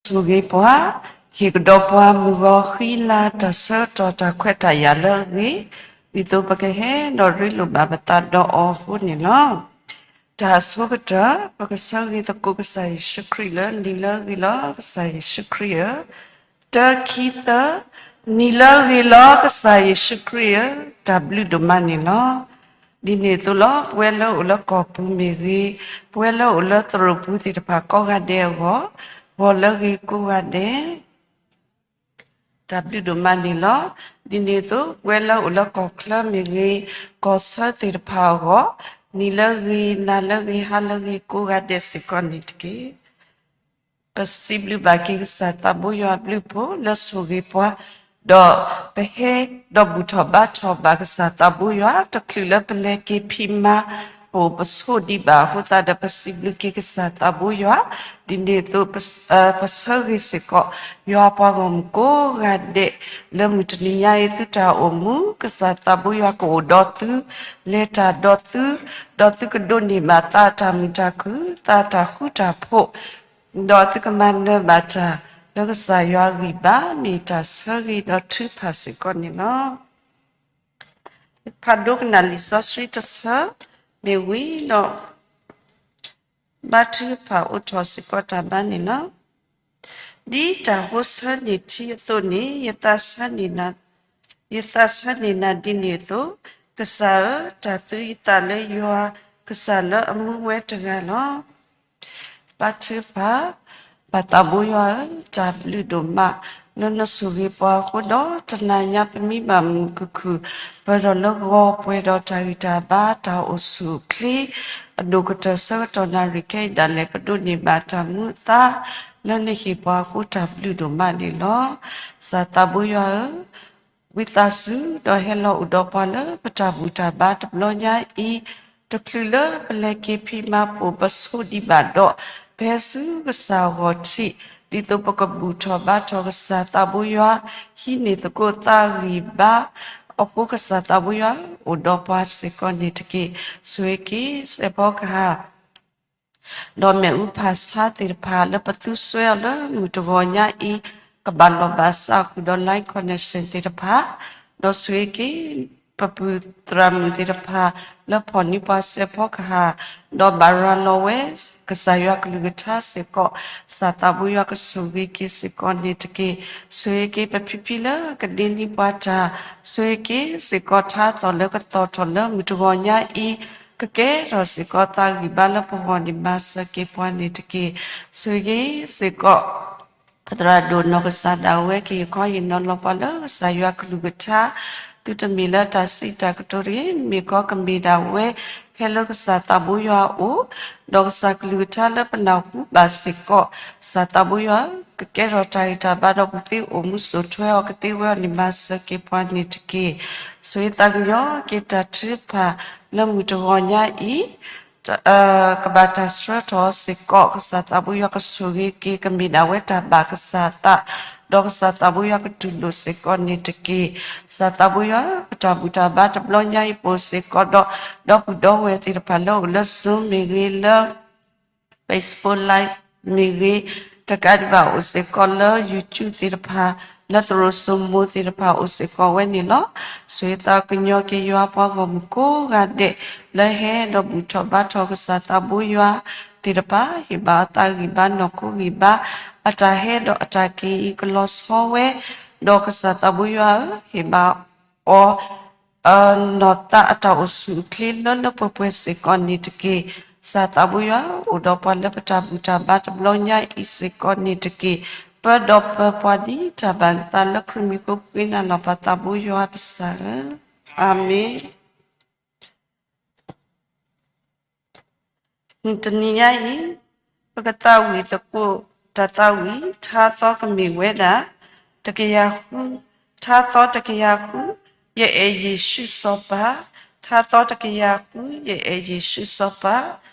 ဆိၣ်ဂ့ၤပှၤ, ဟ့ၣ်ကဒီးပှၤမုၢ်ဂီၤဃံလၤ တၢ်ဆၢကတီၢ်တၢ်ခွဲးတၢ်ယာ်လၢအဂ့ၤ, ဒ်သိးပကဟဲဒီးရ့လိာ်ဘၣ်ပသးဒီးအီၤအဃိန့ၣ်လီၤ. တၢ်အဆိကတၢၢ် ပကဆၢဂ့ၤသကိးကစၢ်ယ့ၣ်ၡူးခရံာ်လၢ နံၤလၢအဂ့ၤလီၤ ကစၢ်ယ့ၣ်ၡူးခရံာ်ဧၢ, တၢ ခံ သၢ, နံၤလၢအဂ့ၤလီၤ ကစၢ်ယ့ၣ်ၡူးခရံာ်ဧၢ, တၢ်ဘျုးဒိၣ်မးန့ၣ်လီၤ. ဒ်န့ၣ်အသိးလီၤ ပဝဲလၢအိၣ်လၢကီၢ်ပူၤမ့ၢ်ဂ့ၤ, ပဝဲလၢအိၣ်လၢသရိာ်ပူၤသ့ၣ်တဖၣ်ကိးဂၤဒဲးအဂီၢ်, ဂီၤလၢအဂ့ၤကိးဂၤဒဲး တၢ်ဘျုးဒိၣ်မးန့ၣ်လီၤ. ဒ်န့ၣ်အသိး ပဝဲလၢအိၣ်လၢကီၢ်ချၢမ့ၢ်ဂ့ၤ, ကီၢ်ဆၢသ့ၣ်တဖၣ်အဂီၢ်, နံၤလၢအဂ့ၤ, နၤလၢအဂ့ၤ, ဟါလၢအဂ့ၤ ကိးဂၤဒဲးစ့ၢ်ကီးန့ၣ်တက့ၢ်. ပစံးဘျုးဘၣ်က့ၤကစၢ်သးဘိယွၤအဘျုးအဖှိၣ်လၢဆိၣ်ဂ့ၤပှၤ, ဒီးပဟဲဒီးဘူၣ်ထီၣ်ဘါထီၣ်ဘၣ်ကစၢ်သးဘိယွၤ တချုးလၢပလဲၤက့ၤဖံးမၤ ပအိၣ်ပဆိးဒံးဘၣ်အဃိသတးဒီး ပစံးဘျုးက့ၤကစၢ်သးဘိယွၤ, ဒ်န့ၣ်အသိး ပဆၢဂ့ၤစ့ၢ်ကီး ယွၤပှၤဂီၢ်မုၢ်ကိးဂၤဒဲး လၢမုၢ်တနံၤညါအံၤ သုတၢ်အိၣ်မူ ကစၢ်သးဘိယွၤကအိၣ်ဒီးသု, လဲၤတၢ်ဒီးသု, ဒီးသုကဒိးန့ၢ်ဘၣ်သးတၢ်မုာ်တၢ်ခုၣ် သးတၢ်ဃူတၢ်ဖိး, ဒီးသုကမၤနၢၤဘၣ်တၢ်လၢကစၢ်ယွၤအဂံၢ်ဘါ မ့ၢ်တၢ်ဆၢဂ့ၤဒီးထုကဖၣ်စ့ၢ်ကီးန့ၣ်လီၤ. ဖးဒိကနၣ်လံာ်စီဆှံတဆၢ မ့ၢ်ဝံၤဒီး ဘါထုကဖၣ်အိးထီၣ်စ့ၢ်ကီးတၢ်ဘါန့ၣ်လီၤ. ဒ်တၢ်ဟိဆၢန့ၢ်ထံအသိးန့ၣ် ယသးဆၢန့ၢ်နၤ, ယသးဆၢန့ၢ်နၤဒ်န့ၣ်အသိး, ကစၢ်ဧၢ, တၢ်သုယသးလၢယွၤ, ကစၢ်လၢအမူဝဲတဂၤလီၤ. ဘါထုကဖၣ်, ပၢ်သးဘိယွၤဧၢ, တၢ်ဘျုးဒိၣ်မး လၢနဆိၣ်ဂ့ၤပှၤအဃိဒီး တနၤညါပမံဘၣ်မုာ်မုာ်ခုၣ်ခုၣ် ပၢၢ်ထီၣ်လၢဂီၤပှဲၤဒီးတၢ်ဂံၢ်တၢ်ဘါ တၢ်အိၣ်ဆူၣ်အိၣ်ချ့ အဒိၣ်ကတၢၢ်ဆၢကတီၢ်နၣ်ရံၣ်ခဲအံၤဒၣ်လဲာ် ပဒိးန့ၢ်ဘၣ်တၢ်မူအသါ လၢနဟ့ၣ်ပှၤအဃိ တၢ်ဘျုးဒိၣ်မးန့ၣ်လီၤ. ကစၢ်သးဘိယွၤဧၢ, ဝံသးစူၤ ဒီးဟဲလီၤအိၣ်ဒီးပှၤလၢပတၢ်ဘူၣ်တၢ်ဘါတဘျီညါအံၤ, တချုးလၢပလဲၤက့ၤဖံးမၤ ပအိၣ်ပဆိးဒံးဘၣ်ဒီး ပဟဲဆူကစၢ်အဂီၢ်ထံး, ဒ်သိးပကဘူၣ်ထီၣ်ဘါထီၣ်ကစၢ်သးဘိယွၤ, ဟံးန့ၢ်သကိးသးဂံၢ်ဘါ အဃိကစၢ်သးဘိယွၤ အိၣ်ဒီးပှၤစ့ၢ်ကီးန့ၣ်တက့ၢ်. ဆိၣ်ဂ့ၤက့ၤ စဲးဖီကဟၣ် ဒီးမ့ၣ်အူဖးဆါသ့ၣ်တဖၣ် လၢပသူစွဲအီၤလၢမုၢ်တဂီၤညါအံၤ ကဘၣ်လီၢ်ဘၣ်စးဃုာ်ဒီး line connection သ့ၣ်တဖၣ်, ဒီးဆိၣ်ဂ့ၤက့ၤ ပပုၢ်သရၣ်မုၣ်သ့ၣ်တဖၣ် လၢဖီၣ်န့ၢ်ပှၤစဲးဖီကဟၣ်, ဒီးဘၣ်ရၤလီၤဝဲ ကစၢ်ယွၤကလုၢ်ကထါစ့ၢ်ကီး, ကစၢ်သးဘိယွၤကဆိၣ်ဂ့ၤက့ၤစ့ၢ်ကီးန့ၣ်တက့ၢ်. ဆိၣ်ဂ့ၤက့ၤပဖံဖံလၢကဒ့န့ၢ်ပှၤတၢ်, ဆိၣ်ဂ့ၤက့ၤစ့ၢ်ကီးထါသီၣ်လၢကသီၣ်ထီၣ်လၢမုၢ်တဂီၤညါအံၤ, ကကဲထီၣ်စ့ၢ်ကီးသးဂံၢ်ဘါလၢပဂီၢ်န့ၣ် မၤစၢၤက့ၤပှၤန့ၣ်တက့ၢ်. ဆိၣ်ဂ့ၤက့ၤစ့ၢ်ကီး ပသရၣ်ဒိၣ်နီၢ်ကစၢ်ဒၣ်ဝဲ ကဟ့ၣ်ခီဟ့ၣ်နီၤလီၤပှၤလၢကစၢ်ယွၤကလုၢ်ကထါ, သုတမ့ၢ်လၢတၢ်စံးတၢ်ကတိၤတဂ့ၤ, မ့ၢ်ကီးကမ့ၢ်ဒၣ်ဝဲ ဟဲလၢကစၢ်သးဘိယွၤအအိၣ်, ဒီးကစၢ်ကလုၢ်ကထါလၢပနၢ်ဟူဘၣ်စ့ၢ်ကီး, ကစၢ်သးဘိယွၤ ကကဲထီၣ်တၢ်ဂံၢ်တၢ်ဘါဒီးပူၤသ့အိၣ်မူစိာ်ထွဲအီၤကသ့ဝဲအီၤန့ၣ် မၤစၢၤက့ၤပှၤန့ၣ်တက့ၢ်. ဆိၣ်ဂ့ၤသးကညီၤက့ၤတၢ်ထုကဖၣ်လၢမုၢ်တဂီၤညါအံၤ ကဘၣ်တၢ်ဆှၢထီၣ်စ့ၢ်ကီး, ကစၢ်သးဘိယွၤကဆိၣ်ဂ့ၤက့ၤ ကမ့ၢ်ဒၣ်ဝဲတၢ်ဘၣ်ကစၢ်သး, ဒီးကစၢ်သးဘိယွၤကတူၢ်လိာ်စ့ၢ်ကီးန့ၣ်တက့ၢ်. ကစၢ်သးဘိယွၤ ပတၢ်ဘူၣ်တၢ်ဘါတဘျီညါအံၤ ပအိၣ်စ့ၢ်ကီးဒီး ဒီပုၢ်ဒီဝဲၢ်သ့ၣ်တဖၣ်လၢအိၣ်လၢ Zoom မ့ၢ်ဂ့ၤ လၢ Facebook Live မ့ၢ်ဂ့ၤ, တကးဒံးဘၣ်အိၣ်စ့ၢ်ကီးလၢ YouTube သ့ၣ်တဖၣ်, လၢသရိာ်စိမိၤသ့ၣ်တဖၣ်အိၣ်စ့ၢ်ကီးဝဲန့ၣ်လီၤ. ဆိၣ်ဂ့ၤသးကညီၤက့ၤယွၤပှၤဂီၢ်မုၢ်ကိးဂၤဒဲး လၢဟဲဒီးဘူၣ်ထီၣ်ဘါထီၣ်ကစၢ်သးဘိယွၤသ့ၣ်တဖၣ်, ဟ့ၣ်ဘၣ်အသးဂံၢ်ဘါနီၢ်ခိဂံၢ်ဘါ, အတၢ်ဟဲဒီးအတၢ်က့ၤအံၤကလီၤဆီဝဲ, ဒီးကစၢ်သးဘိယွၤဧၢ, ဟ့ၣ်ဘၣ်အီၤ နီၢ်သးအတၢ်အိၣ်ဆူၣ်အိၣ်ချ့လၢလၢပှဲၤပှဲၤစ့ၢ်ကီးန့ၣ်တက့ၢ်. ကစၢ်သးဘိယွၤ အိၣ်ဒီးပှၤလၢပတၢ်ဘူၣ်တၢ်ဘါတဘျီညါအံၤစ့ၢ်ကီးန့ၣ်တက့ၢ်. ပၢဒီးပၢပှၤဒ်တၢ်ဘၣ်နသးလၢခရံာ်မံၤဃိ ပဃ့နၤလီၤပသးဘိယွၤပစၢ်ဧၢ, အၤမ့ၣ်. မုၢ်တနံၤညါအံၤ ပကသးဝံၣ်သကိးတၢ်သးဝံၣ် ထါသီကမ့ၢ်ဝဲဒၣ် တကယၤဃု, ထါသီတကယၤဃု, ယအဲၣ်ယ့ၣ်ၡူးစီၤပၤ, ထါသီတကယၤဃု, ယအဲၣ်ယ့ၣ်ၡူးစီၤပၤ,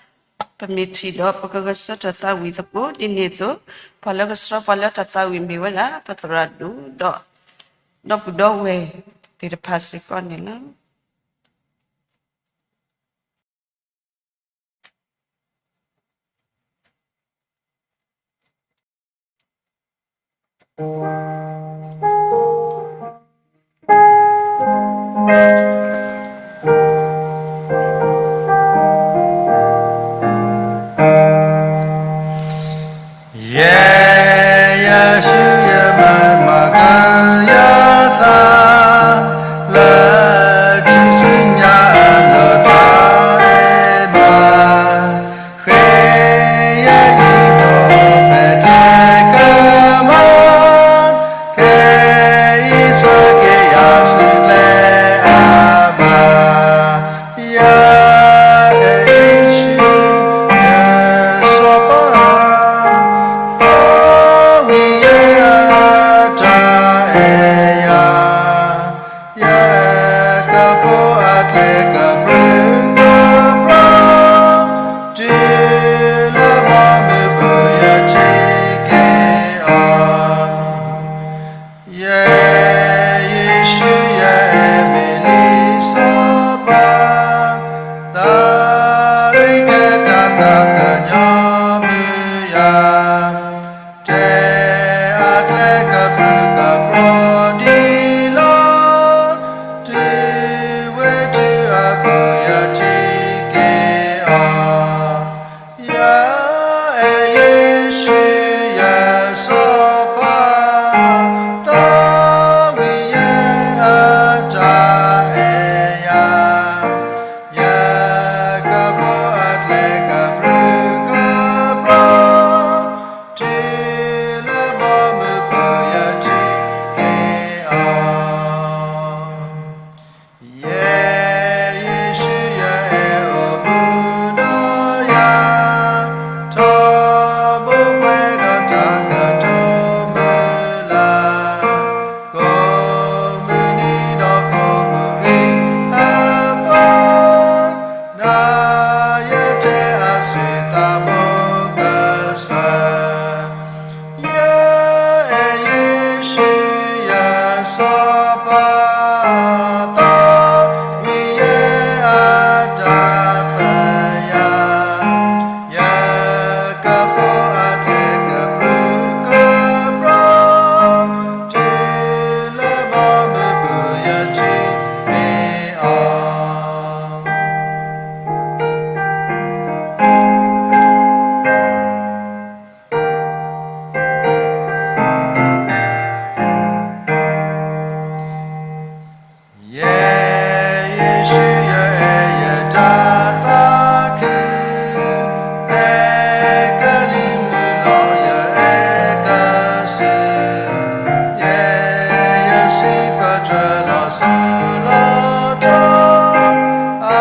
ပမ့ၢ်ထံၣ်ဒီး ပကဂဲၤဆၢထၢၣ်သးဝံၣ်သကိး, ဒ်န့ၣ်အသိး ပှၤလၢကဆှၢပှၤလၢတၢ်သးဝံၣ်မ့ၢ်ဝဲဒၣ် ပသရၣ်ဒိၣ်ဒီး ဒီပုၢ်ဒီဝဲၢ်သ့ၣ်တဖၣ်စ့ၢ်ကီးန့ၣ်လီၤ. ယဲယဆူယမၤမၤကယၤသး လၢထူၣ်စုညါအလီၢ်တၢ်အဲၣ်မး ဃ့ယဲယံၤဒီးပဲာ်တဲကမး ခဲအံၤဆှၢက့ၤယၤဆူကျဲအမၤ ယဲယဆူ ယစီၤပၤ သီဝံၤယဲအတၢ်အဲၣ်ယၤ ယကပိာ်အကျဲကပြုၢ်ကပြီၤ တုၤလၢဘီမုၢ်ပူၤယထံၣ်က့ၤအီၤ ယဲယဆူယအဲၣ်မ့ၢ်လံစီၤပၤ သးရ့တဲတၢ်သးကညီၤမုာ်ယၤ တဲအကျဲကပြုၢ်ကပြီၤဒံးလီၤ တုၤဝဲတုၤအပူၤယထံၣ်က့ၤအီၤ ယဲယဆူယစီၤပၤ သီဝံၤယဲအတၢ်အဲၣ်ယၤ ယကပိာ်အကျဲကပြုၢ်ကပြီၤ တုၤလၢဘီမုၢ်ပူၤယထံၣ်က့ၤအီၤ ယဲယဆူယအဲၣ်အိၣ်မူဒီးယၤ ထီဘိပှဲၤဒီးတၢ်ကတိၤမုၢ်လၢ် ကိးမုၢ်နံၤဒီးကိးမုၢ်ရ့ၣ်အပှၤ နၤယတဲအဆိၣ်သးဘိကစၢ် ယဲယဆူယစီၤပၤ သီဝံၤယဲအတၢ်သးယၤ ယကပိာ်အကျဲကပြုၢ်ကပြီၤ တုၤလၢဘီမုၢ်ပူၤယထံၣ်က့ၤအီၤ ယဲယဆူယအဲၣ်ယတၢ်သးခု, ဟဲကလံၤမုၢ်လီၤယအဲၣ်ကစၢ်, ယဲယစံးပတြၢၤလီၤစိၤလီၤထီ, အၤ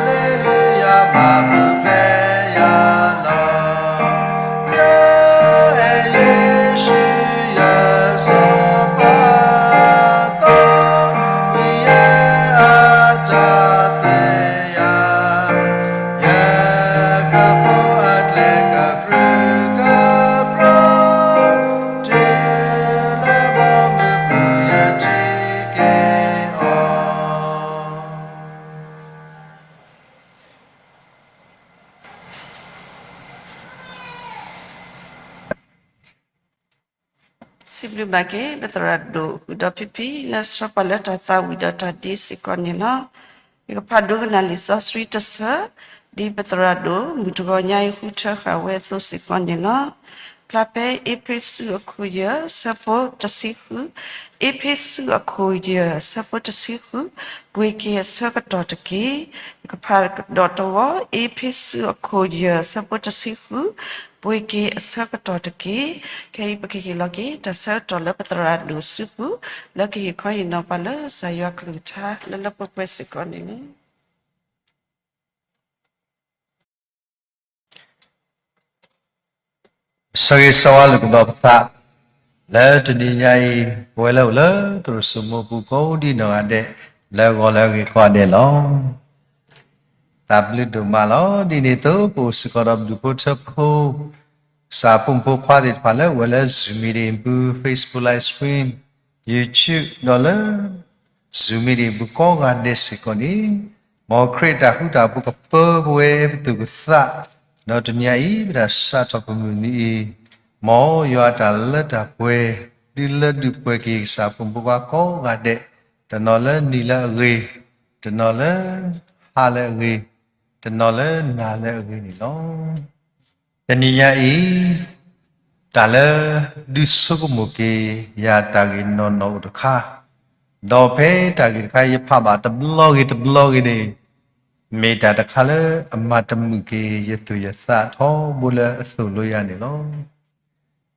လ့လူယၤ ဘၣ်ပူၤဖျဲးယၤလီၤ. ယဲယဆူယစီၤပၤ သီဝံၤယဲအတၢ်သးယၤ, ယကပိာ်အကျဲကပြုၢ်ကပြီၤ, တုၤလၢဘီမုၢ်ပူၤယထံၣ်က့ၤအီၤ. စံးဘျုးဘၣ်က့ၤ ပသရၣ်ဒိၣ်ဃုာ်ဒီးဖံဖံ လၢဆှၢပှၤလၢတၢ်သးဝံၣ်ဒီးတၢ်ဒ့စ့ၢ်ကီးန့ၣ်လီၤ. ယကဖးဒိကနၣ်လံာ်စီဆှံတဆၢ, ဒ်ပသရၣ်ဒိၣ်မုၢ်တဂီၤညါအံၤ ဃုထၢဃာ်ဝဲအသိးစ့ၢ်ကီးန့ၣ်လီၤ. ဖျါဖဲအ့းဖ့းစူးအခိၣ်ယဲၢ် ဆၢဖိတဆံဃု, အ့းဖ့းစူးအခိၣ်ယဲၢ် ဆၢဖိတဆံဃု, ပှ့ၤက့ၤအဆၢကတီၢ်တက့ၢ်. ယကဖးကဒီးတဝီ, အ့းဖ့းစူးအခိၣ်ယဲၢ် ဆၢဖိတဆံဃု, ပှ့ၤက့ၤအဆၢကတီၢ်တက့ၢ်. ခဲအံၤပကဟ့ၣ်လီၤက့ၤ တၢ်ဆၢကတီၢ်လၢပသရၣ်ဒိၣ်စုပူၤ လၢကဟ့ၣ်ခီဟ့ၣ်နီၤပှၤလၢကစၢ်ယွၤကလုၢ်ကထါ လၢလၢပှဲၤပှဲၤစ့ၢ်ကီးန့ၣ်လီၤ. ဆၢဂ့ၤဆၢဝါလိာ်ကဒီးပသး လၢတနံၤညါအံၤ ပဝဲလၢအိၣ်လၢသရိာ်စိမိပူၤကိးဒံနီၢ်ဂၤဒဲး လၢဂီၤလၢအဂ့ၤကိးဂၤဒဲးလီၤ. တၢ်ဘျုးဒိၣ်မးလီၤ. ဒ်န့ၣ်အသိး ပအိၣ်စ့ၢ်ကီးဒီးဘျုးဖိထၢဖိ ကစၢ်ဖိမုၣ်ဖိခွါသ့ၣ်တဖၣ်လၢအိၣ်ဝဲလၢ Zoom meeting ပူၤ Facebook live stream, YouTube ဒီးလၢ Zoom meeting ပူၤကိးဂၤဒဲးစ့ၢ်ကီးန့ၣ်, မ်ခရံာ်တၢ်ဃူတၢ်ဖိးကပၢပဝဲပသူၣ်ပသး, ဒီးတနံၤအံၤ ပတၢ်စးထီၣ်ပမုၢ်နံၤအံၤ, မ်ယွၤအတၢ်လၢတၢ်ပှဲၤ ဒုးလၢဒုးပှဲၤက့ၤကစၢ်ဖိမုၣ်ဖိခွါကိးဂၤဒဲး, တနီၤလၢနံၤလၢအဂ့ၤ, တနီၤလၢဟါလၢအဂ့ၤ, တနီၤလၢနၤလၢအဂ့ၤန့ၣ်လီၤ. တနံၤညါအံၤ, တၢ်လၢဒုးဆိကမိၣ်က့ၤယၤတၢ်ဂ့ၢ်နီၢ်နီၢ်အိၣ်တခါ, ဒီးဖဲတၢ်ဂ့ၢ်တခါယဖးဘၣ်တဘျီဂ့ၤတဘျီဂ့ၤန့ၣ်, မ့ၢ်တၢ်တခါလၢအမၤတမုာ်က့ၤယသူၣ်ယသးထီဘိလၢအသိၣ်လိယၤန့ၣ်လီၤ.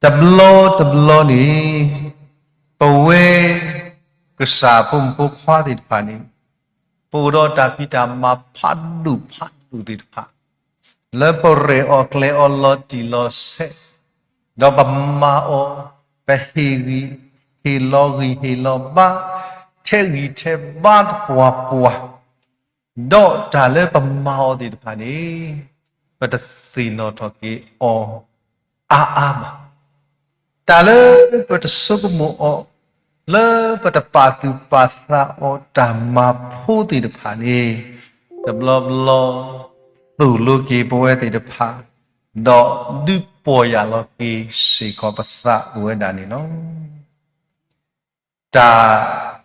တဘျီတဘျီန့ၣ်, ပဝဲကစၢ်ဖိမုၣ်ဖိခွါသ့ၣ်တဖၣ်န့ၣ်, ပအိၣ်ဒီးတၢ်ဖံးတၢ်မၤဖးဒိၣ်ဖးဒိၣ်သ့ၣ်တဖၣ်, လၢပရဲၣ်အီၤကျဲၤအီၤလီၤတံၢ်လီၤဆဲး, ဒီးပမၤအီၤ, ပဟ့ၣ်ဂံၢ်ဟ့ၣ်လီၤဂံၢ်ဟ့ၣ်လီၤဘါ, ထဲးဂံၢ်ထဲးဘါသပှၢ်ပှၢ်, ဒီးတၢ်လၢပမၤအီၤသ့ၣ်တဖၣ်န့ၣ်, ပတသ့ၣ်နီၣ်ထီၣ်က့ၤအီၤအါအါဘၣ်. တၢ်လၢပတဆိကမိၣ်အီၤ, လၢပတပာ်သူၣ်ပာ်သးအီၤတၢ်မၤဖိသ့ၣ်တဖၣ်န့ၣ်, တဘျီဘျီသိၣ်လိက့ၤပဝဲသ့ၣ်တဖၣ်, ဒီးဒုးပီၢ်ယၢ်လီၤက့ၤစ့ၢ်ကီးပသးအိၣ်ဝဲဒၣ်န့ၣ်လီၤ. တၢ်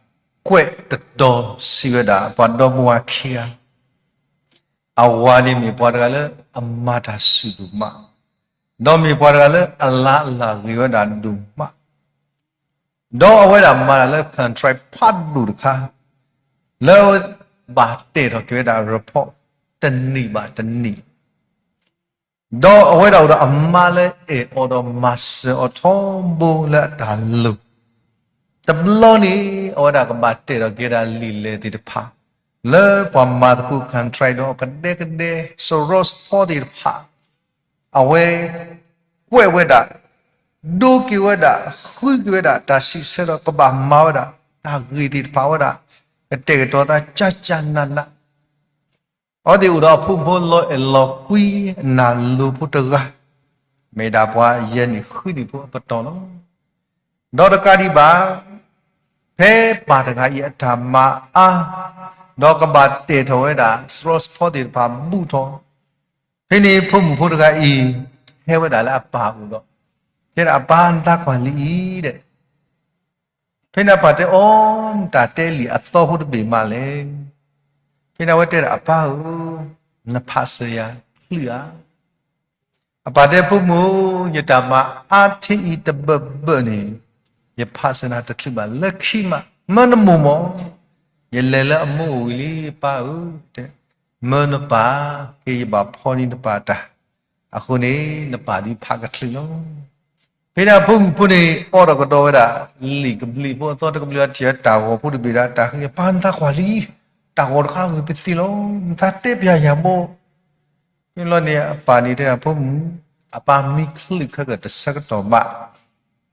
ကွဲးတတီၤစံးဝဲဒၣ် ပှၤဒီပုၢ်ဝဲၢ်ခံဂၤ, အဝၤန့ၣ်မ့ၢ်ပှၤတဂၤလၢအမၤတၢ်ဆူၣ်ဒိၣ်မး, ဒီးမ့ၢ်ပှၤတဂၤလၢအလါအလၢ်ဂ့ၤဝဲဒၣ်ဒိၣ်မး, ဒီးအဝဲဒၣ်မၤတၢ်လၢ contract ဖးဒိၣ်တခါ, လၢဘၣ်တဲာ်ထီၣ်က့ၤဝဲဒၣ် report တနံၣ်ဘၣ်တနံၣ် ဒီးအဝဲဒၣ်အိၣ်ဒီးအမါလၢအဲၣ်အီၤဒီးမၤစၢၤအီၤထီဘိလၢအတၢ်လိၤ, တဘျီန့ၣ် အဝဲဒၣ်ကဘၣ်တဲာ်ထီၣ်က့ၤဝဲဒၣ်လံာ်လဲၢ်သ့ၣ်တဖၣ်, လၢပှၤမၤသကိး contract ဒီးအကဒဲကဒဲ စရီစဖီသ့ၣ်တဖၣ်, အဝဲကွဲးဝဲဒၣ်, ဒိက့ၤဝဲဒၣ်, ဃုက့ၤဝဲဒၣ် တၢ်စံးဆၢဒီးကဘၣ်မၤဝဲဒၣ်, တၢ်ဂ့ၢ်သ့ၣ်တဖၣ်ဝဲဒၣ်, ကတဲာ်ကတီၤသးကၢ်ကၢ်နးနး အဝဲသ့ၣ်အိၣ်ဒီးအဖိမုၣ်ဖိလီၤအဲၣ်လီၤကွံအနၢ်လိၤဖိတဂၤ, မ့ၢ်ဒၣ်ပှၤယဲၢ်နံၣ်ဃုနံၣ်ဖိအပတီၢ်လီၤ. ဒီးတကးဒံးဘၣ်, ဖဲပၢ်တဂၤအံၤအတၢ်မၤအါ, ဒီးကဘၣ်တဲာ်ထီၣ်ဝဲဒၣ် စရီစဖီသ့ၣ်တဖၣ်ဘူးထီၣ်, ဖဲန့ၣ်ဖိမုၣ်ဖိတဂၤအံၤ ဟဲဝဲဒၣ်လၢအပၢ်အိၣ်ဒီး, တဲဒၣ်အပၢ်နသးကွၢ်လံအံၤဒီး ဖဲန့ၣ်အပၢ်တဲအီၤ, နတၢ်တဲလံာ်အသီဖိတဘ့ၣ်မးလဲၣ်. ဖဲန့ၣ်အဝဲတဲဒၣ်အပၢ်ဧၢ, နဖးစၢၤယၤတချုးဧါ. အပၢ်တဲဖိမုၣ်ဧၢ, ယတၢ်မၤအါထံအံၤတဘၢၣ်ဘၢၣ်န့ၣ်, ယဖးစၢၤနၤတချုးဘၣ်လၢခံမး, မၢနမိၢ်မၢ်, ယလဲၤလၢအမိၢ်အိၣ်ဝံၤလံပၢ်ဧၢ, တဲ, မၢနပၢ်, က့ယဘၣ်ဖီန့ၢ်နပၢ်တၢ်, အဃိန့ၣ် နပၢ်ဒုးဖးကချုးလီၤ. ဖဲန့ၣ်အဖိမုၣ်ဖိန့ၣ် အီၣ်ဒီးကဒီးဝဲဒၣ်, လံာ်ကဘျံးဖိအသီတကဘျံးအထံၣ်တၢ်ဂီၤဖိတဘ့ၣ်ဒီး တၢ်ဃ့ပၢ်နသးကွၢ်လံ, တၢ်ဂီၤတခါဂ့ၤပသ့လီၤ, နသးတဲပျၢ်ယၤဘိ မ့ၢ်လီၤန့ၣ် အပၢ်န့ၣ်တဲဒၣ်ဖိမုၣ်, အပၢ်မံချုးခဲကတဆၢကတီၢ်ဘၣ်,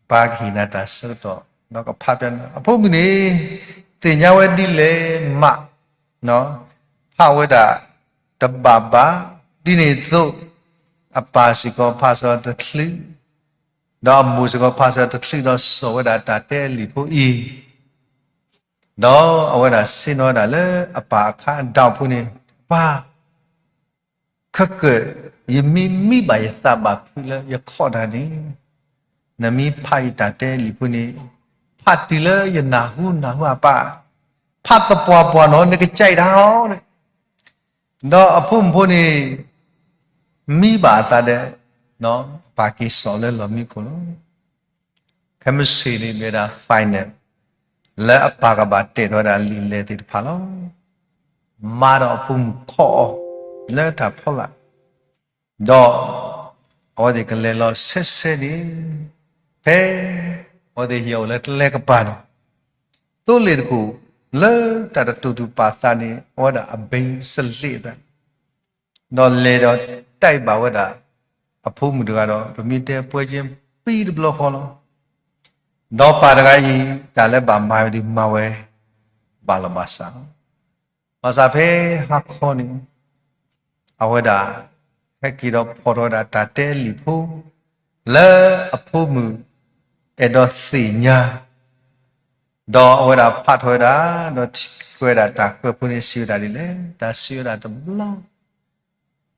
ပၢ်ကဟ့ၣ်နၤတၢ်ဆၢကတီၢ်, ဒီးကဖးပျၢ်နၤ, အဖိမုၣ်န့ၣ် သ့ၣ်ညါဝဲဒ်လဲၣ်မး, ဖးဝဲဒၣ်တဘၣ်ဘၣ်, ဒ်န့ၣ်အသိး, အပၢ်စ့ၢ်ကီးဖးစၢၤတချုး, ဒီးအမိၢ်စ့ၢ်ကီးဖးစၢၤတချုးဒီးစိာ်ဝဲဒၣ်တၢ်တဲလံာ်ဖိအံၤ, ဒီးအဝဲဒၣ်ဆ့ၣ်နီၤဝဲဒၣ်လၢအပၢ်အခါအဒၣ်ဖိန့ၣ်, ပၢ် ခဲကၢၣ် ယမ့ၢ်မံဘၣ်ယသးဘၣ်ဖုးလၢယခီၣ်တၢ်န့ၣ်, နမ့ၢ်ဖးယတၢ်တဲလံာ်ဖိန့ၣ်, ဖးတုၤလၢယနၢ်ဟူနၢ်ဟူအပၢ်, ဖးသပှၢ်ပှၢ်နီၤ နကစံးတၢ်အီၤန့ၣ်, ဒီးအဖိမုၣ်ဖိန့ၣ် မံဘၣ်အသးဒီး, အပၢ်က့ၤစိာ်လၢလီၢ်မံခိၣ်လီၤ. ခဲမုၢ်ဆ့ၣ်န့ၣ်မ့ၢ်ဝဲဒၣ် final လၢအပၢ်ကဘၣ်တဲာ်ထီၣ်ဝဲဒၣ်လံာ်လဲၢ်သ့ၣ်တဖၣ်လီၤ. မါဒီးအဖိမုၣ်ခိးအီၤလၢတၢ်ဖီလာ်, ဒီးအဝဲသ့ၣ်ကလဲၤလီၤဆဲးဆဲးန့ၣ်, ဖဲအဝဲသ့ၣ်ဟံၣ်အိၣ်လၢကျဲကပၤန့ၣ်, သိလ့ၣ်တခိၣ်လၢတၢ်တတိာ်သူၣ်ပာ်သးန့ၣ် အဝဲဒၣ်အဘ့ၣ်စလ့ၣ်အသး ဒီးလဲၤဒီးတဲဘၣ်ဝဲဒၣ် အဖိမုၣ်တဂၤဒီး ပမ့ၢ်တဲပွဲချင်းပြီးတဘျီဃီလီၤ. ဒီးပၢ်တဂၤအံၤ တၢ်လၢဘၣ်မၤဝဲဒ်မၤဝဲ ဘၣ်လီၤဘၣ်စးလီၤ. ဘၣ်ဆၣ်ဖဲဟါခီန့ၣ် အဝဲဒၣ် ဟဲက့ၤဒီးဖီၣ်ထီၣ်ဝဲဒၣ်တၢ်တဲလံာ်ဖိ လၢအဖိမုၣ်အဲၣ်ဒိးသ့ၣ်ညါ ဒီးအဝဲဒၣ်ဖးထီၣ်ဝဲဒၣ် ဒီးထံၣ်ဝဲဒၣ်တၢ်ကွဲးဖိန့ၣ်စံးဝဲဒၣ်ဒ်လဲၣ်, တၢ်စံးဝဲဒၣ်တဘျီ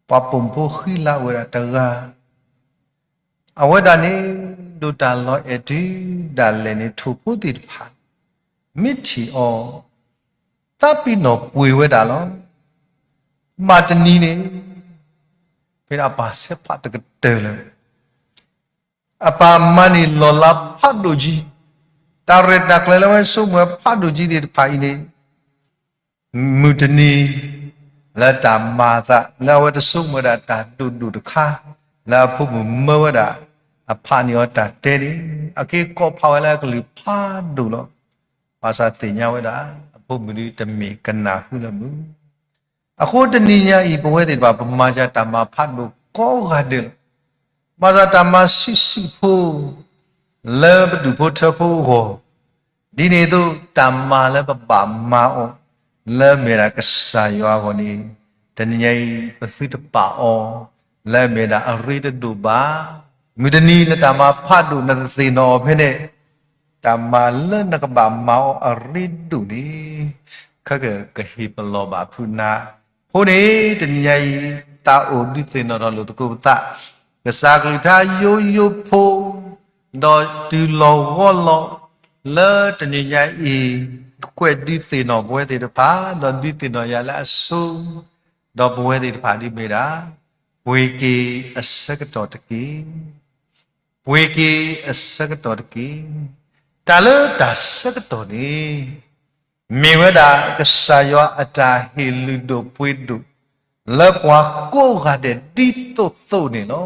ပှၤပိာ်မုၣ်ဖိဃံလၤဝဲဒၣ်တဂၤ, အဝဲဒၣ်န့ၣ် ဒိးတၢ်လီၤအဲၣ်တုၤဒၣ်လဲာ်န့ၣ် ထိၣ်ဖိသ့ၣ်တဖၣ် မ့ၢ်ထံၣ်အီၤ သးပ့ၤနီၣ်ပှ့ၤဝဲဒၣ်လီၤ. မၤတနံၤန့ၣ် ဖဲဒၣ်အပၢ်ဆဲးဖးတကတၢၢ်လၢ အပၢ်မၤန့ၢ်လီၢ်လၤဖးဒိၣ်ကံ, တၢ်ရဲၣ်တၢ်ကျဲၤလၢအဝဲဆိကမိၣ်ဖးဒိၣ်ကံသ့ၣ်တဖၣ်အံၤန့ၣ် မုၢ်တနံၤ လၢတၢ်မၤအသး လၢအဝဲတဆိကမိၣ်ဝဲဒၣ်တၢ်ဒိၣ်ဒိၣ်တခါ လၢအဖိမုၣ်မၢဝဲဒၣ် အဖးန့ၢ်အီၤတၢ်တဲန့ၣ် အက့ၤကိးဖးဝဲလၢအကလုၢ်ဖးဒိၣ်လီၤ. ဘၣ်ဆၣ်သ့ၣ်ညါဝဲဒၣ် အဖိမုၣ်ဒုးတမ့ၢ်ကနၢ်ဟူလၢမုၢ် အဃိတနံၤညါအံၤ ပဝဲသ့ၣ်တဖၣ် ပမၤယၤတၢ်မၤဖးဒိၣ်ကိးဂၤဒဲးလီၤ. ဘၣ်ဆၣ်တၢ်မၤဆံးဆံးဖိ လၢပဒူၣ်ဖိထၢဖိအဂီၢ်, ဒ်န့ၣ်အသိး တၢ်မၤလၢပဘၣ်မၤအီၤ လၢမ့ၢ်ဒၣ်ကစၢ်ယွၤအဂီၢ်န့ၣ် တနံၤညါအံၤ ပသုတပာ်အီၤ လၢမ့ၢ်ဒၣ်အရ့တဒိၣ်ဘၣ်. မုၢ်တနံၤနတၢ်မၤဖးဒိၣ်နတသ့ၣ်နီၣ်အီၤဖဲန့ၣ် တၢ်မၤလၢနကဘၣ်မၤအီၤအရ့ဒိၣ်န့ၣ် ခဲကကဟ့ၣ်ပလီၢ်ဘၣ်ဖုးနၤ. အဃိန့ၣ် တနံၤညါအံၤ သးအိၣ်ဒုးသ့ၣ်နီၣ်ထီၣ်လိာ်သကိးပသး ကစၢ်ကလုၢ်ကထါယိယိဖိ ဒီးတုၤလီၤဂီၢ်လီၤ လၢတနံၤညါအံၤ ကွဲးဒုးသ့ၣ်နီၣ်ပဝဲသ့ၣ်တဖၣ် ဒီးဒုးသ့ၣ်နီၣ်ယၤလၢအဆိ ဒီးပဝဲသ့ၣ်တဖၣ်ဒ်မ့ၢ်ဒၣ် ပှ့ၤက့ၤအဆၢကတီၢ်တက့ၢ်. ပှ့ၤက့ၤအဆၢကတီၢ်တက့ၢ်. တၢ်လၢတၢ်ဆၢကတီၢ်န့ၣ် မ့ၢ်ဝဲဒၣ်ကစၢ်ယွၤအတၢ်ဟ့ၣ်လုၢ်ဒိၣ်ပှ့ၤဒိၣ် လၢပှၤကိးဂၤဒဲးဒ်သိးသိးန့ၣ်လီၤ.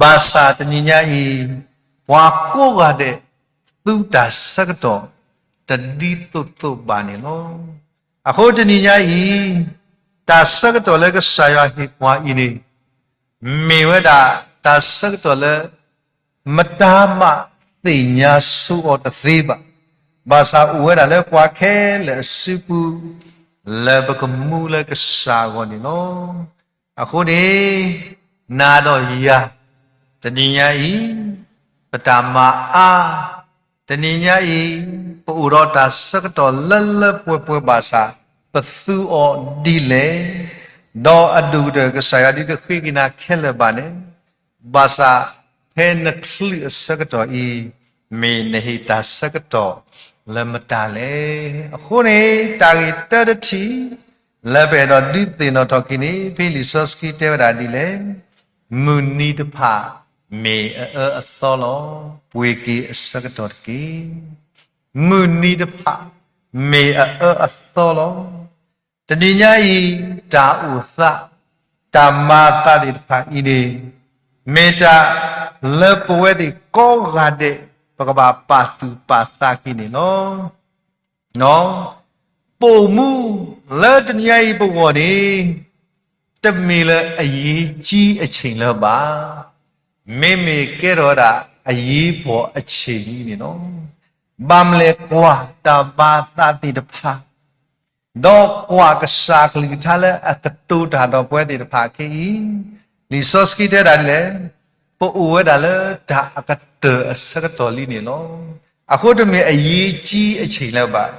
ဘၣ်ဆၣ်တနံၤညါအံၤ ပှၤကိးဂၤဒဲး သူတၢ်ဆၢကတီၢ် တဒ်သိးသိးဘၣ်န့ၣ်လီၤ. အဃိတနံၤညါအံၤ တၢ်ဆၢကတီၢ်လၢကစၢ်ယွၤဟ့ၣ်ပှၤအံၤန့ၣ် မ့ၢ်ဝဲဒၣ်တၢ်ဆၢကတီၢ်လၢ မတၤမးသ့ၣ်ညါဆိအီၤတသ့ဘၣ်. ဘၣ်ဆၣ်အိၣ်ဝဲဒၣ်လၢပှၤခဲလၢာ်အစုပူၤ လၢပကမူလၢကစၢ်အဂီၢ်န့ၣ်လီၤ. အဃိန့ၣ် နၤဒီးယၤ တနံၤညါအံၤ ပတၢ်မၤအါ တနံၤညါအံၤ ပအိၣ်ဒီးတၢ်ဆၢကတီၢ်လၢလၢပှဲၤပှဲၤဘၣ်ဆၣ် ပသူအီၤဒ်လဲၣ်, ဒီးအဒိၣ်ကတၢၢ်ကစၢ်ယွၤဒုးတဃ့ကညးခဲလၢာ်ဘၣ်န့ၣ်, ဘၣ်ဆၣ်ဖဲနချုးအဆၢကတီၢ်အံၤ မ့ၢ်နဟ့ၣ်တၢ်ဆၢကတီၢ်လၢမတၤလဲၣ်. အဃိန့ၣ် တၢ်ဂ့ၢ်တၢတထံၣ် လၢပအဲၣ်ဒိးဒုးသ့ၣ်နီၣ်ထီၣ်က့ၤန့ၣ် ဖဲလံာ်စီဆှံတဲဝဲဒၣ်ဒ်လဲၣ်, မုၢ်နံၤတဖၣ်မ့ၢ်အအၢအသီလီၤ. ပှ့ၤက့ၤအဆၢကတီၢ်တက့ၢ်. မုၢ်နံၤတဖၣ်မ့ၢ်အအၢအသီလီၤ. တနံၤညါအံၤ တၢ်အိၣ်သး တၢ်မၤသးသ့ၣ်တဖၣ်အံၤန့ၣ် မ့ၢ်တၢ်လၢပဝဲသ့ၣ်ကိးဂၤဒဲး ပကဘၣ်ပာ်သူၣ်ပာ်သးက့ၤန့ၣ်လီၤ. ပိာ်မူလၢတနံၤညါအံၤပဂီၢ်န့ၣ် တမ့ၢ်လၢအရေးကြီးအချိန်လၢၤဘၣ်. မ့မ့ၢ်ကဲထီၣ်ဝဲဒၣ် အရေးပေါ်အချိန်လံန့ၣ်လီၤ. ဘၣ်မနုၤလဲၣ် ကွၢ်တၢ်မၤသးသ့ၣ်တဖၣ် ဒီးကွၢ်ကစၢ်ကလုၢ်ကထါလၢအကတိၤတၢ်ဒီးပဝဲသ့ၣ်တဖၣ်ခဲအံၤ, လံာ်စီဆှံတဲဒၣ်ဒ်လဲၣ်, ပအိၣ်ဝဲဒၣ်လၢတၢ်အကတၢၢ်အဆၢကတီၢ်လံန့ၣ်လီၤ. အဃိတမ့ၢ်အရေးကြီးအချိန်လၢၤဘၣ်,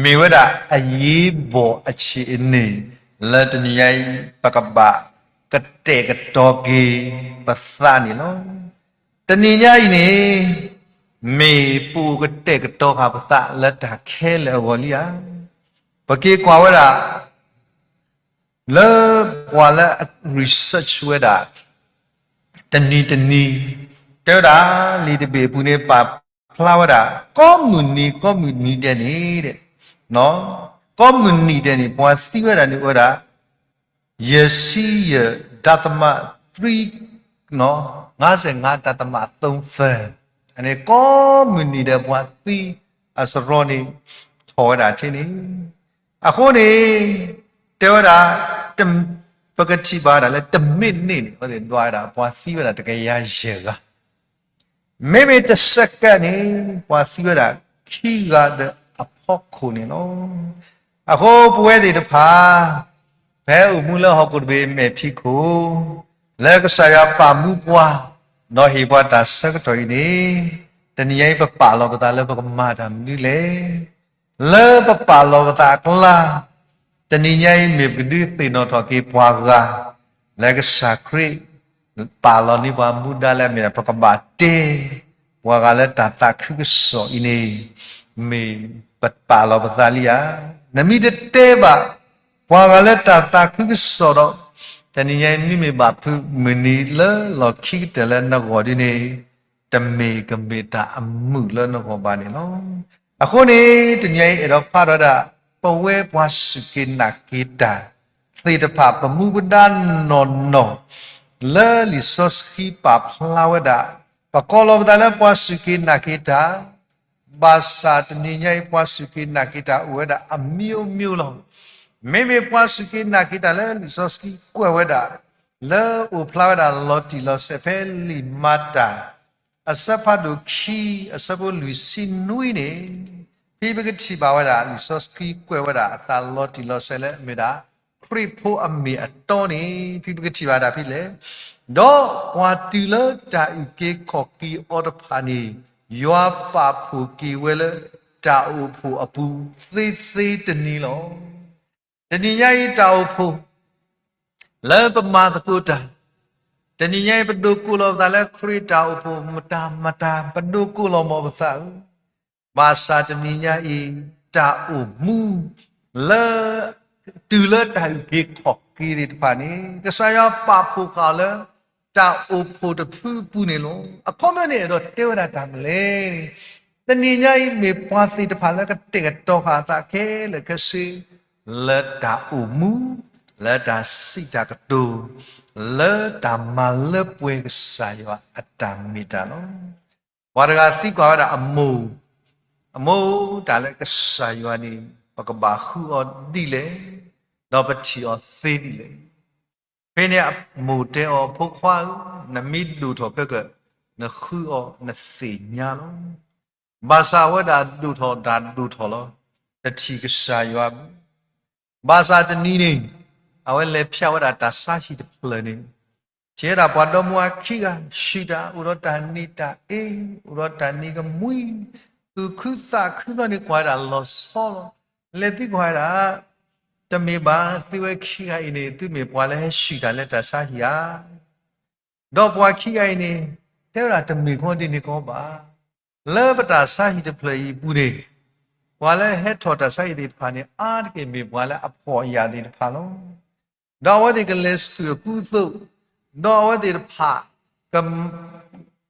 မ့ၢ်ဝဲဒၣ်အရေးပေါ်အချိန်န့ၣ် လၢတနံၤညါအံၤ ပကဘၣ်ကတဲာ်ကတီၤက့ၤပသးန့ၣ်လီၤ. တနံၤညါအံၤန့ၣ် မ့ၢ်ပအိၣ်ကတဲာ်ကတီၤဃာ်ပသးလၢတၢ်ခဲလၢာ်အဂီၢ်လံဧါ. ပက့ၤကွၢ်ဝဲဒၣ် လၢပှၤလၢအ research ဝဲဒၣ် တနံၤတနံၤ တဲဝဲဒၣ် လံာ်တဘ့ၣ်အပူၤန့ၣ် ပာ်ဖျါဝဲဒၣ် ကိးမုၢ်နံၤ ကိးမုၢ်နံၤဒဲးန့ၣ် ကိးမုၢ်နံၤဒဲးန့ၣ် ပှၤသံဝဲဒၣ်န့ၣ် အိၣ်ဝဲဒၣ် ယဲၢ်ဆံယဲၢ် ဒသမ three ငါးဆယ့်ငါး ဒသမ သုံးသန်း အန့ၣ် ကိးမုၢ်နံၤဒဲးပှၤသံအစရီန့ၣ် ထီၣ်ဝဲဒၣ်ထဲန့ၣ်. အဃိန့ၣ် တဲဝဲဒၣ် ပကထံၣ်ဘၣ်ဝဲဒၣ်လၢ တမံးနံးန့ၣ် အဝဲသ့ၣ်ဒွးဝဲဒၣ် ပှၤသံဝဲဒၣ်တကယၤယဲၢ်ဂၤ မ့မ့ၢ်တစဲးကဲးန့ၣ် ပှၤသံဝဲဒၣ်ခံဂၤဒီးအဖီခိၣ်န့ၣ်လီၤ. အဃိပဝဲသ့ၣ်တဖၣ် ဖဲအိၣ်မူလၢဟီၣ်ခိၣ်တဘ့ၣ်အမဲာ်ဖံးခိၣ် လၢကစၢ်ယွၤပာ်မူပှၤ ဒီးဟ့ၣ်ပှၤတၢ်ဆၢကတီၢ်အံၤန့ၣ် တနံၤညါအံၤပပာ်လီၤပသးလၢပကမၤတၢ်မနုၤလဲၣ်. လၢပပာ်လီၤပသးအကျါ တနံၤညါအံၤမ့ၢ်ပကဒုးသ့ၣ်နီၣ်ထီၣ်က့ၤပှၤဂၤ လၢကစၢ်ခရံာ် ပာ်လီၤန့ၢ်ပှၤမူဒါလၢအမ့ၢ်ဒၣ် ပကဘၣ်တဲ ပှၤဂၤလၢတၢ်သးခုကစီၣ်အံၤန့ၣ် မ့ၢ်ပပာ်လီၤပသးလံဧါ. နမ့ၢ်တတဲဘၣ် ပှၤဂၤလၢတၢ်သးခုကစီၣ်ဒီး တနံၤညါအံၤ မ့မ့ၢ်ဘၣ်ဖုးမုၢ်နံၤလၢလီၢ်ခံကတၢၢ်လၢနဂီၢ်ဒ်န့ၣ် တမ့ၢ်ကမ့ၢ်တၢ်အမုာ်လၢနဂီၢ်ဘၣ်န့ၣ်လီၤ. အဃိန့ၣ် တနံၤညါအံၤအဲၣ်ဒိးဖးထီၣ်ဝဲဒၣ် ပဝဲပှၤစူၢ်က့ၤနာ်က့ၤတၢ်သ့ၣ်တဖၣ် ပမူပဒါနီၢ်နီၢ် လၢလံာ်စီဆှံပာ်ဖျါဝဲဒၣ် ပကိးလီၤပသးလၢပှၤစူၢ်က့ၤနာ်က့ၤတၢ် ဘၣ်ဆၣ်တနံၤညါအံၤ ပှၤစူၢ်က့ၤနာ်က့ၤတၢ်အိၣ်ဝဲဒၣ်အမျိုးမျိုးလီၤ. မ့မ့ၢ်ပှၤစူၢ်က့ၤနာ်က့ၤတၢ်လၢလံာ်စီဆှံကွဲးဝဲဒၣ် လၢအိၣ်ဖျါဝဲဒၣ်လီၤတံၢ်လီၤဆဲးဖဲလံာ်မၤတၢ် အဆၢဖးဒိၣ်ခံ အဆၢဖိလွံၢ်ဆံနွံန့ၣ် ဖဲပကထံၣ်ဘၣ်ဝဲဒၣ် လံာ်စီဆှံကွဲးဝဲဒၣ်အသးလီၤတံၢ်လီၤဆဲးလၢအမ့ၢ်ဒၣ် ခရံာ်ဖိအမ့ၢ်အတီန့ၣ် ဖဲပကထံၣ်ဘၣ်ဒၣ်ဖဲလဲၣ်. ဒီးပှၤတုၤလၢတၢ်အုၣ်က့ၤခီၣ်က့ၤအီၤတဖၣ်န့ၣ် ယွၤပာ်ဖှိၣ်က့ၤဝဲလၢတၢ်အိၣ်ဖှိၣ်အပူၤသ့သ့တနံၤလီၤ. တနံၤညါအံၤတၢ်အိၣ်ဖှိၣ် လၢပမၤသကိးတၢ်, တနံၤညါအံၤ ပဒိးကိးလီၤပသးလၢခရံာ်တၢ်အိၣ်ဖှိၣ် မတၤမတၤ ပဒိးကိးလီၤမၢ်ပသးဧၢ, ဘၣ်ဆၣ်တနံၤညါအံၤ တၢ်အိၣ်မူ လၢ တုၤလၢတၢ်အုၣ်က့ၤခီၣ်က့ၤသ့ၣ်တဖၣ်န့ၣ် ကစၢ်ယွၤပာ်ဖှိၣ်ဃာ်အီၤလၢ တၢ်အိၣ်ဖှိၣ်တဖုအပူၤန့ၣ်လီၤ. အခီပညီန့ၣ် အဲၣ်ဒိးတဲဝဲဒၣ်တၢ်မနုၤလဲၣ်န့ၣ်, တနံၤညါအံၤမ့ၢ်ပှၤသ့ၣ်တဖၣ်လၢကတဲာ်ကတီၤဃာ်အသးခဲလၢာ်ခဲဆ့ လၢတၢ်အိၣ်မူ, လၢတၢ်စံးတၢ်ကတိၤ, လၢတၢ်မၤလၢပှဲၤကစၢ်ယွၤအတၢ်မ့ၢ်တၢ်လီၤ. ပှၤတဂၤသံကွၢ်ဝဲဒၣ်အမိၢ်, အမိၢ် တၢ်လၢကစၢ်ယွၤန့ၣ် ပကဘၣ်ဃုအီၤဒ်လဲၣ်, ဒီးပထံၣ်အီၤသ့ဒ်လဲၣ်. ဖဲန့ၣ်အမိၢ်တဲအီၤ ဖိခွါဧၢ, နမ့ၢ်ဒိၣ်ထီၣ်ခဲကၢၣ် နဃုအီၤနသ့ၣ်ညါလီၤ. ဘၣ်ဆၣ်အဝဲဒၣ်ဒိၣ်ထီၣ်တၢ်ဒိၣ်ထီၣ်လီၤ. တထံၣ်ကစၢ်ယွၤဘၣ်. ဘၣ်ဆၣ်တနံၤန့ၣ် အဝဲလဲၤဖျါဝဲဒၣ်တၢ်ဆါဟံၣ်တဖျၢၣ်န့ၣ်, ထံၣ်ဝဲဒၣ်ပှၤဒီမါဝၤခံဂၤ ဆူၣ်တၢ် အိၣ်ဒီးတၢ်နံၤတၢ်အ့, အိၣ်ဒီးတၢ်နံၤကမှံ, သူၣ်ခုသးခုဘျီန့ၣ် ကွၢ်ဝဲဒၣ်လီၤဆီလီၤ. လဲၤသံကွၢ်ဝဲဒၣ်, တမ့ၢ်ဘၣ် သုဝဲခံဂၤအံၤန့ၣ် သုမ့ၢ်ပှၤလၢဟဲဆူၣ်တၢ်လၢတၢ်ဆါဟံၣ်ဧါ. ဒီးပှၤခံဂၤအံၤန့ၣ် တဲဝဲဒၣ်တမ့ၢ်ခီဒ်န့ၣ်ကီးဘၣ်. လၢပတၢ်ဆါဟံၣ်တဖျၢၣ်အံၤအပူၤန့ၣ် ပှၤလၢဟဲထီၣ်တၢ်ဆါဟံၣ်သ့ၣ်တဖၣ်န့ၣ် အါတက့ၢ်မ့ၢ်ပှၤလၢအဖှီၣ်ယာ်သ့ၣ်တဖၣ်လီၤ. ဒီးအဝဲသ့ၣ်ကလဲၤစူၢ်အကူအသိး, ဒီးအဝဲသ့ၣ်တဖၣ် က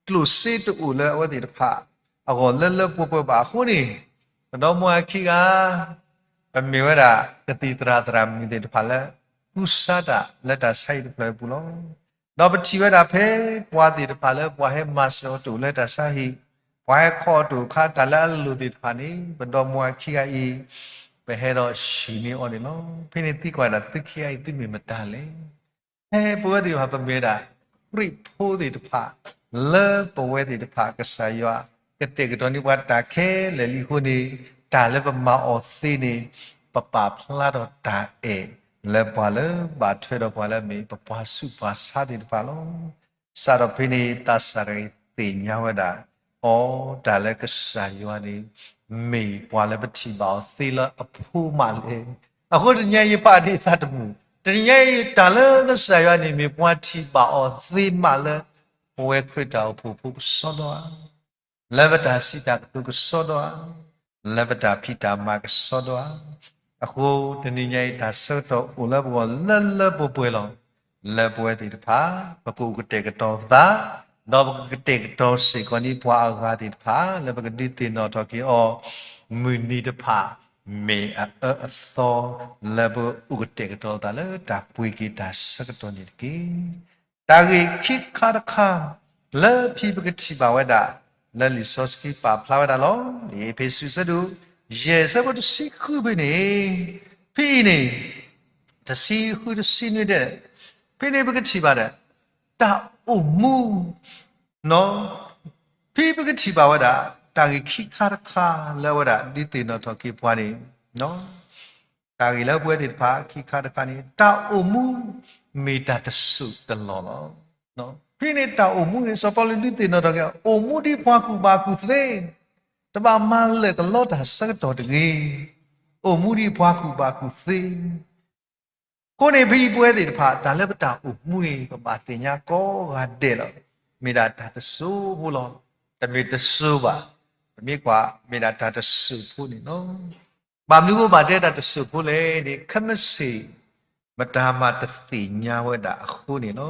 ကျိၣ်စ့တအိၣ်လၢအဝဲသ့ၣ်တဖၣ် အဂီၢ်လၢလၢပှဲၤပှဲၤဘၣ်အဃိန့ၣ်, ပဒီမါဝၤခံဂၤ ပမ့ၢ်ဝဲဒၣ်ကသံၣ်သရၣ်သရၣ်မုၣ်သ့ၣ်တဖၣ်လၢ ကူစါတၢ်လၢတၢ်ဆါဟံၣ်တဖျၢၣ်အပူၤလီၤ. ဒီးပထံၣ်ဝဲဒၣ်ဖဲပှၤသ့ၣ်တဖၣ်လၢပှၤဟဲမၤစၢၤအီၤတအိၣ်လၢတၢ်ဆါဟံၣ်, ပှၤဟဲခီအီၤတအိၣ်အခါ တၢ်လၢအလိၣ်သ့ၣ်တဖၣ်န့ၣ် ပဒီမါဝၤခံဂၤအံၤ ပဟဲဒီးဆူၣ်န့ၢ်အီၤန့ၣ်လီၤ. ဖဲန့ၣ်သံကွၢ်ဒၣ် သုခံဂၤအံၤ သုမ့ၢ်မတၤလဲၣ်. ဖဲပဝဲသ့ၣ်တဖၣ် ပမ့ၢ်ဝဲဒၣ် ခရံာ်ဖိသ့ၣ်တဖၣ် လၢပဝဲသ့ၣ်တဖၣ် ကစၢ်ယွၤ ကတဲာ်ကတီၤန့ၢ်ပှၤတၢ်ခဲလၢာ်လံအဃိန့ၣ်, တၢ်လၢပမၤအီၤသ့န့ၣ် ပပာ်ဖျါထီၣ်တၢ်အဲၣ် လၢပှၤလၢဘၣ်ထွဲဒီးပှၤလၢအမ့ၢ် ပပှၤဆူးပှၤဆါသ့ၣ်တဖၣ်လီၤ. စးထီၣ်ဖဲန့ၣ် သးစၢ်တဂၤအံၤသ့ၣ်ညါဝဲဒၣ်, အိ တၢ်လၢကစၢ်ယွၤန့ၣ် မ့ၢ်ပှၤလၢပထံၣ်ဘၣ်အီၤသ့လၢအဖိမးလဲၣ်. အဃိတနံၤညါအံၤ ယဖးဒံးသးတမုာ်, တနံၤညါအံၤ တၢ်လၢကစၢ်ယွၤန့ၣ် မ့ၢ်ပှၤထံၣ်ဘၣ်အီၤသ့မးလၢ ပဝဲခရံာ်တၢ်အိၣ်ဖှိၣ်ဖိကစီဒီဧါ, လၢပတၢ်စံးတၢ်ကတိၤကစီဒီဧါ, လၢပတၢ်ဖံးတၢ်မၤကစီဒီဧါ. အဃိတနံၤညါအံၤ တၢ်ဆၢကတီၢ်အိၣ်လၢပဂီၢ်လၢလၢပှဲၤပှဲၤလီၤ. လၢပဝဲသ့ၣ်တဖၣ် ပကအိၣ်ကတဲာ်ကတီၤသး, ဒီးပကကတဲာ်ကတီၤစ့ၢ်ကီးန့ၢ်ပှၤအဂၤသ့ၣ်တဖၣ် လၢပကဒုးသ့ၣ်နီၣ်ထီၣ်က့ၤအီၤ မုၢ်နံၤတဖၣ် မ့ၢ်အအၢအသီ လၢပအိၣ်ကတဲာ်ကတီၤသးလၢတၢ်ပှ့ၤက့ၤတၢ်ဆၢကတီၢ်န့ၣ်တက့ၢ်. တၢ်ဂ့ၢ်ခံခါတခါ လၢဖံပကထံၣ်ဘၣ်ဝဲဒၣ် လၢလံာ်စီဆှံပာ်ဖျါဝဲဒၣ်လီၤ. အ့းဖ့းစူး အဆၢဒိၣ်ယဲၢ် အဆၢဖိတဆံဃုဖဲန့ၣ်, ဖဲအံၤန့ၣ် တဆံဃု တဆံနွံဒဲး, ဖဲန့ၣ်ပကထံၣ်ဘၣ်ဒီး တၢ်အိၣ်မူ ဖဲပကထံၣ်ဘၣ်ဝဲဒၣ် တၢ်ဂ့ၢ်ခံခါတခါလၢအဝဲဒၣ်ဒုးသ့ၣ်နီၣ်ထီၣ်က့ၤပှၤန့ၣ်, တၢ်ဂ့ၢ်လၢပဝဲသ့ၣ်တဖၣ်ခံခါတခါန့ၣ် တၢ်အိၣ်မူမ့ၢ်တၢ်တစိၢ်တလီၢ်လီၤ. ဖဲန့ၣ်တၢ်အိၣ်မူန့ၣ် စီၤပီလူးဒုးသ့ၣ်နီၣ်ထီၣ်က့ၤ အိၣ်မူဒ်ပှၤကူၣ်ဘၣ်ကူၣ်သ့, တဘၣ်မၤလၢာ်ကလီတၢ်ဆၢကတီၢ်တဂ့ၤ, အိၣ်မူဒ်ပှၤကူၣ်ဘၣ်ကူၣ်သ့ အဃိန့ၣ် ဖဲအံၤပဝဲသ့ၣ်တဖၣ် တၢ်လၢပတၢ်အိၣ်မူန့ၣ် ပဘၣ်သ့ၣ်ညါကိးဂၤဒဲးလီၤ. မ့ၢ်ဒၣ်တၢ်တစိၢ်ဖိလီၤ. တမ့ၢ်တစိၢ်ဘၣ်. ပမ့ၢ်ကွၢ် မ့ၢ်ဒၣ်တၢ်တစိၢ်ဖိန့ၣ်လီၤ. ဘၣ်မနုၤအဃိဘၣ်တဲတၢ်တစိၢ်ဖိလဲၣ်န့ၣ် ခဲမုၢ်ဆ့ၣ် မတၤမၤတသ့ၣ်ညါဝဲဒၣ်အဃိန့ၣ်လီၤ.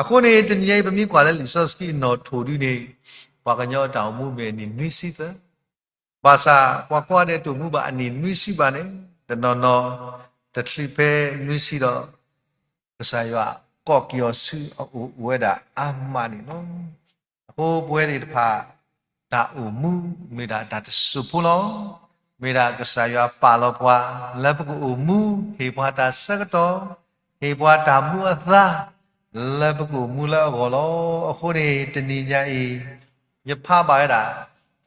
အဃိန့ၣ် တနံၤညါအံၤ ပမ့ၢ်ကွၢ်လၢလံာ်စီဆှံအနီၣ်ထိၣ်ဒုန့ၣ် ပှၤကညီတၢ်အိၣ်မူမ့ၢ်အနံၣ်နွံဆံသၢ ဘၣ်ဆၣ် ပှၤကိးဂၤဒဲးတအိၣ်မူဘၣ်အနံၣ်နွံဆံဘၣ်န့ၣ် တနီၤနီၤ တချုးဖဲနွံဆံဒီး ကစၢ်ယွၤကိးက့ၤအီၤဆူအအိၣ်အိၣ်ဝဲဒၣ်အါမးန့ၣ်လီၤ. အဃိပဝဲသ့ၣ်တဖၣ် တၢ်အိၣ်မူမ့ၢ်ဒၣ်တၢ်တစိၢ်ဖိလီၤ. မ့ၢ်ဒၣ်ကစၢ်ယွၤပာ်လီၤပှၤ လၢပကအိၣ်မူ ဟ့ၣ်ပှၤတၢ်ဆၢကတီၢ် ဟ့ၣ်ပှၤတၢ်မူအသါ လၢပကအိၣ်မူလၢအဂီၢ်လီၤ. အဃိန့ၣ် တနံၤညါအံၤ ယဖးဘၣ်ဝဲဒၣ်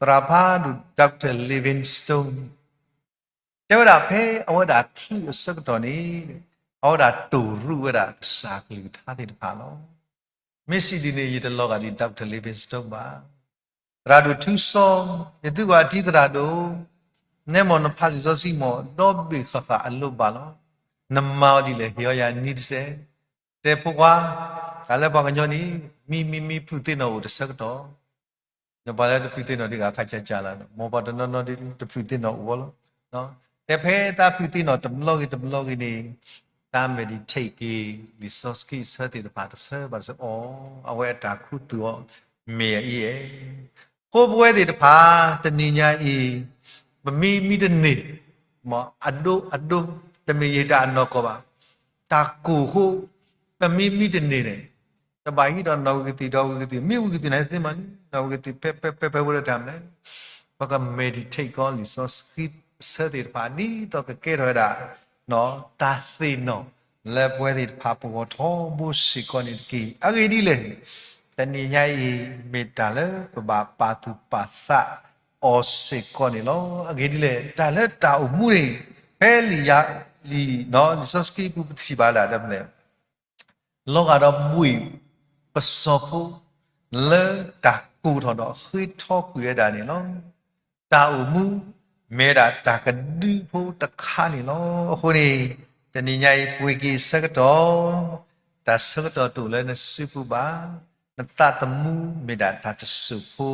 သရၣ်ဖးဒိၣ် Doctor Livingstone တဲဝဲဒၣ်ဖဲအဝဲဒၣ်ချုးအဆၢကတီၢ်န့ၣ် အဝဲဒၣ်တိၢ်ရူးဝဲဒၣ်ကစၢ်ကလုၢ်ကထါသ့ၣ်တဖၣ်လီၤ. မ့ၢ်စံးဒ်န့ၣ် ယတလီၤဂာ်ဒ် Doctor Livingstone ဘၣ်. သရၣ်ဒိၣ်ထူစီ ယသံကွၢ်အတံၤသရၣ်ဒိၣ်, နဲမ့ၢ်နဖးလံာ်စီဆှံမ့ၢ် ဒီဘ့ၣ်ဃၣ်ဃၣ်အလိၣ်ဘၣ်လီၤ. နမၤအီၤဒ်လဲၣ် ဟ့ၣ်အီၤယၤနံၣ်တစဲး. တဲဖိခွါ, တၢ်လၢပှၤကညီန့ၣ် မံမံမံဖုၣ်သ့ၣ်နီၣ်အိၣ်တဆၢကတီၢ် ဒီးပှၤလၢတဖုသ့ၣ်နီၣ်ဒံးဂၤခါကၢကၢလီၤ, မ်ပှၤတနီၤနီၤဒ်တဖုသ့ၣ်နီၣ်အိၣ်လီၤ. တဲဖဲတၢ်ဖုသ့ၣ်နီၣ်တဘျီဂ့ၤတဘျီဂ့ၤန့ၣ် တၢ် meditate က့ၤ လံာ်စီဆှံအဆၢသ့ၣ်တဖၣ်တဆၢဘၣ်တဆၢအီၤ, အဝဲအတၢ်ခူသူၣ်အီၤ မ့ၢ်အအံၤအဲ, ဃိပဝဲသ့ၣ်တဖၣ် တနံၤညါအံၤ ပမံမံတန့ၢ် မ့ၢ်အဒိအဒိ တမ့ၢ်ယတၢ်အနီၢ်ကီၢ်ဘၣ်, တၢ်ကိၢ်ဃိ ပမံမံတန့ၢ်န့ၣ် တဘၣ်ဟံးဒီးနီၢ်ဝံကသံၣ်ဒီးဝံကသံၣ်, မ့ၢ်ဝံကသံၣ်န့ၣ်သ့မးန့ၣ် နီၢ်ဝံကသံၣ်ဖဲဖဲဖဲဖဲဝဲဒၣ်တၢ်မနုၤလဲၣ်, ပက meditate ကီးလံာ်စီဆှံအဆၢသ့ၣ်တဖၣ် ဒ်သိးကကဲထီၣ်ဝဲဒၣ် တၢ်သ့ၣ်နီၣ်လၢပဝဲသ့ၣ်တဖၣ်ပဂီၢ်ထီဘိစ့ၢ်ကီးန့ၣ်တက့ၢ်. အဂ့ၢ်ဒ်လဲၣ်, တနံၤညါအံၤ မ့ၢ်တၢ်လၢပဘၣ်ပာ်သူၣ်ပာ်သးအီၤစ့ၢ်ကီးန့ၣ်လီၤ. အဂ့ၢ်ဒ်လဲၣ်, တၢ်လၢတၢ်အိၣ်မူန့ၣ် ဖဲလံာ်ယၤလံာ် လံာ်စီဆှံပူၤပထံၣ်ဘၣ်ဒၣ်တၢ်မနုၤလဲၣ် လီၤဂာ်ဒီးဘှ့ၣ်ပစီၤဖိ လၢတၢ်ကိၢ်ထီၣ်ဒီးဃ့ထီကွံာ်ဝဲဒၣ်န့ၣ်လီၤ. တၢ်အိၣ်မူ မ့ၢ်ဝဲဒၣ်တၢ်ကဒုဖိတခါန့ၣ်လီၤ. အဃိန့ၣ် တနံၤညါအံၤပှ့ၤက့ၤအဆၢကတီၢ်, တၢ်ဆၢကတီၢ်တအိၣ်လၢနစုပူၤဘၣ်, နသးသမူမ့ၢ်ဒၣ်တၢ်တစိၢ်ဖိ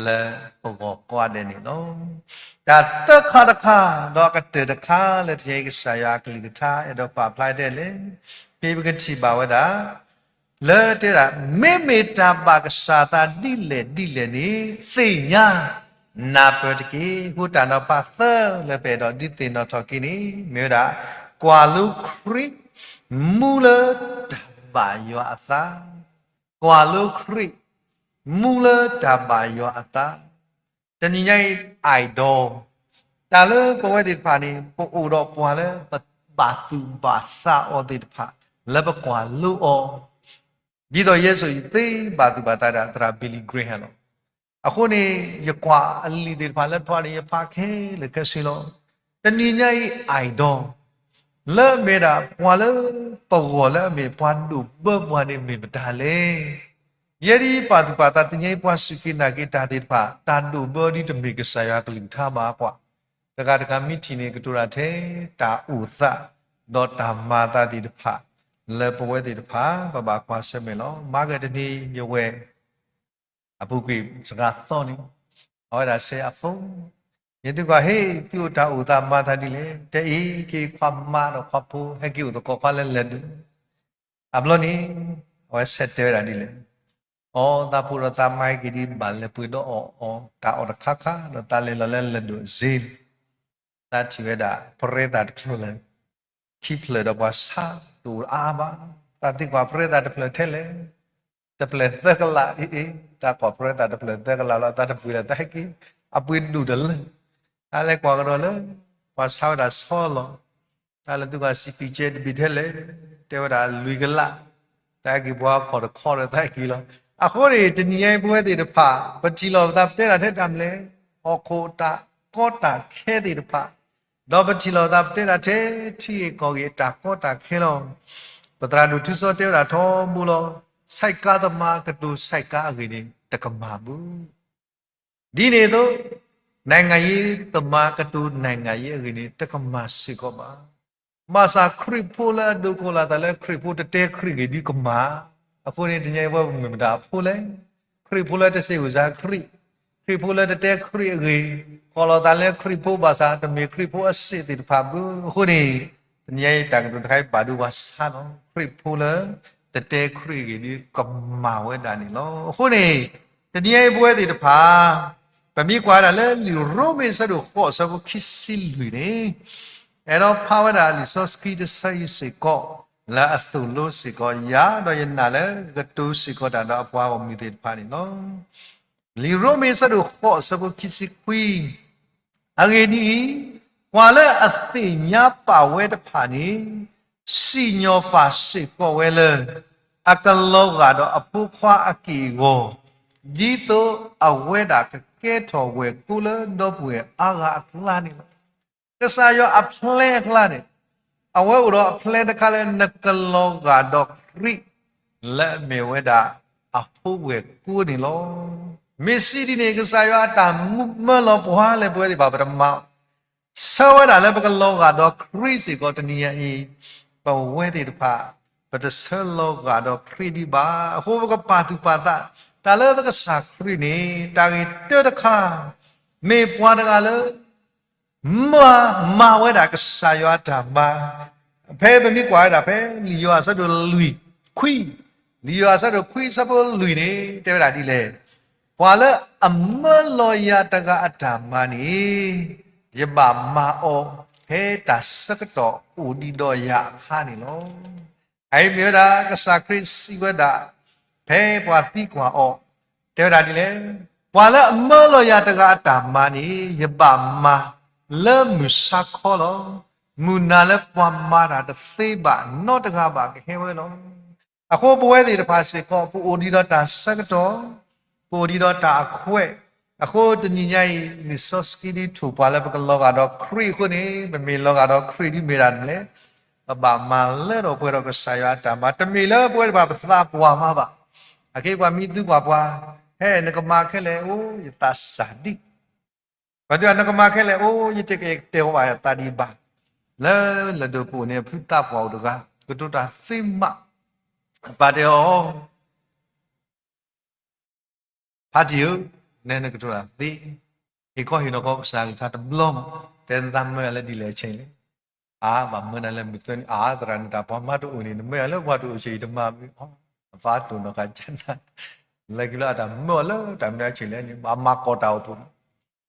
လၢပဂီၢ်ကိးဂၤဒဲးန့ၣ်လီၤ. တၢ်သၢခါတခါ ဒီးအကတၢၢ်တခါလၢတနံၤညါအံၤ ကစၢ်ယွၤအကလုၢ်ကထါအဲၣ်ဒိးပာ်ဖျါတဲလဲၣ်, ဖဲပကထံၣ်ဘၣ်ဝဲဒၣ် လၢတဲဒၣ် မ့မ့ၢ်တၢ်ဘၣ်ကစၢ်သးဒ်လဲၣ်ဒ်လဲၣ်န့ၣ် သ့ၣ်ညါနၢ်ပၢၢ်တက့ၢ်. အဃိတၢ်နီၤဖးသၢလၢပအဲၣ်ဒိးဒုးသ့ၣ်နီၣ်ထီၣ်က့ၤန့ၣ် မ့ၢ်ဝဲဒၣ် ကွၢ်လိခရံာ် မူလၢတၢ်ဘၣ်ယွၤအသး, ကွၢ်လိခရံာ် မူလၢတၢ်ဘၣ်ယွၤအသး. တနံၤညါအံၤ idol တၢ်လၢပဝဲသ့ၣ်တဖၣ်န့ၣ် ပအိၣ်ဒီးပှၤလၢပဘၣ်သူၣ်ဘၣ်သးအီၤသ့ၣ်တဖၣ် လၢပကွၢ်လိအီၤ, ဒ်သိးယဲစိာ်အံၤ သ့ဘၣ်သူၣ်ဘၣ်သးဒၣ်သရၣ် Billy Graham လီၤ. အဃိန့ၣ် ယကွၢ်အလံာ်သ့ၣ်တဖၣ်လၢထွါန့ၣ် ယဖးခဲလၢာ်ခဲဆ့လီၤ. တနံၤညါအံၤ idol လၢအမ့ၢ်ဒၣ်ပှၤလၢပဂီၢ်လၢအမ့ၢ်ပှၤဒိၣ်ဘၢပှၤန့ၣ်မ့ၢ်မတၤလဲၣ်. ယဲဒ်ပာ်သူၣ်ပာ်သးတနံၤညါအံၤ ပှၤစူၢ်က့ၤနာ်က့ၤတၢ်သ့ၣ်တဖၣ် တၢ်ဒိၣ်ဘၢဒ်တမ့ၢ်ကစၢ်ယွၤကလုၢ်ကထါဘၣ်ကွၢ်, တဂၤတဂၤမ့ၢ်ထံၣ်န့ၣ် ကတိၤတၢ်ထဲတၢ်အိၣ်သး ဒီးတၢ်မၤအသးသ့ၣ်တဖၣ် လၢပဝဲသ့ၣ်တဖၣ် ပဘၣ်ကွၢ်ဆၢၣ်မဲာ်လီၤ. မၤကတနံၤ ယဝဲၢ် အပူၤကွံာ်စှၤသီန့ၣ် အဝဲဒၣ်ဆဲးအသိး, ယသံကွၢ် ဟ့ၣ် သုအိၣ်တၢ်အိၣ်သးမၤသးဒ်လဲၣ်, တဲအံၤ က့ၤခွါမါဒီးခွါဖိ ဟဲက့ၤအိၣ်သကိးခွါလၢလဲၤဒိၣ်, အဘျီန့ၣ် အဝဲဆဲးတဲဝဲဒၣ်ဒ်လဲၣ်, အီ သးဖိဒီးသးမါဟဲက့ၤဒ်ဘၣ်လဲၤပှ့ၤဒီးအီၣ်အီ တၢ်အီၣ်တခါခါ ဒီးသးလဲၤလီၤလၢလဲၤဒိၣ်စ့ သးထံၣ်ဝဲဒၣ် ပရဲသးတဖျၢၣ်လၢ ခံဖျၢၣ်ဒီးပှၤဆါတအိၣ်အါအါဘၣ်. သးသံကွၢ် ပရဲသးတဖျၢၣ်ထဲလဲၣ်, တဖျၢၣ်သၢကလးအံၤ, သးကွၢ် ပရဲသးတဖျၢၣ်သၢကလးလီၤ, သးတပှ့ၤလၢၤ သးဟဲက့ၤ, အပှ့ၤဒိၣ်တလၢ, သးလဲၤကွၢ်ကဒီးလၢ ပှၤဆါဝဲဒၣ်ဆီလီၤ, သးလဲၤသံကွၢ် စံးပံးကဲတဘ့ၣ်ထဲလဲၣ်, တဲဝဲဒၣ်လွံၢ်ကလး, သးဟဲက့ၤ ပှၤဖီၣ်တခီဒီးသးဟဲက့ၤလီၤ. အဃိန့ၣ် တနံၤညါအံၤ ပဝဲသ့ၣ်တဖၣ် ပထံၣ်လိာ်ပသး ပတဲဒၣ်ထဲတၢ်မနုၤလဲၣ်, ဟီၣ်ခိၣ်တၢ်ကီတၢ်ခဲသ့ၣ်တဖၣ်, ဒီးပထံၣ်လိာ်ပသး ပတဲဒၣ်ထဲထံဂ့ၢ်ကီၢ်ဂ့ၢ်အတၢ်ကီတၢ်ခဲလီၤ. ပသရၣ်ဒိၣ်ထူစီတဲဝဲဒၣ်ထီဘိလီၤ, ဆိုက်ကားသမားကတိၤဆိုက်ကားအဂ့ၢ်န့ၣ် တကမၣ်ဘူး. ဒ်န့ၣ်အသိး နိုင်ငံရေးသမားကတိၤနိုင်ငံရေးအဂ့ၢ်န့ၣ် တကမၣ်စ့ၢ်ကီးဘၣ်. ဘၣ်ဆၣ်ခရံာ်ဖိလၢအဒိးကိးလီၤသးလၢခရံာ်ဖိ တတဲခရံာ်ဂ့ၤဒုးကမၣ်. အဃိန့ၣ် တနံၤအံၤပဝဲပမ့ၢ်မတၤအဖိလဲၣ်. ခရံာ်ဖိလၢတစံးဝဲစၢ်ခရံာ်, ခရံာ်ဖိလၢတတဲခရံာ်အဂ့ၤ, ကိးလီၤသးလၢခရံာ်ဖိဘၣ်ဆၣ် တမ့ၢ်ခရံာ်ဖိအစံးသ့ၣ်တဖၣ်ဘၣ်. အဃိန့ၣ် တနံၤအံၤတၢ်ကတိၤတခါအံၤဘၣ်ဒိဘၣ်ဆၣ်လီၤ. ခရံာ်ဖိလၢတတဲခရံာ်ဂ့ၤဒုးကမၣ်ဝဲဒၣ်န့ၣ်လီၤ. အဃိန့ၣ် တနံၤအံၤပဝဲသ့ၣ်တဖၣ် ပမ့ၢ်ကွၢ်ဒၣ်လၢလံာ်ရိမ့ၤအဆၢဒိၣ်ဃိးအဆၢဖိခံဆံလွံၢ်န့ၣ် အဲၣ်ဒိးဖးဝဲဒၣ်လံာ်စီဆှံတဆၢအံၤစ့ၢ်ကီး လၢအသိၣ်လိစ့ၢ်ကီးယၤ ဒီးယနာ်လၢကကတိၤစ့ၢ်ကီးတၢ်ဒီးအပှၤဂီၢ်မုၢ်သ့ၣ်တဖၣ်န့ၣ်လီၤ. လံာ်ရိမ့ၤအဆၢဒိၣ်ဃိးအဆၢဖိခံဆံခွံ, အဂ့ၢ်ဒ်အံၤ, ပှၤလၢအသ့ၣ်ညါပာ်ဝဲတဖၣ်န့ၣ် စံၣ်ညီၣ်ပာ်စ့ၢ်ကီးဝဲလၢ အကလီၤဂာ်ဒီးအဖိခွါအက့ၢ်အဂီၤ, ဒ်သိးအဝဲဒၣ်ကကဲထီၣ်ဝဲၢ်ကိလၢဒီပုၢ်ဝဲၢ်အါဂၤအကျါန့ၣ်လီၤ. ကစၢ်ယွၤအplanအကျါန့ၣ် အဝဲအိၣ်ဒီးအplanတခါလၢနကလီၤဂာ်ဒီးခရံာ် လၢအမ့ၢ်ဝဲဒၣ်အဖိဝဲၢ်ကိန့ၣ်လီၤ. မ့ၢ်စံးဒ်န့ၣ် ကစၢ်ယွၤအတၢ်မၢလီၤပှၤလၢပဝဲသ့ၣ်တဖၣ်ပတမၤ ဆၢဝဲဒၣ်လၢပကလီၤဂာ်ဒီးခရံာ်စ့ၢ်ကီးတနံၤအံၤ, ပဝဲသ့ၣ်တဖၣ် ပတဆၢလီၤဂာ်ဒီးခရံာ်ဒံးဘၣ်. အဃိပကပာ်သူၣ်ပာ်သး တၢ်လၢပကစၢ်ခရံာ်န့ၣ် တၢ်ဂ့ၢ်တၢတခါ မ့ၢ်ပှၤတဂၤလၢ မၤမၤဝဲဒၣ်ကစၢ်ယွၤအတၢ်မၤ, ဖဲပမ့ၢ်ကွၢ်ဝဲဒၣ်ဖဲလံာ်ယိၤဟၣ်အဆၢဒိၣ်လွံၢ်ခွံ, လံာ်ယိၤဟၣ်အဆၢဒိၣ်ခွံအဆၢဖိလွံၢ်န့ၣ် တဲဝဲဒၣ်ဒ်လဲၣ်, ပှၤလၢအမၢလီၤယၤတဂၤအတၢ်မၤန့ၣ် ယဘၣ်မၤအီၤဖဲတၢ်ဆၢကတီၢ်အိၣ်ဒံးဒီးယၤအခါန့ၣ်လီၤ. အအံၤမ့ၢ်ဝဲဒၣ် ကစၢ်ခရံာ်စံးဝဲဒၣ် ဖဲပှၤသံကွၢ်အီၤ, တဲဝဲဒၣ်ဒ်လဲၣ်, ပှၤလၢအမၢလီၤယၤတဂၤအတၢ်မၤန့ၣ် ယဘၣ်မၤလၢမုၢ်ဆါခီလီၤ. မုၢ်နၤလၢပှၤမၤတၢ်တသ့ဘၣ်နီတဂၤဘၣ်ကဟဲဝဲလီၤ. အဃိပဝဲသ့ၣ်တဖၣ်စ့ၢ်ကီး ပအိၣ်ဒံးဒီးတၢ်ဆၢကတီၢ်, ပအိၣ်ဒံးဒီးတၢ်အခွဲး, အဃိတနံၤညါအံၤ လံာ်စီဆှံဒ်ထိၣ်ပှၤလၢပကလီၤဂာ်ဒီးခရံာ်အဃိန့ၣ် ပမ့ၢ်လီၤဂာ်ဒီးခရံာ်ဒ်မ့ၢ်ဒၣ်လဲၣ်, ပဘၣ်မၤလၢထီၣ်ပှဲၤထီၣ်ကစၢ်ယွၤအတၢ်မၤ, တမ့ၢ်လၢပဝဲတဖၣ်ပသးပှၢ်မၤဘၣ်. အခဲအံၤပှၤမ့ၢ်သံကွၢ်ပှၤ, ဟဲ နကမၤခဲလၢာ်, အိ ယသးစၢ်ဒံး ပှၤသံကွၢ် နကမၤခဲလၢာ်, အိ ယတကတဲာ်ဘၣ်ယသးဒံးဘၣ်. လၢလၢၢ်ဒိၣ်ပူၤန့ၣ် အဖုသးပှၢ်အိၣ်တဂၤ ကတိၤတၢ်သ့မး, အပၢ်တဲအီၤ ဖါတံၢ်ဧၢ, နဲနကတိၤတၢ်သ့, ဟ့ၣ်ခီဟ့ၣ်နီၤခီကစၢ်ကလုၢ်ကထါတဘျီမး, တဲနသးမၢယၤလၢဒ်လဲၣ်ဆဲးလဲၣ်. အါ ဘၣ်မၢနၤလၢမုၢ်သၢနံၤ, အါ သရၣ်န့ၣ် တၢ်ပှၤမၤတအိၣ်န့ၣ် နမၢယၤလၢပှၤတအိၣ်ဆဲးအံၤတမၤမ့ၢ်, အပၢ်တိၢ်နီၣ်ဃာ်ကနၣ်, လၢခံလၢအတၢ်မၢအီၤလၢတၢ်မနုၤဆဲးလဲၣ်န့ၣ် ဘၣ်မၤကီၢ်တၢ်အိၣ်ဖှိၣ်လီၤ.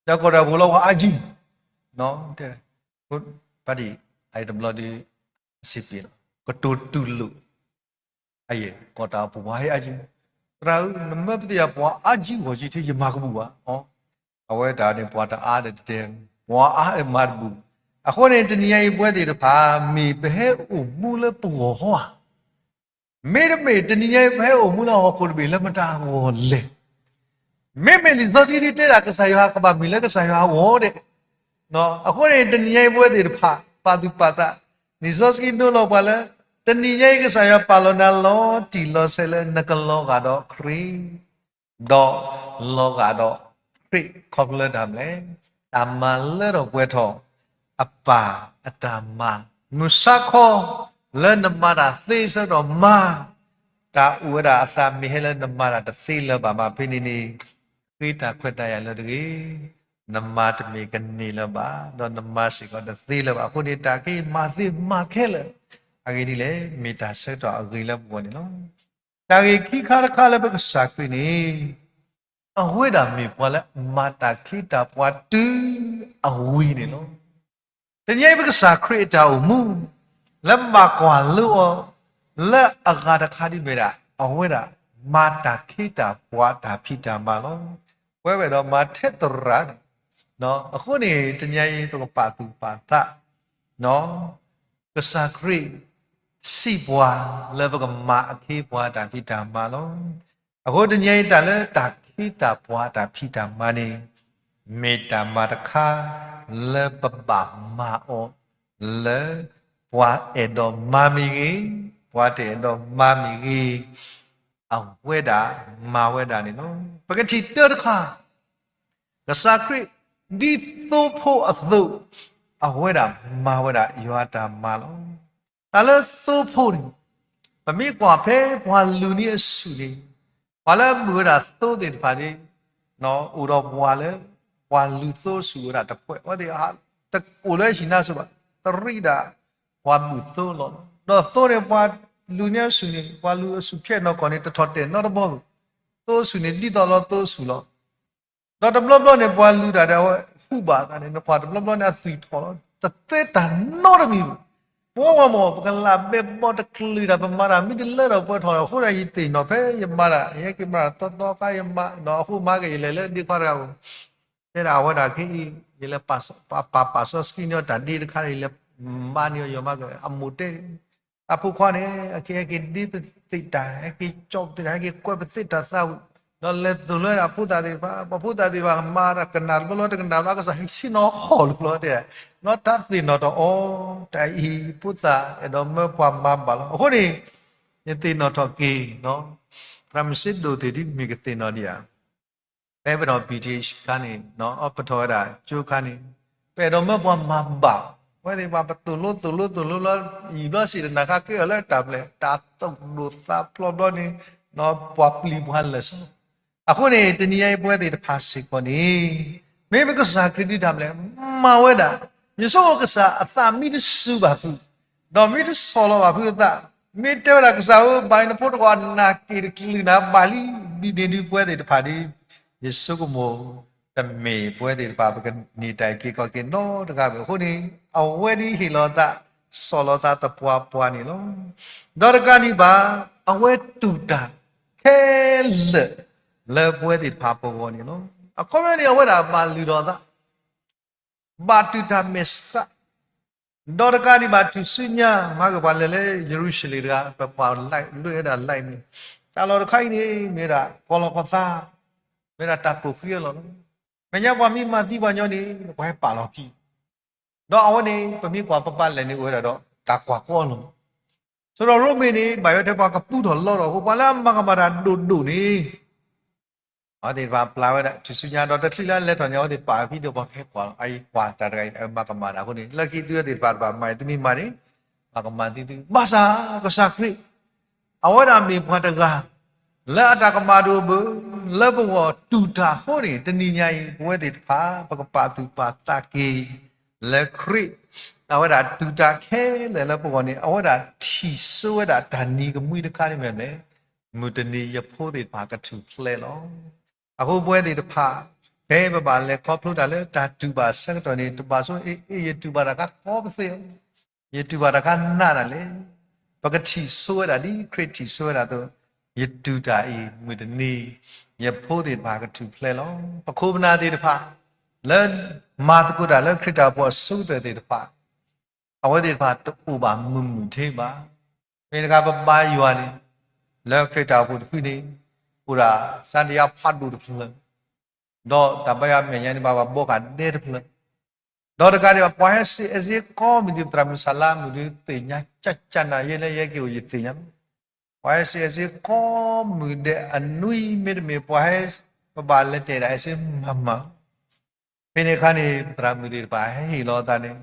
ဒီးကီၢ်တၢ်အိၣ်ဖှိၣ်လၢပှၤအါကံ, တဲ, ဖါတံၢ်, အအံၤတဘျီဒီး အစံးပ့ၤလီၤ, ကတိၤတူၢ်လိာ် အယဲၢ် ကီၢ်တၢ်အိၣ်ဖှိၣ်ပှၤဟဲအါကံ, သရၣ်ဧၢ, နမၢပသ့ၣ်ယၤပှၤအါကံဂီၢ်ကံထဲ ယမၤကဘူၣ်ဘၣ်. အဝဲတၢ်န့ၣ် ပှၤတအါဒီးတတဲ, ပှၤအါမၤတဘူၣ်. အဃိန့ၣ် တနံၤညါအံၤပဝဲသ့ၣ်တဖၣ် မ့ၢ်ပဟဲအိၣ်မူလၢပဂီၢ်ဟီဧါ, မ့တမ့ၢ် တနံၤညါအံၤ ပဟဲအိၣ်မူလၢဟီၣ်ခိၣ်တဘ့ၣ်လၢမတၤဂီၢ်လဲၣ်. မ့မ့ၢ်လံာ်စီဆှံဒ်တဲဒၣ် ကစၢ်ယွၤကဘၣ်မ့ၢ်လၢကစၢ်ယွၤအဂီၢ်ဒဲး. အဃိန့ၣ် တနံၤညါအံၤပဝဲသ့ၣ်တဖၣ် ပာ်သူၣ်ပာ်သး, လံာ်စီဆှံဒိလီၤပှၤလၢ တနံၤညါအံၤ ကစၢ်ယွၤပာ်လီၤနၤလီၤတံၢ်လီၤဆဲးလၢနကလီၤဂာ်ဒီးခရံာ် ဒီးလီၤဂာ်ဒီးခရံာ်ခီဖျိလၢတၢ်မနုၤလဲၣ်, တၢ်မၤလၢထီၣ်ပှဲၤထီၣ် အပၢ်အတၢ်မၤ, မုၢ်ဆါခီ လၢနမၤတၢ်သ့ဆၢကတီၢ်မၤ, တၢ်အိၣ်ဝဲဒၣ်အသးမ့ၢ်ဟဲလၢနမၤတၢ်တသ့လၢၤဘၣ်မးဖဲန့ၣ်န့ၣ်, ဃ့တၢ်ခွဲးတၢ်ယာ်လၢတဂ့ၤ, နမၤတမ့ၢ်ကန့ၢ်လၢၤဘၣ်, ဒီးနမၤစ့ၢ်ကီးတသ့လၢၤဘၣ်. အဃိန့ၣ်တၢ်က့ၤမၤသ့မၤခဲလၢာ်, အဂ့ၢ်ဒ်လဲၣ်, မ့ၢ်တၢ်ဆၢကတီၢ်အဂ့ၤလၢပဂီၢ်န့ၣ်လီၤ. တၢ်ဂ့ၢ်ခံခါတခါလၢပကစၢ်ခရံာ်န့ၣ် အဝဲဒၣ်မ့ၢ်ပှၤလၢအမၤတၢ်ခ့တၢ်ပှၤတုၤအဝံၤန့ၣ်လီၤ. တနံၤအံၤပကစၢ်ခရံာ်အတၢ်အိၣ်မူ လၢဘၣ်ကွၢ်လိအီၤ လၢအဂၤတခါဒ်မ့ၢ်ဒၣ် အဝဲဒၣ်မၤတၢ်ခ့တၢ်ပှၤတၢ်ဖံးတၢ်မၤလီၤ. ပဝဲဝဲဒီးမၤထဲသရၣ်န့ၣ်, အဃိန့ၣ် တနံၤအံၤပကပာ်သူၣ်ပာ်သး ကစၢ်ခရံာ် စံးပှၤလၢပကမၤအခ့အပှၤတၢ်ဖံးတၢ်မၤလီၤ. အဃိတနံၤအံၤတၢ်လၢတၢ်ခ့တၢ်ပှၤတၢ်ဖံးတၢ်မၤန့ၣ် မ့ၢ်တၢ်မၤတခါလၢပဘၣ်မၤအီၤ လၢပှၤအဲၣ်ဒိးမၤမ့ၢ်ဂ့ၤ, ပှၤတအဲၣ်ဒိးမၤမ့ၢ်ဂ့ၤ, အဝဲဒၣ်မၤဝဲဒၣ်န့ၣ်လီၤ. ပကထံၣ်တၢ်တခါ ကစၢ်ခရံာ် ဒ်သိဖိအသိး အဝဲဒၣ်မၤဝဲဒၣ်ယွၤအတၢ်မၤလီၤ. တၢ်လၢသိဖိန့ၣ်, ပမ့ၢ်ကွၢ်ဖဲပှၤလူၤန့ၢ်အဆူၣ်န့ၣ်, ပှၤလၢအမုာ်ဝဲဒၣ်သိသ့ၣ်တဖၣ်န့ၣ်, အိၣ်ဒီးပှၤလၢ ပှၤလူၤသိအဆူၣ်ဝဲဒၣ်တဖှဲၣ်, အဝဲသ့ၣ်တအိၣ်လၢဟံၣ်နါစိၤဘၣ်, တရံးဒၣ်ပှၤမုာ်သိလီၤ. ဒီးသိန့ၣ် ပှၤလူၤန့ၢ်အဆူၣ်န့ၣ်, ပှၤလူၤအဆူၣ်ဖျဲၣ်နီၢ်ကီၢ်န့ၣ် တထီၣ်တဲာ်နီတဘီဘၣ်. သိအဆူၣ်န့ၣ် ဒ်သိးလီၤသိအဆူၣ်လီၤ. ဒီးတဘျီဘျီန့ၣ် ပှၤလူၤတၢ်ဒီးအဝဲဟူးဘၣ်အသးန့ၣ်, နကွၢ်တဘျီဘျီန့ၣ် အသွံၣ်ထီၣ်လီၤ, တသ့တၢ်နီတမံၤဘၣ်. ပဝဲမ့ၢ် ပကလးဘဲဘီတချုးတၢ် ပမၤတၢ်မ့ၢ်တလၢဒီးပှဲၤထီၣ်လီၤ. အဃိဒီးယသ့ၣ်နီၣ်ဖဲယမၤတၢ်, ယဟဲက့ၤမၤတၢ်သီသီခါ ယမၤနီၣ်အဃိ မၤက့ၤ ယလဲၤလၢဒ့ခွါတဂၤပူၤ, တဲဒၣ်အဝဲဒၣ်ခဲအံၤ ယလဲၤပာ်ပာ်စီဆှံန့ၢ်အီၤတၢ်ဒ့တခါန့ၣ်, ယလဲၤမၤန့ၢ်အီၤ ယမၤက့ၤ အမိၢ်တဲ အဖိခွါန့ၣ် အခဲဟဲက့ၤဒ့ပသ့ၣ်တၢ်, ဟဲက့ၤကၠီပသ့ၣ်တၢ်, ဟဲက့ၤကွဲးပသ့ၣ်တၢ်သးဝံၣ်, ဒီးလဲၤသိၣ်လိဝဲဒၣ်ဖိသၣ်သ့ၣ်တဖၣ်, ပှၤဖိသၣ်သ့ၣ်တဖၣ် မၤတၢ်ကနၣ်တဘျီဘျီတကနၣ်ဘၣ် ကစၢ်ဟံးဆ့ၣ်နီၤဟီၣ်လီၤလီၤတဲ, နီၢ်တၢ်သ့ၣ်နီၣ်ထီၣ်အီၤ, တၢ်အံၤ ဖိသၣ်အဲၣ်ဒိးမၢပှၤမၤဘၣ်လီၤ. အဃိန့ၣ် ယသ့ၣ်နီၣ်ထီၣ်က့ၤ သရၣ်မုၣ်စ့ဒိၣ်သ့ၣ်ဒ်မ့ၢ်ကသ့ၣ်နီၣ်ဒံးဧါ ဖဲပဒီး ပံၣ်တ့ၣ်ခါန့ၣ် အီပထီၣ်ဝဲဒၣ်ကၠိခါန့ၣ်, ပအဲၣ်ဒိးမၢပှၤမၤဘၣ်, ပဝဲသ့ၣ်တဖၣ် ပသိၣ်လိသိၣ်လိသိၣ်လိလီၤ, ယံာ်ဘျီစံးတနၤခါကဲအီၤလၢတၢ်ပျဲၢ် တၢ်သူၣ်ဒိၣ်သးဖျိးဘျီန့ၣ်, ပှၤပျံၤပှၤလၢာ်စီ အဃိန့ၣ် တနံၤညါအံၤ ပဝဲသ့ၣ်တဖၣ်စ့ၢ်ကီးန့ၣ်, မ့ၢ်ပကစၢ်ခရံာ်ဒုးတၢ်ပျဲၢ် မၤဝဲဒၣ်, ယဆိကမိၣ်ကစၢ်အသးမ့ၢ်တစူၤဘၣ်သု, ဒီးမ့ၢ်တဆီၣ်လီၤဘၣ်ဖုအသး, မ့ၢ်တဲဝဲဒၣ်ကစၢ်ဧၢ ဘၣ်အံၤနဖိတဂီၢ်နၢ်က့ၤတချုးနၤဘၣ်လံ, ဒ်န့ၣ်ဒုးပဝဲသ့ၣ်တဖၣ်ဒ်, ယဆိကမိၣ် တမ့ၢ်ပဝဲသ့ၣ်တဖၣ် ပကန့ၢ်တၢ်အုၣ်က့ၤခီၣ်က့ၤနီတဂၤဘၣ်. အဃိန့ၣ် အဝဲဒၣ်ဟ့ၣ်လီၤသး, ဆီၣ်လီၤသးသပှၢ်ပှၢ်န့ၣ်လီၤ. ဒီးတကးဒံးဘၣ်, အဝဲတူၢ်တၢ်ခဲလၢာ် လၢပဝဲသ့ၣ်တဖၣ်ပဂီၢ်န့ၣ်လီၤ. အခီပညီန့ၣ် အဝဲဒၣ်ဘၣ်လုၢ်ထီၣ်သး ဘၣ်တူၢ်တၢ်မဲာ်ဆှး, ဒီးတကးဒံးဘၣ် ထူၣ်စုညါ မၤကပၤလဲၤလၢယရူၤၡလ့ၣ်တဂၤ ပကွၢ်လွံၢ်ဝဲဒၣ်လံာ်န့ၣ်, တၢ်လီၢ်တခါအံၤန့ၣ် မ့ၢ်ဒၣ်ကီၤလီၤကီၤသး, မ့ၢ်ဒၣ်တၢ်ကိၢ်ဃံအလီၢ်လီၤ. မဲာ်ညါပှၤမ့ၢ်မၤသံပှၤညီန့ၣ် ပှၤဟဲပာ်လီၤခံ, ဒီးအဝဲန့ၣ် ပမ့ၢ်ကွၢ်ပပာ်လဲၣ်န့ၣ် အိၣ်ဝဲဒၣ်ဒီးတၢ်ကွၢ်ကီအလီၢ် ဆိဒီးရိမ့ၤန့ၣ် ဘၣ်ယိၣ်ထဲပှၤကပူထီၣ်လီထီၣ်အဃိ ပှၤလၢအမၤကမၣ်တၢ်ဒိၣ်ဒိၣ်န့ၣ် အဝဲသ့ၣ်တဖၣ်ပျၢ်ဝဲဒၣ် ထူၣ်စုညါဒီးတချုးလၢအလဲၤထီၣ်န့ၣ် အဝဲသ့ၣ်ပာ်ဖံးဒီးပှၤကဟဲကွၢ်လီၤ. အအံၤကွၢ်တၢ်တဂၤအံၤ အမၤကမၣ်တၢ်အဃိန့ၣ် လၢခံသုဝဲသ့ၣ်တဖၣ်တဘၣ်မၤအံၤ သုမ့ၢ်မၤန့ၣ် မၤကမၣ်သုသု ဘၣ်ဆၣ်ကစၢ်ခရံာ် အဝဲဒၣ်မ့ၢ်ပှၤတဂၤ လၢအတၢ်ကမၣ်ဒိၣ်ဘၣ် လၢပဂီၢ်တူၢ်တၢ်အဃိန့ၣ် တနံၤညါအံၤ ပဝဲသ့ၣ်တဖၣ် ပကပာ်သူၣ်ပာ်သးက့ၤ လၢခရံာ် အဝဲဒၣ်တူၢ်တၢ်ခဲလၢာ်လၢပဂီၢ်န့ၣ် အဝဲဒၣ်ထံၣ်ဆိဝဲဒၣ်တၢ်နံၤကမှံတခါန့ၣ်မ့ၢ်လဲၣ်, မုၢ်တနံၤယဖိသ့ၣ်တဖၣ်ကထူၣ်ဖျဲးလီၤ. အဃိပဝဲသ့ၣ်တဖၣ် ဖဲပဘၣ်လဲၤခီဖျိတၢ်လၢတၢ်တူၢ်ဘၣ်အဆၢကတီၢ်န့ၣ် တဘၣ်ဆိ အ့ အ့ ယတူၢ်ဘၣ်တၢ်ခါကီပသ့ၣ်ဧၢ, ယတူၢ်ဘၣ်တၢ်ခါနးနးလဲၣ်, ပကထံၣ်ဆိဝဲဒၣ်ဒ်ခရံာ်ထံၣ်ဆိဝဲဒၣ်အသိး, ယတူၢ်တၢ်အံၤ မုၢ်တနံၤ ယဖိသ့ၣ်တဖၣ်ကထူၣ်ဖျဲးလီၤ. ပခိၣ်ပနၢ်သ့ၣ်တဖၣ် လၢမၤသကိးတၢ်လၢခရံာ်တၢ်အိၣ်ဖှိၣ်အဆိကတၢၢ်သ့ၣ်တဖၣ် အဝဲသ့ၣ်တဖၣ်တအိၣ်ဘၣ်မုာ်မုာ်ထဲဘၣ်. မ့ၢ်တခါပဘါယွၤန့ၣ် လၢခရံာ်တၢ်အိၣ်ဖှိၣ်တဖုန့ၣ် အိၣ်ဒၣ် စါဒယါဖးဒိၣ်တဖျၢၣ်, ဒီးတၢ်ဘါယွၤမဲာ်ညါန့ၣ် ဘၣ်ဘၣ်ဘီဃာ်ဒဲတဖျၢၣ်, ဒီးတကးဒံးဘၣ် ပှၤဟဲစ့းအဲၣ်စ့းကီမုၢ်ဒံး သရၣ်မုၣ်စၢ်လါမုၢ်ဒံး သ့ၣ်ညါကၠၢ်ကၠၢ်နၤယဲလၢယဲက့ၤအိၣ်ယသ့ၣ်ညါလီၤ. ပှၤဟဲစ့းအဲၣ်စ့းကီမုၢ်ဒဲးအနွံမ့တမ့ၢ် ပှၤဟဲ ပဘၣ်လဲၤတဲာ်ဒၣ်အဲၣ်စ့းမၤမၤ ဖဲန့ၣ်အခါန့ၣ် ပသရၣ်မုၣ်သ့ၣ်တဖၣ်ဟဲဟ့ၣ်လီၤအသးန့ၣ်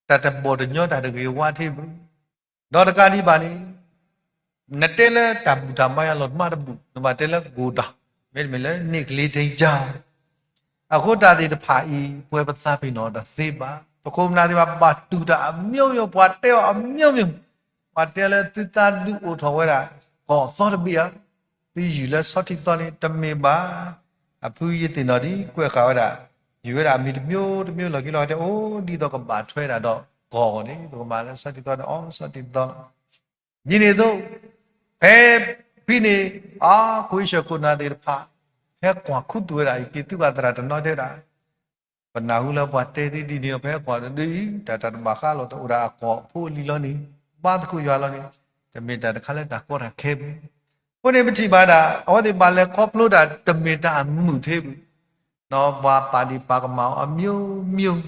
တၢ်တဘီၣ်တညီတၢ်တဂ့ၤဝါထဲဘၣ်. ဒီးတကးဒံးဘၣ်န့ၣ် နတဲလၢတၢ်ဘူၣ်တၢ်ဘါယွၤလီၤမၢ်တဘူၣ်, နဘၣ်တဲလၢကိၢ်တၢ်, မ့တမ့ၢ်လၢန့ၣ်ကလ့တ့ၢ်ကၢ် အဃိတၢ်သ့ၣ်တဖၣ်အံၤ ပဝဲပသးပ့ၤနီၣ်တသ့ဘၣ်. ပခိၣ်ပနၢ်သ့ၣ်တဖၣ်ဘၣ်တူၢ်တၢ်အမျိုးမျိုး, ပှၤတဲအီၤအမျိုးမျိုး, ပှၤတဲလၢသုသးဒုးအိၣ်ထီၣ်ဝဲဒၣ် ကီၢ်အသီတဘ့ၣ်ဧါ, သုယုၢ်လၢဆီထံသီန့ၣ် တမ့ၢ်ဘၣ်. အဖုယသ့ၣ်နီၣ်ဒ်ကွဲးဃာ်ဝဲဒၣ်, ယုၢ်ဝဲဒၣ်အမံၤတမျိုးတမျိုးလီၢ်ခံလီၤ တဲအိၣ်ဒ်သိးကဘၣ်ထွဲဒၣ်ဒီးကီၢ်န့ၣ် ပကမၤလၢဆီထံသီန့ၣ် အီဆီထံသီလီၤ. ဒ်န့ၣ်အသိး ဖဲဖဲန့ၣ် အါ ခိၣ်အ့ၡၢၣ်ခိၣ်နၢ်သ့ၣ်တဖၣ် ဟဲကွၢ်ခူသူၣ်ဝဲဒၣ် ယက့ၤသုဘၣ်သရၣ်တနီၤတဲဝဲဒၣ်, ပနၢ်ဟူလၢပှၤတဲသ့ဒ်န့ၣ် ပဟဲကွၢ်တဒုအံၤ တၢ်တၢ်တဘၣ်ဃးလီၤ တအိၣ်ဒၣ်အကီၢ်ဖိအလံၤလီၤန့ၣ် ဘါသကိးယွၤလီၤန့ၣ် တမ့ၢ်တၢ်တခါလၢတၢ်ကီတၢ်ခဲဘၣ်. အဃိန့ၣ်ပထံၣ်ဘၣ်ဒၣ် အဝဲသ့ၣ်ဘၣ်လဲၤခီဖျိဒၣ်တမ့ၢ်တၢ်အမုာ်ထဲဘၣ် ပှၤပာ်ဒံးပာ်ကမၣ်အီၤအမျိုးမျိုး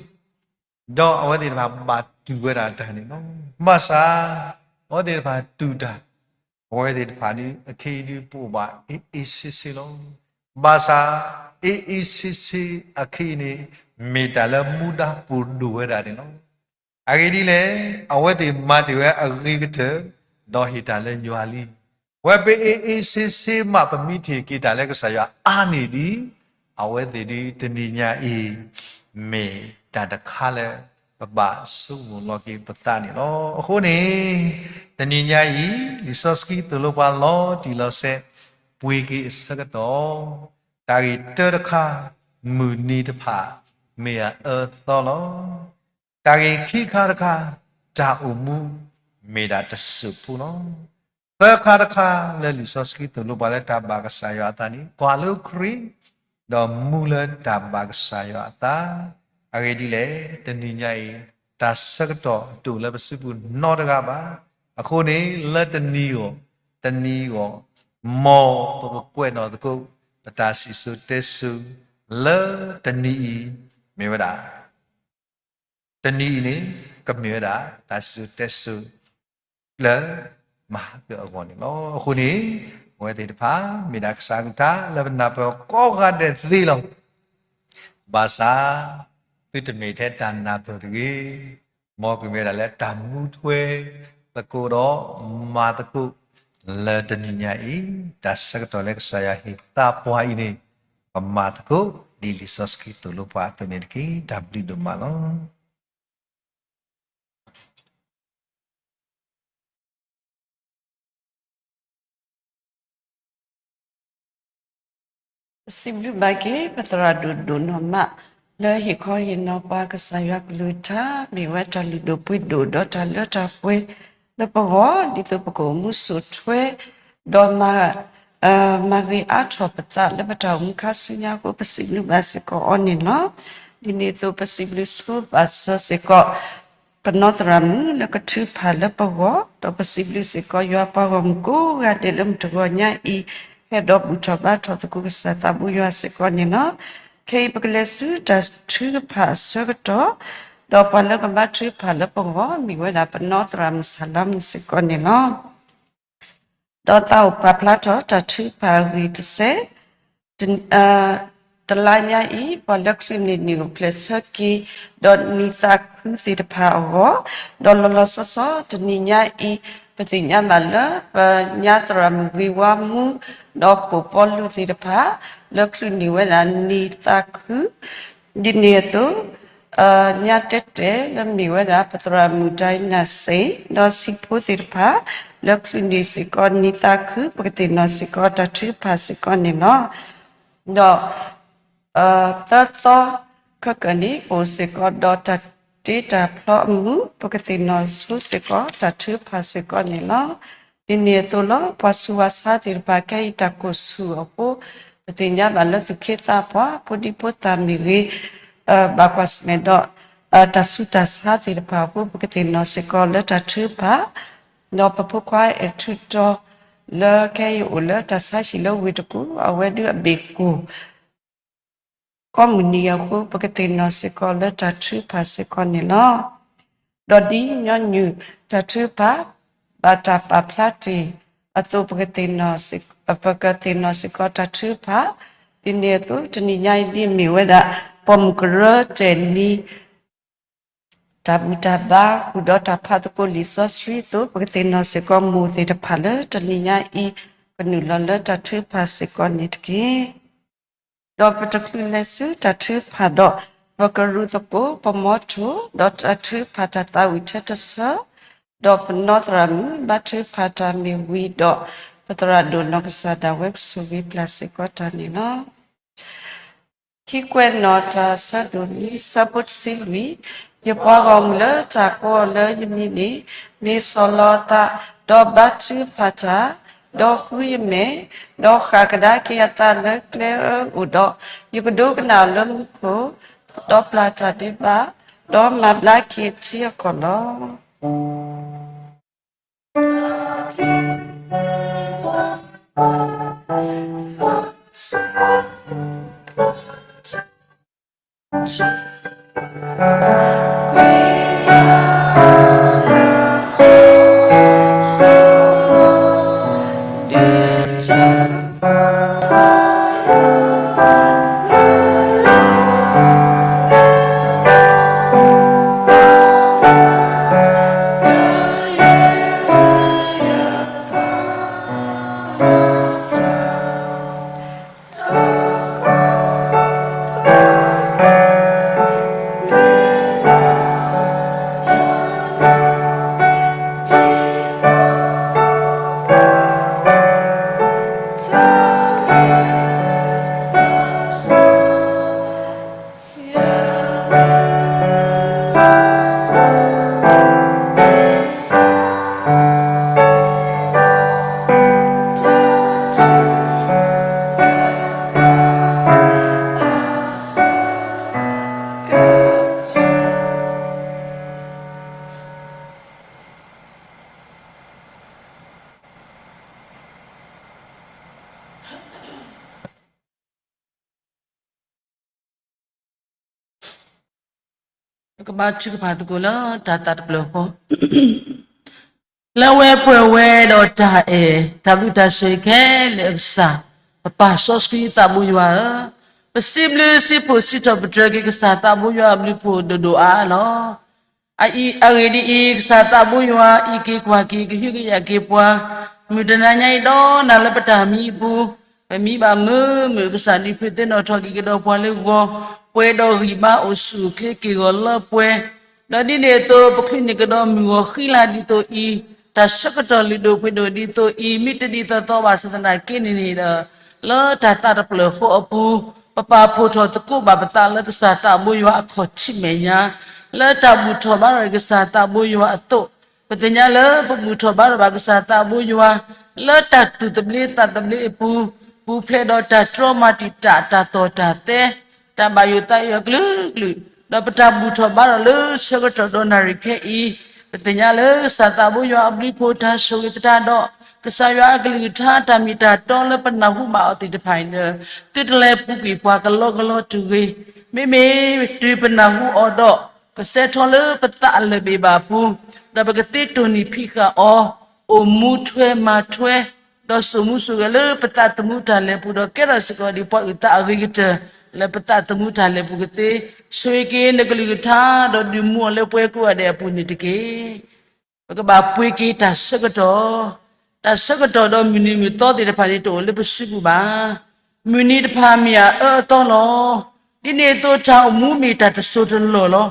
ဒီးအဝဲသ့ၣ်တဖၣ်ဘၣ်တူၢ်ဝဲဒၣ်တၢ်န့ၣ်လီၤ. ဘၣ်ဆၣ် အဝဲသ့ၣ်တဖၣ်တူၢ်တၢ်, အဝဲသ့ၣ်တဖၣ်န့ၣ် အခဲအံၤဒုးပအိၣ်ဘၣ်အ့ၣ်အ့ၣ်ဆ့ဆ့လီၤ. ဘၣ်ဆၣ် အ့ၣ်အ့ၣ်ဆ့ဆ့အခဲအံၤန့ၣ် မ့ၢ်တၢ်လၢမူဒါပူၤဒိၣ်ဝဲဒၣ်န့ၣ်လီၤ. အဂ့ၢ်ဒ်လဲၣ်, အဝဲသ့ၣ်မၤတ့ၢ်ဝဲအဂ့ၤကတၢၢ်, ဒီးဟ့ၣ်တၢ်လၢယွၤလံ. ဝဲပအ့ၣ်အ့ၣ်ဆ့ဆ့မး ပမ့ၢ်ထံၣ်က့ၤတၢ်လၢကစၢ်ယွၤအါန့ၢ်ဒံး, အဝဲသ့ၣ်ဒ်တနံၤညါအံၤ မ့ၢ်တၢ်တခါလၢ ပဘၣ်ဆိကမိၣ်လီၤက့ၤပသးန့ၣ်လီၤ. အဃိန့ၣ် တနံၤညါအံၤ လံာ်စီဆှံသိၣ်လိပှၤလီၤတံၢ်လီၤဆဲး ပှ့ၤက့ၤအဆၢကတီၢ်, တၢ်ဂ့ၢ်တၢတခါ မုၢ်နံၤတဖၣ် မ့ၢ်အအၢအသီလီၤ. တၢ်ဂ့ၢ်ခံခါတခါ တၢ်အိၣ်မူ မ့ၢ်ဒၣ်တစိၢ်ဖိလီၤ. သၢခါတခါလၢလံာ်စီဆှံသိၣ်လိပှၤလၢတၢ်ဘၣ်ကစၢ်ယွၤအသးန့ၣ် ကွၢ်လၢခရံာ်, ဒီးမူလၢတၢ်ဘၣ်ကစၢ်ယွၤအသး. အဂ့ၢ်ဒ်လဲၣ်, တနံၤညါအံၤ တၢ်ဆၢကတီၢ်တအိၣ်လၢပစုပူၤနီတဂၤဘၣ်. အဃိန့ၣ် လၢတနံၤအံၤ, တနံၤအံၤ မ်ပကကွဲးနီၣ်သကိး ပတၢ်စံၣ်စိၤတဲစိၤ လၢတနံၤအံၤ မ့ၢ်ဝဲဒၣ် တနံၤအံၤန့ၣ် ကမ့ၢ်ဝဲဒၣ် တၢ်စံၣ်စိၤတဲစိၤ လၢမၤဟးဂီၤအဂီၢ်န့ၣ်လီၤ. အဃိန့ၣ် အဝဲသ့ၣ်တဖၣ် မ့ၢ်ဒၣ်ကစၢ်အကလုၢ်ကထါ လၢပနၢ်ပၢၢ်ကိးဂၤဒဲးသ့လီၤ. ဘၣ်ဆၣ် သုတမ့ၢ်ထဲတၢ်နၢ်ပၢၢ်တဂ့ၤ, မ်ကမ့ၢ်ဝဲဒၣ်လၢတၢ်မူထွဲသကိးဒီး မၤသကိး လၢတနံၤညါအံၤ တၢ်ဆၢကတီၢ်လၢကစၢ်ယွၤဟ့ၣ်သးပှၤအံၤန့ၣ် ပမၤသကိး ဒ်လံာ်စီဆှံသိၣ်လိပှၤအသိးန့ၣ်တက့ၢ်. တၢ်ဘျုးဒိၣ်မးလီၤ. ပစံးဘျုးဘၣ်က့ၤ ပသရၣ်ဒိၣ်ဒိၣ်နီၢ်မး လၢဟ့ၣ်ခီဟ့ၣ်နီၤပှၤကစၢ်ယွၤကလုၢ်ကထါ မ့ၢ်ဝဲတၢ်လုၢ်ဒိၣ်ပှ့ၤဒိၣ်ဒီးတၢ်လၢတၢ်ပှဲၤလၢပဂီၢ် ဒ်သိးပကအိၣ်မူဆိးထွဲ ဒီးမၤ မၤဂ့ၤအါထီၣ်ပသးလၢပတၢ်အိၣ်မူခါဆူညါအဃိ ပစံးဘျုးဘၣ်စ့ၢ်ကီးအီၤန့ၣ်လီၤ. ဒ်န့ၣ်အသိး ပစံးဘျုးဆိဘၣ်စၢၤစ့ၢ်ကီး ပနီၢ်သရၣ်မုၣ်လၢကထုကဖၣ်လၢပဂီၢ်, ဒီးပစံးဘျုးစ့ၢ်ကီးယွၤပှၤဂီၢ်မုၢ်ကိးဂၤဒဲးလၢမုၢ်တဂီၤညါအံၤ ဟဲဒီးဘူၣ်ထီၣ်ဘါထီၣ်သကိးကစၢ်သးဘိယွၤစ့ၢ်ကီးန့ၣ်လီၤ. ခဲအံၤပကလဲၤဆူတၢ်ထုကဖၣ်အဆၢကတီၢ်, ဒီးပှၤလၢကဘါထုကဖၣ်လၢပဂီၢ် မ့ၢ်ဝဲဒၣ်ပနီၢ်သရၣ်မုၣ်စၢ်လါမုၣ်စ့ၢ်ကီးန့ၣ်လီၤ. ဒီးသးအိၣ်ပာ်ဖျါထီၣ်တၢ်ထုကဖၣ်အဂ့ၢ်တစဲး, တ တလါညါအံၤ ပှၤလၢကလုာ်န့ၣ်နံၣ်အိၣ်ဖျဲၣ်ဆၢက့ၤ ဒီးနံၤသးခုသ့ၣ်တဖၣ်အဂီၢ်, ဒီးလီၤလီၤဆီဆီတနံၤညါအံၤ ပသ့ၣ်ညါဘၣ်လၢ ပညါသရၣ်မုၣ်ဂ့ၤဝါမူ ဒီးပိာ်ပီလူးသ့ၣ်တဖၣ် လၢကလုာ်န့ၣ်ဝဲဒၣ်နံၤသးခု ဒ်န့ၣ်အသိး ညါတဲတဲလၢမ့ၢ်ဝဲဒၣ် ပသရၣ်မုၣ်ဒိၣ်နၢ်စ့ၣ် ဒီးဆံးဖိသ့ၣ်တဖၣ် လၢကလုာ်န့ၣ်စ့ၢ်ကီးနံၤသးခု ပကသ့ၣ်နီၣ်စ့ၢ်ကီးတၢ်ထုကဖၣ်စ့ၢ်ကီးန့ၣ်လီၤ. ဒီး သၢသီခဲကနံၣ် ပအိၣ်စ့ၢ်ကီးဒီးတၢ်တ့တၢ်ဖျီအမုာ် ပကသ့ၣ်နီၣ်ဆိစ့ၢ်ကီးတၢ်ထုကဖၣ်စ့ၢ်ကီးန့ၣ်လီၤ. ဒ်န့ၣ်အသိးလီၤ ပှၤဆူးဝါဆါသ့ၣ်တဖၣ်ခဲအံၤတၢ်ကိၢ်ဆူၣ်အဃိ ပသ့ၣ်ညါဘၣ်လၢသူၣ်က့သးပှၢ် ဖိဒံဖိသၣ်မ့ၢ်ဂ့ၤ ဘၣ်ကွၢ်ဆၢၣ်မဲာ်ဒီး တၢ်ဆူးတၢ်ဆါသ့ၣ်တဖၣ်အဃိ ပကသ့ၣ်နီၣ်စ့ၢ်ကီးလၢတၢ်ထုကဖၣ် ဒီးပဖိခွါအဲၣ်ထူးတီၤ လၢခဲအံၤအိၣ်လၢတၢ်ဆါဟံၣ်လၢဝ့ၢ်တကူၣ် အဝဲဒုးအဘ့ၣ်ကိၢ် ကိးမုၢ်နံၤအဃိ ပကသ့ၣ်နီၣ်စ့ၢ်ကီးလၢတၢ်ထုကဖၣ်စ့ၢ်ကီးန့ၣ်လီၤ. ဒီးဒ်ညီနုၢ်တၢ်ထုကဖၣ် ဘၣ်တၢ်ပာ်ဖျါတ့ၢ်အသိး ပကသ့ၣ်နီၣ်စ့ၢ်ကီးတၢ်ထုကဖၣ်, ဒ်န့ၣ်အသိးတနံၤညါအံၤဒ်မ့ၢ်ဝဲဒၣ် ပိာ်မုၣ်ကရၢတဲာ်နံၤ တၢ်ဘူၣ်တၢ်ဘါ ဃုာ်ဒီးတၢ်ဖးသကိးလံာ်စီဆှံအသိး ပကသ့ၣ်နီၣ်စ့ၢ်ကီး မိၢ်သ့ၣ်တဖၣ်လၢတနံၤညါအံၤ ကနုာ်လီၤလၢတၢ်ထုကဖၣ်စ့ၢ်ကီးန့ၣ်တက့ၢ်. ဒီးပတချုးလဲၤဆူတၢ်ထုကဖၣ်ဒီး ပကရူးသကိး ပမီထိၣ် ဒီးတၢ်ထုကဖၣ်တၢ်သးဝံၣ်ထဲတဆၢ, ဒီးပနီၢ်သရၣ်မုၣ် ဘါထုကဖၣ်တၢ်မ့ၢ်ဝံၤဒီး ပသရၣ်ဒိၣ်နီၢ်ကစၢ်ဒၣ်ဝဲကဆိၣ်ဂ့ၤပျၢ်စ့ၢ်ကီးတၢ်န့ၣ်လီၤ. ခံကွဲးနီၣ်တၢ်ဆၢဒိၣ်နွံ ဆၢဖိတဆံလွံၢ်, ယပှၤဂီၢ်မုၢ်လၢတၢ်ကိးအီၤလၢယမံၤန့ၣ် မ့ၢ်ဆီၣ်လီၤအသး, ဒီးဘါထုကဖၣ်တၢ်, ဒီးဃုယမဲာ်, ဒီးဃၣ်ကဒါက့ၤအသးလၢကျဲအၢအိၣ်ဒီး, ယကဒိကနၣ်အီၤလၢမူခိၣ်, ဒီးပျၢ်တၢ်ဒဲးဘး, ဒီးမၤဘျါက့ၤအထံအကီၢ်လီၤ. ပကဘါထုကဖၣ်သကိးလၢတၢ်သးတဖျၢၣ်ဃီ လၢအဝဲပှဲၤဝဲဒီးတၢ်အဲၣ် တၢ်ဘျုးတၢ်ဆိၣ်ဂ့ၤခဲလၢာ်အကစၢ်, ပပၢ်စီဆှံသးဘိယွၤဧၢ, ပစံးဘျုးစံးဖှိၣ်စံးထီၣ်ပတြၢၤက့ၤကစၢ်သးဘိယွၤအဘျုးအဖှိၣ်ဒိၣ်ဒိၣ်အါအါလီၤ. အအံၤအဂ့ၢ်ဒ်အံၤ, ကစၢ်သးဘိယွၤအံးက့ၤကွၢ်က့ၤ ကဟုကယာ်က့ၤပှၤ, မုၢ်တနၤညါအံၤဒီးနၤလၢပတၢ်မံအပူၤ, ပမံဘၣ်မုာ်မုာ် ကစၢ်ဒုးဖုးသ့ၣ်နီၣ်ထီၣ်က့ၤကဒီးပှၤလၢဂီၤ, ပှဲၤဒီးဂံၢ်ဘါအိၣ်ဆူၣ်အိၣ်ချ့က့ၤဂီၤလၢပှဲၤ, ဒီးဒ်န့ၣ်အသိး ပချုးန့ၢ်ကဒီးမုၢ်ဂီၤဃံလၤဒ်သိးအံၤ, တၢ်ဆၢကတီၢ်လုၢ်ဒိၣ်ပှ့ၤဒိၣ်ဒ်သိးအံၤ မ့ၢ်တဒ်သိးသိးဘၣ်ဆၣ်သနာ်က့န့ၣ်န့ၣ်ဒီး, လၢတၢ်သးတဖျၢၣ်ဃီအပူၤ, ပပာ်ဖှိၣ်ထီၣ်သကိးဘၣ်ပသးလၢကစၢ်သးဘိယွၤအခီၣ်ထံးမဲာ်ညါ, လၢတၢ်ဘူၣ်ထီၣ်ဘါထီၣ်က့ၤကစၢ်သးဘိယွၤအသိး, ပသ့ၣ်ညါလၢပဘူၣ်ထီၣ်ဘါထီၣ်ဘၣ်ကစၢ်သးဘိယွၤ, လၢတၢ်တူၢ်သဘျ့သးသဘျ့အပူၤ, ပူၤဖျဲးဒီးတၢ်တြီမၤတံာ်တာ် တၢ်သီၣ်တၢ်သဲ, တၢ်ဘၣ်ယိၣ်သးယိၣ်အကလုာ်ကလုာ်, ဒီးပတၢ်ဘူၣ်ထီၣ်ဘါထီၣ်လၢဆၢကတီၢ်ဒီးနၣ်ရံၣ်ခဲအံၤ, ပသ့ၣ်ညါလၢကစၢ်သးဘိယွၤအဘျုးအဖှိၣ်တၢ်ဆိၣ်ဂ့ၤသတးဒီး, ကစၢ်ယွၤအကလုၢ်ကထါ တၢ်မ့ၢ်တၢ်တီလၢပနၢ်ဟူဘၣ်အီၤသ့ၣ်တဖၣ်အံၤဒီး, သုတလဲၤပူၤကွံာ်ပှၤကလီကလီတဂ့ၤ, မ့မ့ၢ်တုၤပနၢ်ဟူအီၤဒီး, ကဆှဲထီၣ်လၢပသးအလၢၢ်ဘ့ၣ်ဘၣ်အပူၤ, ဒီးပကသ့တိၢ်နီၣ်ဖံးဃာ်အီၤ, အိၣ်မူထွဲမၤထွဲ, ဒီးစိာ်မူစိာ်ဂဲၤလၢပသးသမူတၢ်လဲၤပူၤဒီး ကဲထီၣ်စ့ၢ်ကီးဒ်ပှၤအုၣ်သးအဂ့ၤကတၢၢ်, လၢပသးသမူတၢ်လဲၤပူၤကသ့, ဆိၣ်ဂ့ၤက့ၤနကလုၢ်ကထါ ဒီးဒုးမူအီၤလၢပှၤကိးဂၤဒဲးအပူၤန့ၣ်တက့ၢ်. ပကဘၣ်ပှ့ၤက့ၤတၢ်ဆၢကတီၢ်, တၢ်ဆၢကတီၢ်ဒီးမုၢ်နံၤမုၢ်သီသ့ၣ်တဖၣ်န့ၣ် တအိၣ်လၢပစုပူၤဘၣ်. မုၢ်နံၤတဖၣ်မ့ၢ်အအၢအသီလီၤ. ဒ်န့ၣ်အသိးတၢ်အိၣ်မူမ့ၢ်တၢ်တစိၢ်တလီၢ်လီၤ.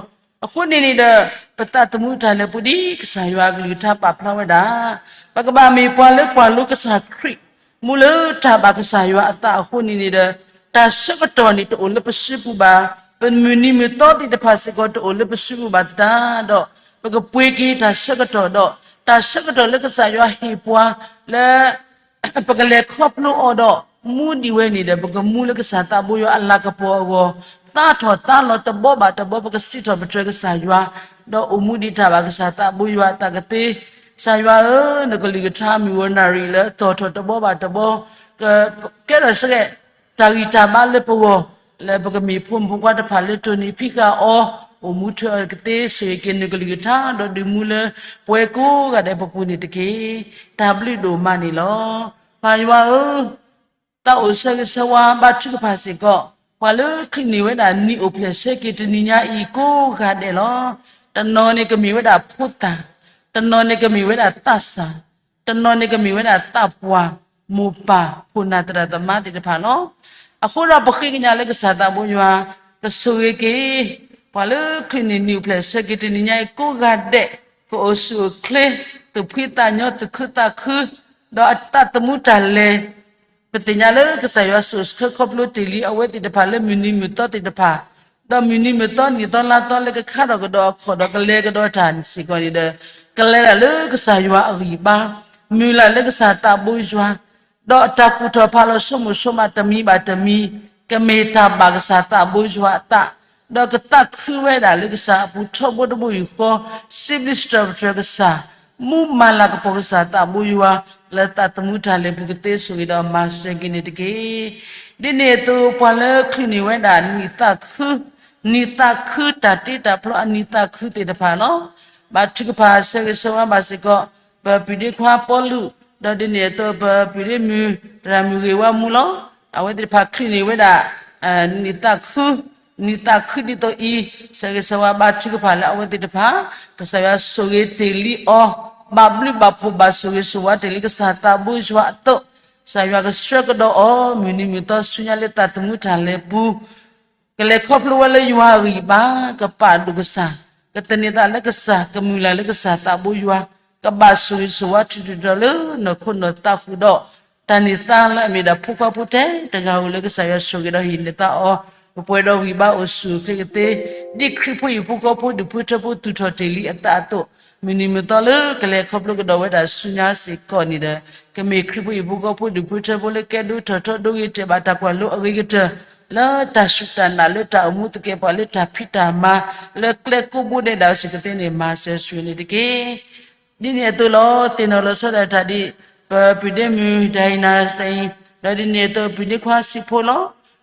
အဃိန့ၣ်န့ၣ်ဒီး, ပသးသမူတၢ်လဲၤပူၤဒ်ကစၢ်ယွၤအကလုၢ်ကထါပာ်ဖျါဝဲဒၣ်, ပကဘၣ်မ့ၢ်ပှၤလၢကွၢ်လိကစၢ်ခရံာ်, မူလၢတၢ်ဘၣ်ကစၢ်ယွၤအသးအဃိန့ၣ်န့ၣ်ဒီး, တၢ်ဆၢကတီၢ်န့ၣ်တအိၣ်လၢပစုပူၤဘၣ်. ပမုၢ်နံၤမုၢ်သီသ့ၣ်တဖၣ်စ့ၢ်ကီးတအိၣ်လၢပစုပူၤဘၣ်သတးဒီး, ပကပှ့ၤက့ၤတၢ်ဆၢကတီၢ်ဒီး, တၢ်ဆၢကတီၢ်လၢကစၢ်ယွၤဟ့ၣ်ပှၤလၢ ပကလဲၤခီဖျိအီၤဒီး, မူဒံးဝဲန့ၣ်ဒီး ပကမူလၢကစၢ်သးဘိယွၤအလၤကပီၤအဂီၢ်, သါထီၣ်သါလီၤတဘီဘၣ်တဘီ ပကစံးထီၣ်ပတြၢၤကစၢ်ယွၤ, ဒီးအိၣ်မူဒံးတၢ်ဘၣ်ကစၢ်သးဘိယွၤအသးကသ့, ကစၢ်ယွၤဧၢ, နကလုၢ်ကထါမုၢ်ဂီၤနၣ်ရံၣ်လၢအသီၣ်ထီၣ်တဘီဘၣ်တဘီ, ကကဲထီၣ်စ့ၢ်ကီး တၢ်ဂံၢ်တၢ်ဘါလၢပဂီၢ်, လၢပကမ့ၢ်ဖိမုၣ်ဖိခွါတဖၣ်လၢတိၢ်နီၣ်ဖံးဃာ်အီၤ, အိၣ်မူထွဲအီၤကသ့, ဆိၣ်ဂ့ၤက့ၤနကလုၢ်ကထါ ဒီးဒုးမူလၢပဝဲကိးဂၤဒဲးပပူၤန့ၣ်တက့ၢ်. တၢ်ဘျုးဒိၣ်မးန့ၣ်လီၤ. ပၢ်ယွၤဧၢ, သးအိၣ်ဆၢဂ့ၤဆၢဝါဘါထုကဖၣ်စ့ၢ်ကီး, ပှၤလၢချုးန့ၢ်ဝဲဒၣ်နံၣ်အိၣ်ဖျဲၣ်ဆၢက့ၤတနံၤညါအံၤကိးဂၤဒဲးလီၤ. တနီၤန့ၣ်ကမ့ၢ်ဝဲဒၣ်ဖိသၣ်, တနီၤန့ၣ်ကမ့ၢ်ဝဲဒၣ်သးစၢ်, တနီၤန့ၣ်ကမ့ၢ်ဝဲဒၣ်သးပှၢ်, မိၢ်ပၢ်, ခိၣ်နၢ်သရၣ်သမါသ့ၣ်တဖၣ်လီၤ. အဃိဒီးပဃ့ကညးလၢကစၢ်သးဘိယွၤ, ကဆိၣ်ဂ့ၤက့ၤ ပှၤလၢချုးန့ၢ်နံၣ်အိၣ်ဖျဲၣ်ဆၢက့ၤတနံၤညါအံၤကိးဂၤဒဲး, ကအိၣ်ဆူၣ်အိၣ်ချ့, သူၣ်ဖှံသးညီ သူၣ်ခုသးခု, ဒီးအသးသမူတၢ်လဲၤ ပသ့ၣ်ညါလၢကစၢ်ယွၤစိာ်ဆှၢခီဖျိတ့ၢ်လံအဝဲသ့ၣ်တဖၣ်လၢမုၢ်နံၤမုၢ်သီသ့ၣ်တဖၣ်, ဒီးမုၢ်နံၤမုၢ်သီနံၣ်သီလါသီလၢကခါထီၣ်ကဒီးအခီၣ်ဒီးကလဲၤကဒီးတၢ်စ့ၢ်ကီးန့ၣ်ဒီး, ကလဲၤဒၣ်လၢကစၢ်ယွၤအဂံၢ်ဘါ, မုၢ်လၢ်လၢကစၢ်သးဘိယွၤ, ဒီးအတၢ်ကူၣ်ထီၣ်ဖးလီၤဆိကမိၣ်ဆိကမးတမံၤဘၣ်တမံၤ, ကမ့ၢ်တၢ်ဘၣ်ကစၢ်သးဘိယွၤအသး, ဒီးကသးခုဝဲဒၣ်လၢကစၢ်အပူၤထီဘိတဘိယူၢ်ဃီ, စံးဘျုးစံးထီၣ်ပတြၢၤကစၢ်, မူမၤလၤကပီၤကစၢ်သးဘိယွၤ, လၢသးသမူတၢ်လဲၤပူၤကသ့ဆိၣ်ဂ့ၤဒီးမၤစၢၤက့ၤန့ၣ်တက့ၢ်. ဒ်န့ၣ်အသိးပှၤလၢချုးန့ၢ်ဝဲဒၣ်နံၣ်သးခု, နံၣ်သးခုတၢ်တ့တၢ်ဖျီအနံၣ်သးခုသ့ၣ်တဖၣ်လီၤ. ဘါထုကဖၣ်ဆၢဂ့ၤဆၢဝါဘၣ်စ့ၢ်ကီး, ပပုၢ်ဒ့ခွါပီလူး, ဒီးဒ်န့ၣ်အသိးပပုၢ်ဒ့မုၣ် သရၣ်မုၣ်ဂ့ၤဝါမူလီၤ. အဝဲသ့ၣ်တဖၣ်ချုးန့ၢ်ဝဲဒၣ် နံၣ်သးခု, နံၣ်သးခုဒ်သိးအံၤ, ဆၢဂ့ၤဆၢဝါဘါထုကဖၣ်လၢအဝဲသ့ၣ်တဖၣ်, ကစၢ်ယွၤဆိၣ်ဂ့ၤတ့ၢ်လံအီၤ, ဘၣ်ဘျုးဘၣ်ဖှိၣ်ဘၣ်ဆိၣ်ဂ့ၤဆိၣ်ဝါတ့ၢ်လံကစၢ်သးဘိယွၤအသိး, ကစၢ်ယွၤကဆှၢကဒီးအီၤ မုၢ်နံၤမုၢ်သီဆူညါလၢသးသမူတၢ်လဲၤပူၤ ကလဲၤခီဖျိဝဲလၢယွၤအဂံၢ်ဘါ, ကပာ်ဒိၣ်ကစၢ်, ကသန့ၤသးလၢကစၢ်, ကမုၢ်လၢ်လၢကစၢ်သးဘိယွၤ, ကဘၣ်ဆိၣ်ဂ့ၤဆိၣ်ဝါထုးထုးဒီးလၢနီၢ်ခိနီၢ်သးဃုာ်ဒီး, တၢ်န့ၢ်သါလၢအမ့ၢ်ဒၣ်ဖိခွါဖိတၢ်တဂၤဧိၤလၢကစၢ်ယွၤဆိၣ်ဂ့ၤဒီးဟ့ၣ်န့ၢ်သါအီၤ, ပပှဲၤဒီးဂံၢ်ဘါအိၣ်ဆူၣ်အိၣ်ချ့ကသ့, ဒ်ခရံာ်ဖိဟံၣ်ဖိဃီဖိဒူၣ်ဖိထၢဖိသူၣ်ထီၣ်တ့ၢ်လံအသးအသိး, မုၢ်နံၤမုၢ်သီလၢကလဲၤခီဖျိကဒီးဝဲဒၣ်ဆူညါစ့ၢ်ကီးန့ၣ်ဒီး, ကမ့ၢ်ခရံာ်ဖိဟံၣ်ဖိဃီဖိဒူၣ်ဖိထၢဖိလၢကဲဒိၣ်ထီၣ်ထီဒိဂ့ၤတဲာ်ဘၣ်တၢ်ကွၢ်လိအဂ့ၤကတၢၢ်, လၢတၢ်စူၢ်တၢ်နာ်လၢတၢ်အိၣ်မူသကဲးပဝးလၢတၢ်ဖံးတၢ်မၤ, လၢကျဲကိးဘိဒဲးဒၣ်စ့ၢ်ကီးသ့န့ၣ် မၤစၢၤဆိၣ်ဂ့ၤန့ၣ်တက့ၢ်. ဒ်န့ၣ်အသိးလီၤ. သ့ၣ်နီၣ်လီၤဆီဒၣ်တၢ်ဒ် ပပုၢ်ဒ့မုၣ် ဒၤအံၤနၤစ့ၢ်, ဒီးဒ်န့ၣ်အသိးပုၢ်ဒ့ခွါစံးဖိလီၤ.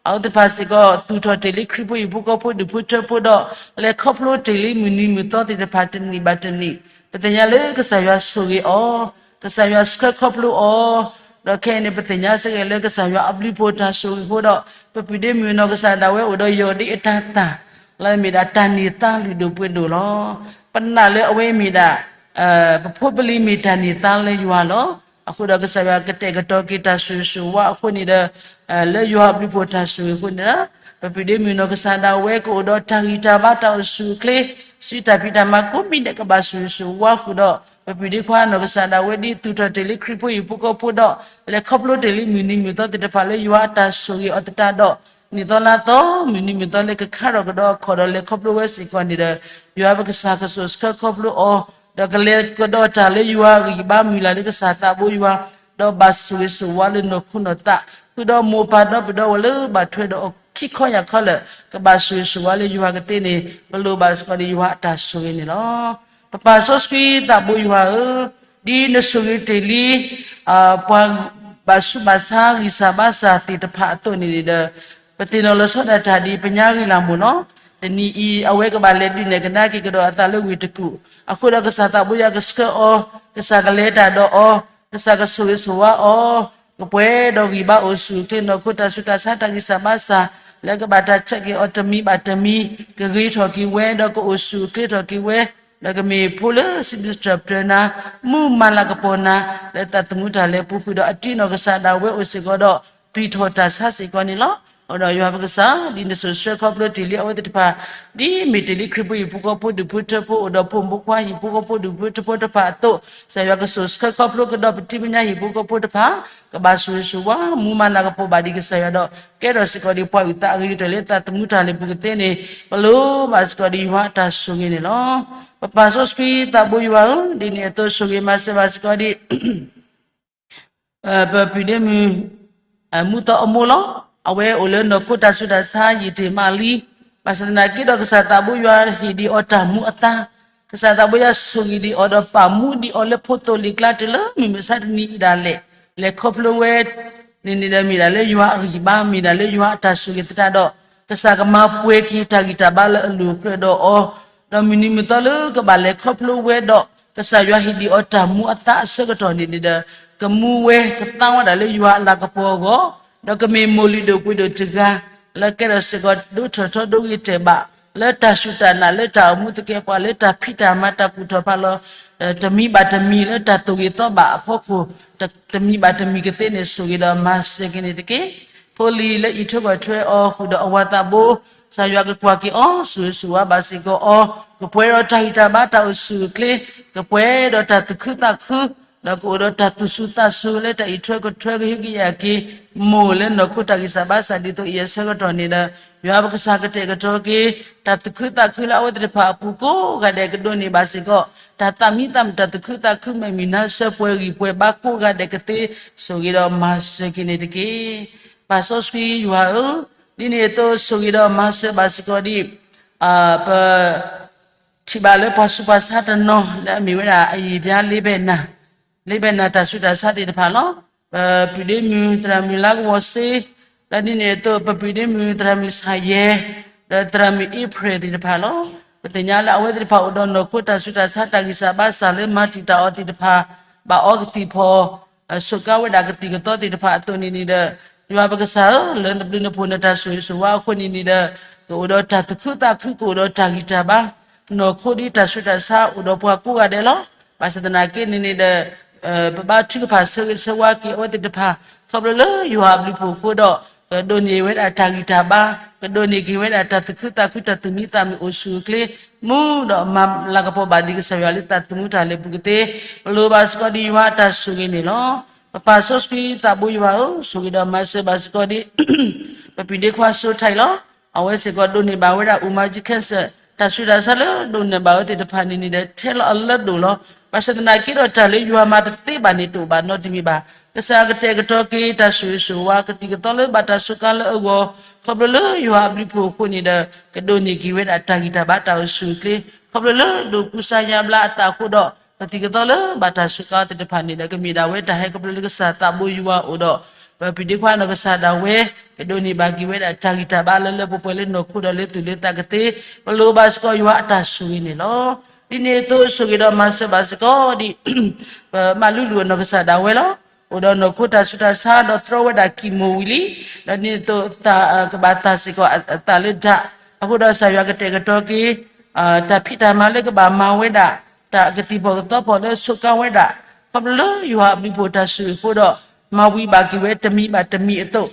အဝဲသ့ၣ်တဖၣ်စ့ၢ်ကီး သူၣ်ထီၣ်တ့ၢ်လံခရံာ်ဖိဟံၣ်ဖိဃီဖိဒူၣ်ဖိထၢဖိဒီး လဲၤခီဖျိတ့ၢ်လံမုၢ်နံၤမုၢ်သီသ့ၣ်တဖၣ်တနံၣ်ဘၣ်တနံၣ်, ပသ့ၣ်ညါလၢကစၢ်ယွၤဆိၣ်ဂ့ၤအီၤ, ကစၢ်ယွၤဆှၢခီဖျိအီၤ, ဒီးခဲအံၤန့ၣ် ပသ့ၣ်ညါစ့ၢ်ကီးလၢကစၢ်ယွၤအဘျုးအဖှိၣ်တၢ်ဆိၣ်ဂ့ၤအဃိဒီး ပပုၢ်ဒ့မုၣ်နီၢ်ကစၢ်ဒၣ်ဝဲအိၣ်ဒီးယီၢ်ဒ့အတၤသၣ် လၢမ့ၢ်ဒၣ်တၢ်န့ၢ်သါလုၢ်ဒိၣ်ပှ့ၤဒိၣ်လီၤ. ပနာ်လၢအဝဲမ့ၢ်ဒၣ် ပဖိပလံၤမ့ၢ်တၢ်န့ၢ်သါလၢယွၤလီၤ. အဃိဒီးကစၢ်ယွၤကတဲာ်ကတီၤက့ၤတၢ်ဆိၣ်ဂ့ၤဆိၣ်ဝါအဃိန့ၣ်ဒီး လၢယွၤအဘျုးအဖှိၣ်တၢ်ဆိၣ်ဂ့ၤအဃိန့ၣ်ဒီး ပပုၢ်ဒ့မုၣ်နီၢ်ကစၢ်ဒၣ်ဝဲကအိၣ်ဒီးတၢ်ဂံၢ်တၢ်ဘါတၢ်အိၣ်ဆူၣ်အိၣ်ချ့ စုတၢ်ဖံးတၢ်မၤကိးမံၤဒဲးကဘၣ်ဆိၣ်ဂ့ၤဆိၣ်ဝါဃုာ်ဒီး ပပုၢ်ဒ့ခွါနီၢ်ကစၢ်ဒၣ်ဝဲဒ်သူၣ်ထီၣ်တ့ၢ်လံခရံာ်ဖိဟံၣ်ဖိဃီဖိဒီး လဲၤခီဖျိတ့ၢ်လံမုၢ်နံၤမုၢ်သီသ့ၣ်တဖၣ်လၢယွၤအတၢ်ဆိၣ်ဂ့ၤအီၤသတးဒီး နံၣ်သီလါသီ မုၢ်နံၤမုၢ်သီလၢကခါထီၣ်ကဒီးအခီၣ်ဒီးလဲၤခီဖျိဝဲစ့ၢ်ကီးန့ၣ်ဒီး ယွၤပကစၢ်ကဆိၣ်ဆှၢခီဖျိအီၤ, ဒီးကလဲၤကဒီးတၢ်လၢယွၤအဂံၢ်အဘါမုၢ်လၢ်လၢကစၢ်သးဘိယွၤ, ဒီးဘၣ်ဆိၣ်ဂ့ၤဆိၣ်ဝါလၢနီၢ်ခိနီၢ်သး, ဃုာ်ဒီးမိၢ်ပၢ်ဒီပုၢ်ဒီဝဲၢ်လၢဘၣ်ထွဲဒီးအီၤခံခီယၢ်ခီလၢာ် ကဘၣ်ဆိၣ်ဂ့ၤဆိၣ်ဝါလၢယွၤကသ့န့ၣ် ပလိၣ်ဘၣ်စ့ၢ်ကီးဒီးယွၤအတၢ်ဆိၣ်ဂ့ၤန့ၣ်လီၤ. ပပၢ်စီဆှံသးဘိယွၤဧၢ, ဒ်နဆိၣ်ဂ့ၤတ့ၢ်လံ ပှၤဘၣ်ဆူးဘၣ်ဆါဂံၢ်စၢ်ဘါစၢ်သ့ၣ်တဖၣ်အသိးန့ၣ်န့ၣ်ဒီး ပသ့ၣ်နီၣ်လီၤဆီဒၣ်တၢ်ဒ်ပညါဂ့ၤလၢ်မိၢ်လီၤ. တနံၤအံၤ အဝဲကဘၣ်လဲၤဒုးနဲၣ်ကဒါက့ၤကဒီးအသးလၢဝ့ၢ်တကူၣ်, အဃိဒီးကစၢ်သးဘိယွၤကဆှၢအီၤ, ကစၢ်ကလဲၤတၢ်ဒီးအီၤ, ကစၢ်ကဆိၣ်ဂ့ၤဆိၣ်ဝါအီၤ, ကပှဲၤဒီးဂံၢ်ဘါအိၣ်ဆူၣ်အိၣ်ချ့ နီၢ်ခိတၢ်ဆူးတၢ်ဆါတၢ်ဂံၢ်စၢ်ဘါစၢ် လၢကဘၣ်တၢ်ဆဲးက့ၤအီၤတမံၤဘၣ်တမံၤ, ကဂ့ၤထီၣ်က့ၤဝဲ ဒီးကအိၣ်ဆူၣ်အိၣ်ချ့ထီၣ်က့ၤဝဲ, ဒီးကမ့ၢ်ဖိလၢစံးဘျုးစံးထီၣ်ပတြၢၤနၤ, မူမၤလၤကပီၤနၤ, လၢသးသမူတၢ်လဲၤပူၤဃုာ်ဒီးအတံၤနီၢ်ကစၢ်ဒၣ်ဝဲအိၣ်စ့ၢ်ကီးဒီး သွံၣ်ထီၣ်တၢ်ဆါစ့ၢ်ကီးန့ၣ်လီၤ. အဃိဒီးယွၤပကစၢ် ဒ်နဆိၣ်ဆှၢခီဖျိတ့ၢ်လံအဝဲသ့ၣ်တဖၣ်, ဒ်မ့ၢ်တ့ၢ်လံခရံာ်ဖိဟံၣ်ဖိဃီဖိဒူၣ်ဖိထၢဖိအိၣ်ဒီးဖိမုၣ်ဖိခွါဟံၣ်ဖိဃီဖိဒူၣ်ဖိထၢဖိတဖၣ်အသိး, ကစၢ်ယွၤကဆိၣ်ဆှၢခီဖျိကဒီးပထံပညါဟံၣ်ဖိဃီဖိတဖၣ်, ကဘၣ်ဆိၣ်ဂ့ၤဆိၣ်ဝါ မူမၤလၤကပီၤဘၣ်ဒံးကစၢ်ယွၤဒီး ကဲထီၣ်စ့ၢ်ကီးဒ်ပှၤအုၣ်သးအဂ့ၤကတၢၢ်လၢသးသမူတၢ်လဲၤပူၤကသ့န့ၣ်, ပလိၣ်ဘၣ်စ့ၢ်ကီးဒ်ယွၤအတၢ်ဆိၣ်ဂ့ၤန့ၣ်လီၤ. ပပၢ်စီဆှံသးဘိယွၤဧၢ, ဒ်န့ၣ်အသိးဆိၣ်ဂ့ၤမၤစၢၤဘၣ်စ့ၢ်ကီးဒ် ပပုၢ်ဒ့မုၣ် မူသီအမိၢ်လီၤ. အဝဲအိၣ်လၢနီၢ်ခိတၢ်ဆူးတၢ်ဆါယံာ်တ့ၢ်မးလံ. ဘၣ်ဆၣ်သနာ်က့ဒီးကစၢ်သးဘိယွၤဟ့ၣ်ဒံးအီၤတၢ်မူအသါ, ကစၢ်သးဘိယွၤဆိၣ်ဂ့ၤဒံးအီၤဒီးပာ်မူဒံးအီၤလၢဖိသိၣ်လံာ်ကျါတုၤလၢမုၢ်မဆါတနံၤအံၤဒၣ်လဲာ်, လဲၤခီဖျိဝဲ န့ၣ်န့ၣ်ဒီးမ့ၢ်ဒၣ်လၢယွၤအဂံၢ်ဘါ မ့ၢ်ဒၣ်လၢယွၤအတၢ်ဆိၣ်ဂ့ၤသတးဒီး, ကစၢ်ကမၤပှဲၤက့ၤတၢ်ဂံၢ်တၢ်ဘါလၢအလိၤကြၢးဒီးအီၤ, ဒီးမုၢ်နံၤမုၢ်သီလၢကဘၣ်လဲၤခီဖျိဝဲဒီး ကစၢ်ယွၤဟ့ၣ်ဒံးအီၤတၢ်မူအသါအဆၢကတီၢ်န့ၣ်န့ၣ်ဒီး ကမူဝဲကသါဝဲဒၣ်လၢယွၤအလၤကပီၤအဂီၢ်, ဒီးကမ့ၢ်မိၢ်လုၢ်ဒိၣ်ပှ့ၤဒိၣ်တဂၤ လၢကဲထီၣ်စ့ၢ်ကီးဒိထီၣ်ထီဒိဂ့ၤတဲာ်ဘၣ် လၢတၢ်စူၢ်တၢ်နာ်လၢတၢ်အိၣ်မူသကဲးပဝးလၢတၢ်ဖံးတၢ်မၤတၢ်ကူၣ်ထီၣ်ဖးလီၤ တမံၤဘၣ်တမံၤလၢတၢ်သိၣ်ဂ့ၤသီဘၣ်အဖီခိၣ် တမံၤဘၣ်တမံၤကသ့န့ၣ် ဆိၣ်ဂ့ၤဒီးမၤစၢၤက့ၤန့ၣ်တက့ၢ်. ဖိလံၤလၢအံးထွဲကွၢ်ထွဲအီၤဃုာ်ဒီးအဝၤသးဘိ, ကစၢ်ယွၤကကွၢ်က့ၤအီၤ ဆိၣ်ဂ့ၤဆိၣ်ဝါဘၣ်စ့ၢ်ကီးအီၤ, ကပှဲၤဒီးတၢ်ဂံၢ်တၢ်ဘါတၢ်အိၣ်ဆူၣ်အိၣ်ချ့, ကပှဲၤဒီးတၢ်သူၣ်ခုသးခု, ဒီးကအိၣ်ဒီးတၢ်သူၣ်စူၤသးစူၤလၢတၢ်အံးထွဲကွၢ်ထွဲကဟုကယာ်က့ၤ မိၢ်လၢနီၢ်ခိတၢ်ဂံၢ်စၢ်ဘါစၢ်ဒ်သိးအံၤအဆၢကတီၢ်န့ၣ်ဒီး, ယွၤပကစၢ်ကတဲာ်ကတီၤက့ၤ တၢ်သူၣ်ခုသးခုလၢအဝဲသ့ၣ်တဖၣ်အပူၤကိးဂၤဒဲးကဒိးန့ၢ်ဘၣ်စ့ၢ်ကီး တၢ်သးမံသးမုာ်တၢ်သူၣ်ခုသးခုမဲာ်မုာ်နါဆၢပှဲၤဂံၢ်ပှဲၤဘါကိးဂၤဒဲးကသ့ ဆိၣ်ဂ့ၤဒီးမၤစၢၤက့ၤန့ၣ်တက့ၢ်. ပၢ်စီဆှံယွၤဧၢ, ဒ်န့ၣ်အသိးဆိၣ်ဂ့ၤဒီးမၤစၢၤဘၣ်စ့ၢ်ကီးဒ် ပ ထံၣ်ဘၣ်လၢပှၤဆူးပှၤဆါတနီၤလၢအမ့ၢ်ဝဲဒၣ်အယံာ်ဘျါလ့ဘဲနၤ, လ့ဘဲနၤတၢ်ဆူးတၢ်ဆါသ့ၣ်တဖၣ်လီၤ. ပပုၢ်ဒ့မုၣ်သရၣ်မုၣ်လါကဝီၤစ့, လၢဒ်န့ၣ်အသိး ပပုၢ်ဒ့မုၣ်သရၣ်မုၣ်ဆၣ်ယဲၢ်, ဒီးသရၣ်မုၣ်အ့ဖြ့ၣ်သ့ၣ်တဖၣ်လီၤ. ပသ့ၣ်ညါလၢအဝဲသ့ၣ်တဖၣ်အိၣ်ဒီးနီၢ်ခိတၢ်ဆူးတၢ်ဆါတၢ်ဂံၢ်စၢ်ဘါစၢ်လၢမၤတံာ်တာ်အီၤသ့ၣ်တဖၣ်, ဘၣ်အီကသံၣ်ဖီ ဆိးကါဝဲဒၣ်ကသံၣ်ကသီသ့ၣ်တဖၣ်အသိးန့ၣ်န့ၣ်ဒီး, ယွၤပကစၢ်ဧၢ, လၢနဘျုးနဖှိၣ်နတၢ်ဆိၣ်ဂ့ၤဆိၣ်ဝါအဃိန့ၣ်န့ၣ်ဒီး, ကအိၣ်ဒီးတၢ်သူၣ်ခုသးခု ကအိၣ်ဒီးတၢ်ဂံၢ်တၢ်ဘါ, နီၢ်ခိဒ်တၢ်ဆူးတၢ်ဆါအိၣ်ဒီးပှၤကိးဂၤဒဲးလီၤ. ဘၣ်ဆၣ်သနာ်က့န့ၣ်န့ၣ်ဒီး, ပဘါထုကဖၣ်ဆၢဂ့ၤဆၢဝါက့ၤအဝဲသ့ၣ်တဖၣ်, ခီဖျိလၢယွၤအဘျုးအဖှိၣ်အဃိဒီး, ကဒိးန့ၢ်ဝဲဒၣ်တၢ်ဂံၢ်တၢ်ဘါ, ကဒိးန့ၢ်က့ၤဝဲဒၣ်တၢ်သူၣ်ခုသးခုတၢ်သူၣ်မံသးမုာ်အိၣ်ဆူၣ်အိၣ်ချ့, မူဒီးမၤလၤကပီၤဘၣ်ဒံးကစၢ်ယွၤလၢသးသမူတၢ်လဲၤပူၤကသ့, ပလိၣ်ဘၣ်စ့ၢ်ကီးဒ်ယွၤအတၢ်ဆိၣ်ဂ့ၤန့ၣ်လီၤ. ပပၢ်စီဆှံသးဘိယွၤဧၢ, ဆိၣ်ဂ့ၤဒီးမၤစၢၤဘၣ်စ့ၢ်ကီးဒ် ပပုၢ်ဒ့ခွါစိထၢၣ်လီၤ. အဝဲစ့ၢ်ကီးဒိးန့ၢ်ဘၣ်ဝဲဒၣ်အူမၤကံ cancer, တၢ်ဆူးတၢ်ဆါလၢဒိးန့ၢ်ဘၣ်ဝဲသ့ၣ်တဖၣ်န့ၣ်န့ၣ်ဒီး ထဲလီၤအလၢဒိၣ်လီၤ. ဘၣ်ဆၣ်သနာ်က့ဒီးတၢ်လၢယွၤမၤတသ့ဘၣ်န့ၣ် တအိၣ်ဘၣ်နီတမံၤဘၣ်. ကစၢ်ကတဲာ်ကတီၤက့ၤတၢ်ဆိၣ်ဂ့ၤဆိၣ်ဝါ ကသံၣ်ကသီလၢဘၣ်တၢ်စူးကါလၢအဂီၢ်, ခီဖျိလၢယွၤအဘျုးအဖှိၣ်အဃိန့ၣ်ဒီး, ကဒိးန့ၢ်က့ၤဝဲဒၣ်တၢ်ဂံၢ်တၢ်ဘါတၢ်အိၣ်ဆူၣ်အိၣ်ချ့, ခီဖျိလၢဒိးကူစါယါဘျါအသးအဃိဒီး, ကသံၣ်ကသီလၢဘၣ်တၢ်စူးကါသ့ၣ်တဖၣ်န့ၣ်ဒီး ကမ့ၢ်ဒၣ်ဝဲတၢ်ဟဲခီဖျိလၢကစၢ်သးဘိယွၤအိၣ်ဒီး ပပုၢ်ဒ့ခွါနီၢ်ကစၢ်ဒၣ်ဝဲ ကဒိးန့ၢ်ဘၣ်က့ၤဝဲဒၣ်တၢ်ဂံၢ်တၢ်ဘါလၢလၢပှဲၤပှဲၤလၢနီၢ်ခိဒီးလၢသူၣ်လၢသးကသ့, ပလိၣ်ဘၣ်စ့ၢ်ကီးယွၤအတၢ်ဆိၣ်ဂ့ၤန့ၣ်လီၤ. ဒ်န့ၣ်အသိးဆိၣ်ဂ့ၤဒီးမၤစၢၤဘၣ်စ့ၢ်ကီးဒ် ပမၤလူလူအနီၢ်ကစၢ်ဒၣ်ဝဲလီၤ. အိၣ်ဒီးနီၢ်ခိတၢ်ဆူးတၢ်ဆါဒီးတြီဝဲဒၣ်ကံၢ်မိၢ်ဝံၤလံ, ဒီးဒ်န့ၣ်အသိးသးကဘၣ်သးစ့ၢ်ကီးအသးလၢဒၣ်, အဃိဒီးကစၢ်ယွၤကတဲာ်ကတီၤက့ၤ တၢ်ဖံးတၢ်မၤလၢကဘၣ်မၤဝဲဒၣ် တၢ်ကသံၣ်ဖီၣ်ကသီဖီၣ်လၢဆိးကါဝဲဒၣ်, ခီဖျိလၢယွၤအဘျုးအဖှိၣ်တၢ်ဆိၣ်ဂ့ၤအဃိဒီး မၤဝံၤဘၣ်က့ၤဝဲတမံၤဘၣ်တမံၤအသိး,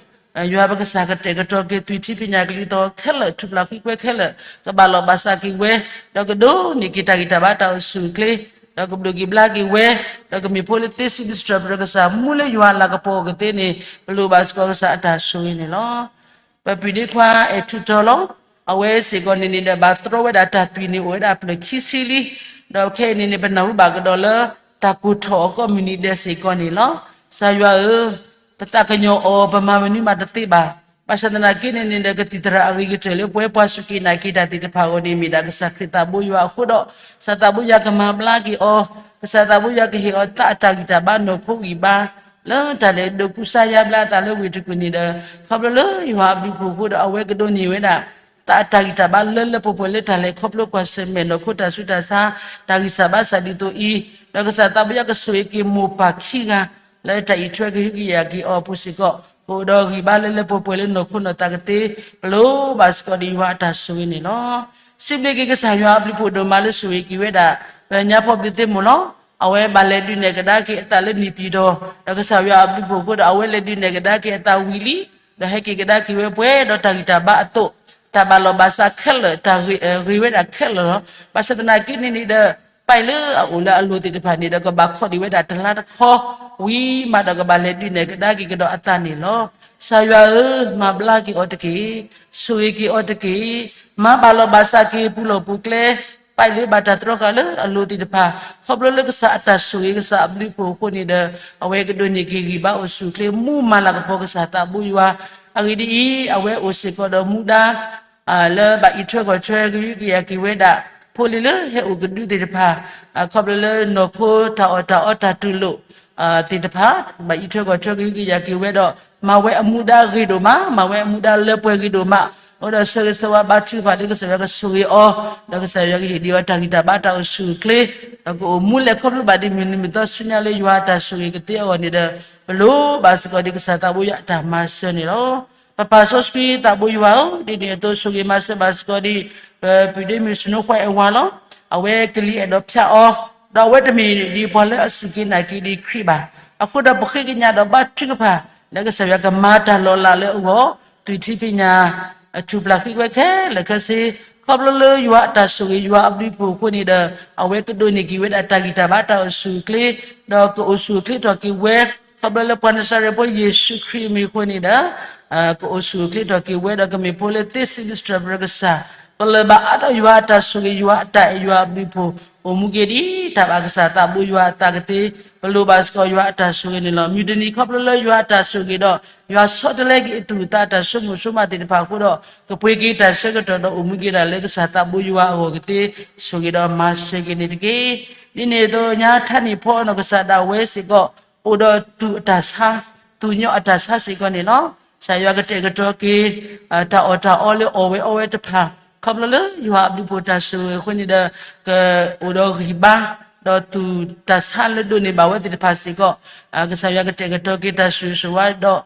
ယွၤပကစၢ်ကတဲာ်ကတီၤက့ၤသွံၣ်ထံပညၣ်ကလံၤသီခဲလၢာ် ထူၣ်ဖျါဃံကွဲခဲလၢာ် ကဘၣ်လီၤဘၣ်စးက့ၤဝဲ, ဒီးကဒိးန့ၢ်က့ၤတၢ်ဂံၢ်တၢ်ဘါတၢ်အိၣ်ဆူၣ်အိၣ်ချ့, ဒီးကဘျုးက့ၤဘျါက့ၤဝဲ, ဒီးကမ့ၢ်ဖိလၢသ့စံးဘျုးစံးထီၣ်ပတြၢၤကစၢ် မူလၢယွၤအလၤကပီၤအဂီၢ်သ့န့ၣ် ပလိၣ်ဘၣ်စ့ၢ်ကီးကစၢ်အတၢ်ဆိၣ်ဂ့ၤန့ၣ်လီၤ. ပပုၢ်ဒ့ခွါအဲၣ်ထူးတီၤလီၤ. အဝဲစ့ၢ်ကီးန့ၣ်န့ၣ်ဒီး ဘၣ်တြီဝဲဒၣ်တၢ်သွံၣ်န့ၣ်အိၣ်ဝဲဒၣ်ဖျၢၣ်ခံဆံလံ. ဒီးခဲအံၤန့ၣ်န့ၣ် ပနၢ်ဟူဘၣ်ကဒီးလၢ တၢ်ကိၢ်ထီၣ်အီၤကိးမုၢ်နံၤဒဲးစ့ၢ်ကီးန့ၣ်လီၤ. ကစၢ်ယွၤဧၢ, ပသးကညီၤအီၤ ပမၤမနုၤမးတသ့ဘၣ်. ဘၣ်ဆၣ်သနာ်က့န့ၣ်န့ၣ်ဒီး ကသံၣ်သရၣ်အဂ့ၤကတၢၢ်လၢပဝဲပှၤစူၢ်က့ၤနာ်က့ၤတၢ်သ့ၣ်တဖၣ်အဂီၢ်န့ၣ် မ့ၢ်ဒၣ်ကစၢ်ခရံာ်သးဘိယွၤအဃိဒီး, ကစၢ်သးဘိယွၤကမၤဘျါက့ၤအီၤ, ကစၢ်သးဘိယွၤကဟ့ၣ်အီၤသးအတၢ်ဂံၢ်တၢ်ဘါနီၢ်ခိဂံၢ်ဘါ လၢတၢ်လဲၤဒိးကူစါယါဘျါအသးလၢဝ့ၢ်တကူၣ်န့ၣ်ဒီး, ခီဖျိလၢယွၤအဘျုးအဖှိၣ်အဃိဒီး အဝဲကဒိးန့ၢ်ဝဲဒၣ် သးအတၢ်ဂံၢ်တၢ်ဘါလၢလၢပှဲၤပှဲၤလၢတၢ်လဲၤခီဖျိကွၢ်ဆၢၣ်မဲာ်နီၢ်ခိတၢ်ဆူးတၢ်ဆါ တၢ်ဂံၢ်စၢ်ဘါစၢ်ဒ်သိးအံၤ, ဒီးကစၢ်သးဘိယွၤကဆိၣ်ဂ့ၤက့ၤမိၢ်ပၢ်ခံဂၤ လၢတၢ်အံးထွဲကဟုကယာ်က့ၤအီၤအပူၤစ့ၢ်ကီး, ကအိၣ်ဒီးဂံၢ်ဘါလၢလၢပှဲၤပှဲၤလၢနီၢ်ခိနီၢ်သးကသ့, ပလိၣ်ဘၣ်စ့ၢ်ကီးဒ်ယွၤအတၢ်ဆိၣ်ဂ့ၤန့ၣ်လီၤ. စံးဘျုးက့ၤကစၢ်ယွၤအဘျုးအဖှိၣ်ဒိၣ်မးလၢဆိၣ်ဂ့ၤက့ၤဝဲဒၣ် ပညါဖီဘျုးသ့ၣ်မိၢ်လီၤ. အဝဲဘၣ်လဲၤဒုးနဲၣ်ကဒါက့ၤအသးလၢနံၣ်ပျံၤဒီး, ဒီးကစၢ်ယွၤအဘျုးအဖှိၣ်အဃိဒီး အဝဲလဲၤဒုးနဲၣ်ကဒါက့ၤအသးဝံၤလံ, ဒီးဟဲက့ၤကဒါက့ၤဝဲပှဲၤဒီးတၢ်ဂံၢ်တၢ်ဘါအသိး, တၢ်ဘၣ်လီၤဘၣ်စးခဲလၢာ်, တၢ်ဂ့ၤဝဲဒၣ်ခဲလၢာ်လီၤ. ဘၣ်ဆၣ်သနာ်က့န့ၣ်န့ၣ်ဒီး ပၢ်လၢအအိၣ်လၢအလိၤသ့ၣ်တဖၣ်န့ၣ်ဒီး ကဘၣ်ခီဒံးဝဲဒၣ်တလါတခီ, ဝံၤမးဒီးကဘၣ်လဲၤဒုးနဲၣ်ကဒါက့ၤကဒီးအသးန့ၣ်လီၤ. ကစၢ်ယွၤဧၢ, မၤဘျါက့ၤအီၤတက့ၢ်, ဆိၣ်ဂ့ၤက့ၤအီၤတက့ၢ်, မၤဘၣ်လီၤဘၣ်စးက့ၤပူၤလီၢ်ပူၤကျဲ ပၢ်လၢဘၣ်တၢ်တြီဃာ်လၢအလိၤသ့ၣ်တဖၣ်, ခီဖျိလၢကစၢ်အတၢ်ဆိၣ်ဂ့ၤကစၢ်အဘျုးအဖှိၣ်အဃိန့ၣ်ဒီး, အဝဲကဒိးန့ၢ်က့ၤဂံၢ်ဘါအိၣ်ဆူၣ်အိၣ်ချ့ မူမၤလၤကပီၤကစၢ်သးဘိယွၤ, အဂ့ၢ်ဒ်အံၤ, အဝဲအိၣ်စ့ၢ်ကီးဒီးမူဒါ လၢဘၣ်အံးထွဲကွၢ်ထွဲကဟုကယာ်က့ၤဝဲဒၣ် ဖိလံၤလၢဟဲအိၣ်ကဒုသ့ၣ်တဖၣ်, ခီဖျိလၢနီၢ်ခိတၢ်အီၣ်တၢ်အီတၢ်တူၢ်လိာ် သ့ၣ်တဖၣ်, ဘၣ်အံးထွဲကွၢ်ထွဲကဟုကယာ်က့ၤဝဲဒီး မၤဝဲအမူဒါဂ့ၤဒိၣ်မး, မၤဝဲအမူဒါလၢပှဲၤဂ့ၤဒိၣ်မး, အိၣ်ဒီးဆၢဂ့ၤဆၢဝါဘါထုကဖၣ်လၢကစၢ်ယွၤကဆိၣ်ဂ့ၤအီၤ, ဒီးကစၢ်ယွၤကဟ့ၣ်ဒံးအီၤတၢ်ဂံၢ်တၢ်ဘါတၢ်အိၣ်ဆူၣ်အိၣ်ချ့, ဒီးကအိၣ်မူလဲၤခီဖျိဘၣ်ဒ်မုၢ်နံၤမုၢ်သီဆူညါလၢယွၤအတၢ်ဆိၣ်ဂ့ၤကသ့အဂီၢ်န့ၣ်ဒီး, ပလိၣ်ဘၣ်စ့ၢ်ကီးဒ်ကစၢ်သးဘိယွၤအတၢ်မၤစၢၤန့ၣ်လီၤ. ပပၢ်စီဆှံသးဘိယွၤဧၢ, ဒ်န့ၣ်အသိးဆိၣ်ဂ့ၤမၤစၢၤဘၣ်စ့ၢ်ကီးဒ် ပပုၢ်ဒ့မုၣ်စနိခွါအဲၣ်ဝါလီၤ. အဝဲကလံၤအဲၣ်ဒိးဖၠါအီၤ, ဒီးအဝဲတမ့ၢ်ဒ်ပှၤလၢအစူၢ်က့ၤနာ်က့ၤဒံးခရံာ်ဘၣ်. အဃိဒီးပဃ့ကညးဒီးဘါထုကဖၣ် လၢကစၢ်ယွၤကမၤတၢ်လီၤလးလၢအဂီၢ်, သွံၣ်ထံပညၣ် ထူၣ်ဖျါဃံကွဲခဲလၢာ်ခဲဆ့, ခီဖျိလၢယွၤအတၢ်ဆိၣ်ဂ့ၤယွၤအဘျုးအဖှိၣ်အဃိန့ၣ်ဒီး, အဝဲကဒိးန့ၢ်က့ၤဝဲဒၣ်တၢ်ဂံၢ်တၢ်ဘါတၢ်အိၣ်ဆူၣ်အိၣ်ချ့, ဒီးကအိၣ်ဆူၣ်အိၣ်ချ့ထီၣ်က့ၤဝဲ, ခီဖျိလၢပှၤနစၤရ့းဖိယ့ၣ်ၡူးခရံာ်အမံၤအဃိန့ၣ်ဒီး ကအိၣ်ဆူၣ်အိၣ်ချ့ထီၣ်က့ၤဝဲဒီးကမ့ၢ်ဖိလၢသ့စံးဘျုးစံးထီၣ်ပတြၢၤကစၢ်, ပလၢၢ်ဘၣ်အါထီၣ်ယွၤအတၢ်ဆိၣ်ဂ့ၤ ယွၤအတၢ်အဲၣ်ယွၤအဘျုးအဖှိၣ်, အိၣ်မူက့ၤဒ်တၢ်ဘၣ်ကစၢ်သးဘိယွၤအသးကသ့, ပလိၣ်ဘၣ်စ့ၢ်ကီးယွၤအတၢ်ဆိၣ်ဂ့ၤန့ၣ်လီၤ. မုၢ်တနံၤခီဖျိလၢယွၤအတၢ်ဆိၣ်ဂ့ၤဒီး ယွၤဆီတလဲက့ၤအသူၣ်အသးအတၢ်ဆိကမိၣ်ဆိကမးသ့ၣ်တဖၣ်အဃိဒီး, ကပှ့ၤက့ၤတၢ်ဆၢကတီၢ်ဒီးအိၣ်မူက့ၤဒၣ်လၢကစၢ်သးဘိယွၤအဂီၢ်ကသ့, ဆိၣ်ဂ့ၤဒီးမၤစၢၤက့ၤန့ၣ်တက့ၢ်. ဒ်န့ၣ်အသိးညါထါန့ၢ်ဖီအနီၢ်ကစၢ်ဒၣ်ဝဲစ့ၢ်ကီး အိၣ်ဒီးသူၣ်အတၢ်ဆါ, သူၣ်ညီအတၢ်ဆါစ့ၢ်ကီးန့ၣ်လီၤ. ကစၢ်ယွၤကတဲာ်ကတီၤက့ၤ တၢ်အီၣ်တၢ်အီလၢအီၣ်ဝဲအီဝဲတဖၣ်, ခီဖျိလၢယွၤအဘျုးအဖှိၣ်တၢ်ဆိၣ်ဂ့ၤအဃိန့ၣ်ဒီး, ကအိၣ်ဒီးဂံၢ်ဘါ, ဒီးသူၣ်တၢ်ဆါလၢဒိးန့ၢ်ဘၣ်ဝဲသ့ၣ်တဖၣ်စ့ၢ်ကီး, ကစၢ်ယွၤကတဲာ်ကတီၤက့ၤတၢ်ဆိၣ်ဂ့ၤဆိၣ်ဝါဒီး,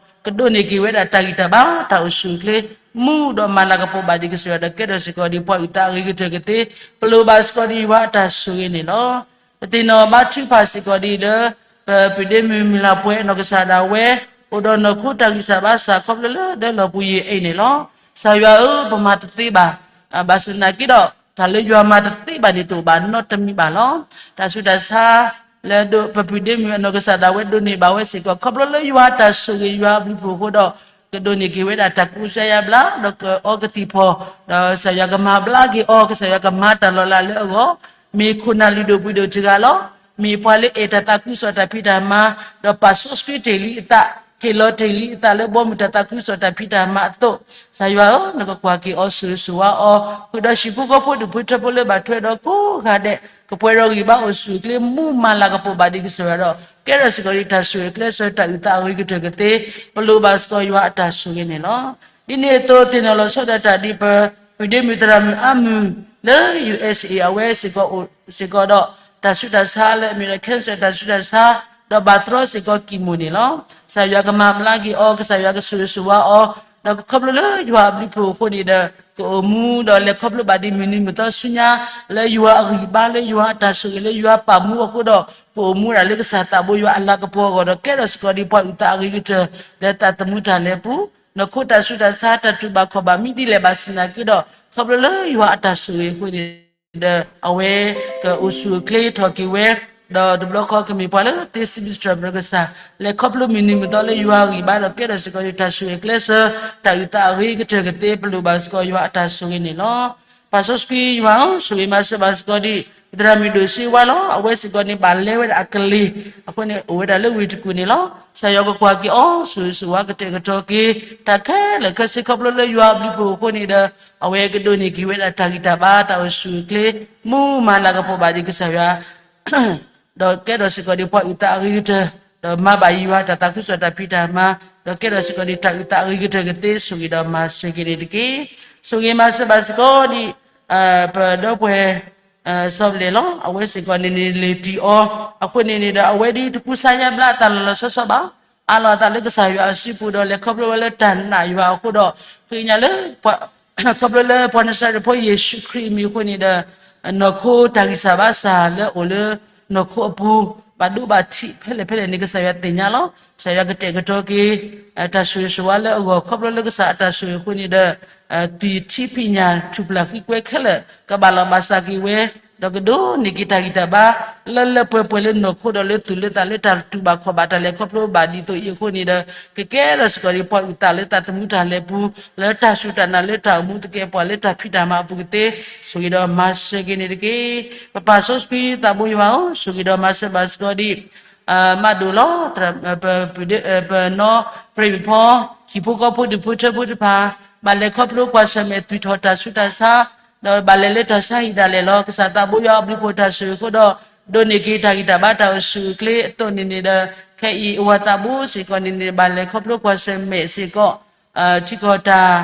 ကဒိးန့ၢ်က့ၤဝဲဒၣ်တၢ်ဂံၢ်တၢ်ဘါ, တၢ်အိၣ်ဆူၣ်အိၣ်ချ့, မူဒီးမၤလၤကပီၤဘၣ်ဒံးကစၢ်ယွၤဒီးကဲထီၣ်စ့ၢ်ကီးဒ်ပှၤအုၣ်သးအဂ့ၤကတၢၢ်ကသ့, ပလိၣ်ဘၣ်စ့ၢ်ကီးဒ်ယွၤအတၢ်ဆိၣ်ဂ့ၤန့ၣ်လီၤ. ပသ့ၣ်နီၣ်ဘါထုကဖၣ်စ့ၢ်ကီးဒ်လၢ ပပုၢ်ဒ့မုၣ်မုၢ်လၢ်ပှဲၤအနီၢ်ကစၢ်ဒၣ်ဝဲ, အိၣ်ဒီးနီၢ်ခိတၢ်ဂံၢ်စၢ်ဘါစၢ်ခီဖျိလၢဒၢလီၢ်ပူၤယံာ်အံၤန့ၣ်လီၤ. ကစၢ်ယွၤဧၢ, ပမၤတသ့ဘၣ်, ဘၣ်ဆၣ်သနာ်က့ဒီး တၢ်လၢယွၤမၤတသ့ဘၣ်န့ၣ် တအိၣ်ဘၣ်နီတမံၤဘၣ်လီၤ. တၢ်ဆူးတၢ်ဆါ လၢပပုၢ်ဒ့မုၣ်အနီၢ်ကစၢ်ဒၣ်ဝဲဒိးန့ၢ်ဘၣ်ဝဲစ့ၢ်ကီး ခီဖျိလၢယွၤအတၢ်ဆိၣ်ဂ့ၤယွၤအဘျုးအဖှိၣ်အဃိဒီး, ကဒိးန့ၢ်က့ၤဝဲဒၣ်တၢ်ကူစါယါဘျါ ဒီးကအီကသံၣ်ဖီၣ်, ဒီးကစၢ်ယွၤကမၤဘျါက့ၤအီၤ, ကစၢ်ယွၤကမၤတၢ်လီၤလးလၢအဂီၢ်, မ့ၢ်ခိၣ်နၢ်လုၢ်ဒိၣ်ပှ့ၤဒိၣ်တဂၤလီၤ. မ့ၢ်ပှၤလၢအဲၣ်တၢ်သးခုကစီၣ်တၢ်ဖံးတၢ်မၤ, ဒီးပာ်စီဆှံတ့ၢ်လံအသး, ဟ့ၣ်လီၤတ့ၢ်လံအသးလၢဘီမုၢ်တၢ်သးခုကစီၣ်တၢ်ဖံးတၢ်မၤအသိး, ကစၢ်ယွၤဧၢ, နကကွၢ်က့ၤအီၤဆိၣ်ဂ့ၤဆိၣ်ဝါအီၤ, ဃုာ်ဒီးဟံၣ်ဖိဃီဖိဒူၣ်ဖိထၢဖိလၢဘၣ်ထွဲဒီးကိးဂၤဒဲး, ကပှဲၤဒီးဂံၢ်ဘါအိၣ်ဆူၣ်အိၣ်ချ့ မူမၤလၤကပီၤဘၣ်ဒံးကစၢ်ယွၤဒီး ကဲထီၣ်စ့ၢ်ကီးဒ်တၢ်ဆိၣ်ဂ့ၤကျဲစၢၤ တၢ်အုၣ်သးအဂ့ၤကတၢၢ်ကသ့, ပလိၣ်ဘၣ်စ့ၢ်ကီးယွၤအတၢ်ဆိၣ်ဂ့ၤန့ၣ်လီၤ. ဒ်န့ၣ်အသိး သ့ၣ်နီၣ်လီၤဆီဒၣ်တၢ်ဒ်ပ ပုၢ်ဒ့မုၣ်သရၣ်မုၣ်အါမုၢ်လၢ ယူၣ်အ့းစ့ၣ်အ့ၣ် အဝဲစ့ၢ်ကီးအိၣ်စ့ၢ်ကီးဒီး တၢ်ဆူးတၢ်ဆါလၢအမ့ၢ်ဒီး cancer တၢ်ဆူးတၢ်ဆါ, ဒီးဘၣ်တြီစ့ၢ်ကီးကံၣ်မိၣ်န့ၣ်လီၤ. ကစၢ်ယွၤကမၤဘျါက့ၤအီၤ, ကစၢ်ယွၤကဆိၣ်ဂ့ၤဆိၣ်ဝါအီၤ, ဒီးခီဖျိလၢယွၤအဘျုးအဖှိၣ်အဃိန့ၣ်ဒီး ကအိၣ်မူဒီးလဲၤခီဖျိဘၣ်ဒ်မုၢ်နံၤမုၢ်သီဆူညါ လၢယွၤအဂံၢ်ဘါ လၢယွၤအတၢ်ဆိၣ်ဂ့ၤ လၢယွၤပာ်မူအဃိဒီး ကအိၣ်မူဒၣ်လၢကစၢ်သးဘိယွၤအလၤကပီၤအဂီၢ်ဒီး ကဲထီၣ်စ့ၢ်ကီးဒ်ပှၤအုၣ်သးအဂ့ၤကတၢၢ် လၢတၢ်သမူတၢ်လဲၤပူၤ, နီၢ်ခိတၢ်ဆူးတၢ်ဆါ တၢ်တူၢ်ဘၣ်ခီၣ်ဘၣ် မ့ၢ်ဒ်လဲၣ်ဘၣ်ဆ့ၣ်နီၤက့ဒီး ခီဖျိလၢယွၤအတၢ်ဆိၣ်ဂ့ၤအဃိန့ၣ်ဒီး အဝဲကအိၣ်ဆူၣ်အိၣ်ချ့ထီၣ်က့ၤဝဲ, ဒီးတဘျီဃီကမ့ၢ်ပှၤလၢသ့စံးဘျုးစံးထီၣ်ပတြၢၤကစၢ်, လဲၤခီဖျိမုၢ်နံၤမုၢ်သီလၢယွၤအဂံၢ်ဘါဒီး ကဲထီၣ်စ့ၢ်ကီးဒ်တၢ်ဆိၣ်ဂ့ၤကျဲစၢၤ တၢ်အုၣ်သးအဂ့ၤကတၢၢ်ကသ့ ပလိၣ်ဘၣ်စ့ၢ်ကီးယွၤအတၢ်ဆိၣ်ဂ့ၤန့ၣ်လီၤ. ပၢ်စီဆှံယွၤဧၢ, ဆိၣ်ဂ့ၤမၤစၢၤဘၣ်စ့ၢ်ကီးဒ် ပသရၣ်မုၣ်ဒိၣ်စ့ဝါလီၤ. အဝဲစ့ၢ်ကီးန့ၣ် ဘၣ်လဲဝဲဒၣ်အကလ့ၤ, အဃိန့ၣ် အိၣ်ဝဲဒၣ်လၢဝ့ၢ်တကူၣ်န့ၣ်လီၤ. ကစၢ်ယွၤကကွၢ်က့ၤအီၤ ဆိၣ်ဂ့ၤဆိၣ်ဝါကတဲာ်ကတီၤက့ၤ တၢ်ခဲလၢာ်ခဲဆ့ ခီဖျိလၢယွၤအဘျုးအဖှိၣ်အဃိန့ၣ်ဒီး အဝဲကဒိးန့ၢ်က့ၤဝဲဒၣ်တၢ်ဂံၢ်တၢ်ဘါ တၢ်အိၣ်ဆူၣ်အိၣ်ချ့ မူမၤလၤကပီၤဘၣ်ဒ်ကစၢ်ယွၤ ဒီးကဲထီၣ်စ့ၢ်ကီးဒ်ပှၤအုၣ်သးအဂ့ၤကတၢၢ်, ဒီးမၤဘၣ်ယွၤတၢ်သးခုကစီၣ်တၢ်ဖံးတၢ်မၤ, ဒီးကဲထီၣ်စ့ၢ်ကီးဒ်တၢ်အုၣ်သးအဂ့ၤကတၢၢ်ကသ့ ဆိၣ်ဂ့ၤဒီးမၤစၢၤက့ၤန့ၣ်တက့ၢ်. ဆိၣ်ဂ့ၤမၤစၢၤဘၣ်စ့ၢ်ကီးဒ် ပဒီပုၢ်ဝဲၢ် စီၤပလဲၣ်လီၤ. အဝဲစ့ၢ်ကီးန့ၣ်န့ၣ် လဲၤတံၢ်အီၤ, အဃိန့ၣ်န့ၣ်ဒီး အဝဲဒ်တကူစါယါဘျါအသးလီၤလီၤဆီဆီဘၣ်, အးလီၤအသးလၢကစၢ်ယွၤအစုပူၤဒီး လဲၤခီဖျိဝဲလၢတၢ်နာ်ယွၤအဃိဒီး ဃ့ကညးလၢ ခီဖျိလၢပှၤနၤစၤရ့းဖိယ့ၣ်ၡူးခရံာ်အမံၤအဃိန့ၣ်ဒီး နီၢ်ခိတၢ်ဂံၢ်စၢ်ဘါစၢ်လၢအိၣ်လၢ နီၢ်ခိအပူၤ ဘၣ်ဒိဘၣ်ထံးဖဲလဲၣ်ဖဲလဲၣ်န့ၣ် ကစၢ်ယွၤသ့ၣ်ညါလီၤ. ကစၢ်ယွၤကတဲာ်ကတီၤက့ၤ တၢ်ဆိၣ်ဂ့ၤဆိၣ်ဝါလၢအဂီၢ် ခီဖျိလၢကစၢ်အတၢ်ဆိၣ်ဂ့ၤအဃိန့ၣ်ဒီး သွံၣ်ထံဖံးညၣ်ထူၣ်ပျၢ်ဃံကွဲခဲလၢာ် ကဘၣ်လီၤဘၣ်စးက့ၤဝဲ ဒီးကဒိးန့ၢ်က့ၤတၢ်ဂံၢ်တၢ်ဘါ လၢလၢပှဲၤပှဲၤလၢနီၢ်ခိဒီးလၢသူၣ်လၢသးလၢတၢ်တူၢ်ဘၣ်ခီၣ်ဘၣ်တၢ်လဲၤခီဖျိဘၣ်ဒ်သိးအံၤအဃိန့ၣ်ဒီး ကကဲထီၣ်စ့ၢ်ကီးဒ်ပှၤအုၣ်သးလၢတၢ်သမူတၢ်လဲၤပူၤ လၢတၢ်စူၢ်တၢ်နာ်လၢတၢ်အိၣ်မူသကဲးပဝးလၢတၢ်ဖံးတၢ်မၤအပူၤကသ့ ဆိၣ်ဂ့ၤဒီးမၤစၢၤက့ၤန့ၣ်တက့ၢ်. ပပၢ်စီဆှံသးဘိယွၤဧၢ, ဆိၣ်ဂ့ၤဒီးမၤစၢၤဘၣ်စ့ၢ်ကီးဒ် မးဒိၣ်လီၤ, ပနီၢ်ပြံးဖိ ဟံၣ်ဖိဃီဖိဒူၣ်ဖိထၢဖိတဖၣ် ဘၣ်လဲၤခီဖျိကွၢ်ဆၢၣ်မဲာ်သွံၣ်ထီၣ်တၢ်ဆူးတၢ်ဆါ ဒီးဘၣ်လဲၤလၢတၢ်ဆါဟံၣ်ဒၣ်လဲာ်လီၤ. ကစၢ်သးဘိယွၤအဘျုးအဖှိၣ်တၢ်ဆိၣ်ဂ့ၤအဃိဒီး ဒိးန့ၢ်က့ၤတၢ်ဂံၢ်တၢ်ဘါတၢ်အိၣ်ဆူၣ်အိၣ်ချ့အသိးန့ၣ်န့ၣ်ဒီး ခဲအံၤအဝၤသးဘိစ့ၢ်ကီးန့ၣ်န့ၣ် ဘၣ်လဲၤခီဖျိကွၢ်ဆၢၣ်မဲာ်စ့ၢ်ကီး ထံကီၢ်တၢ်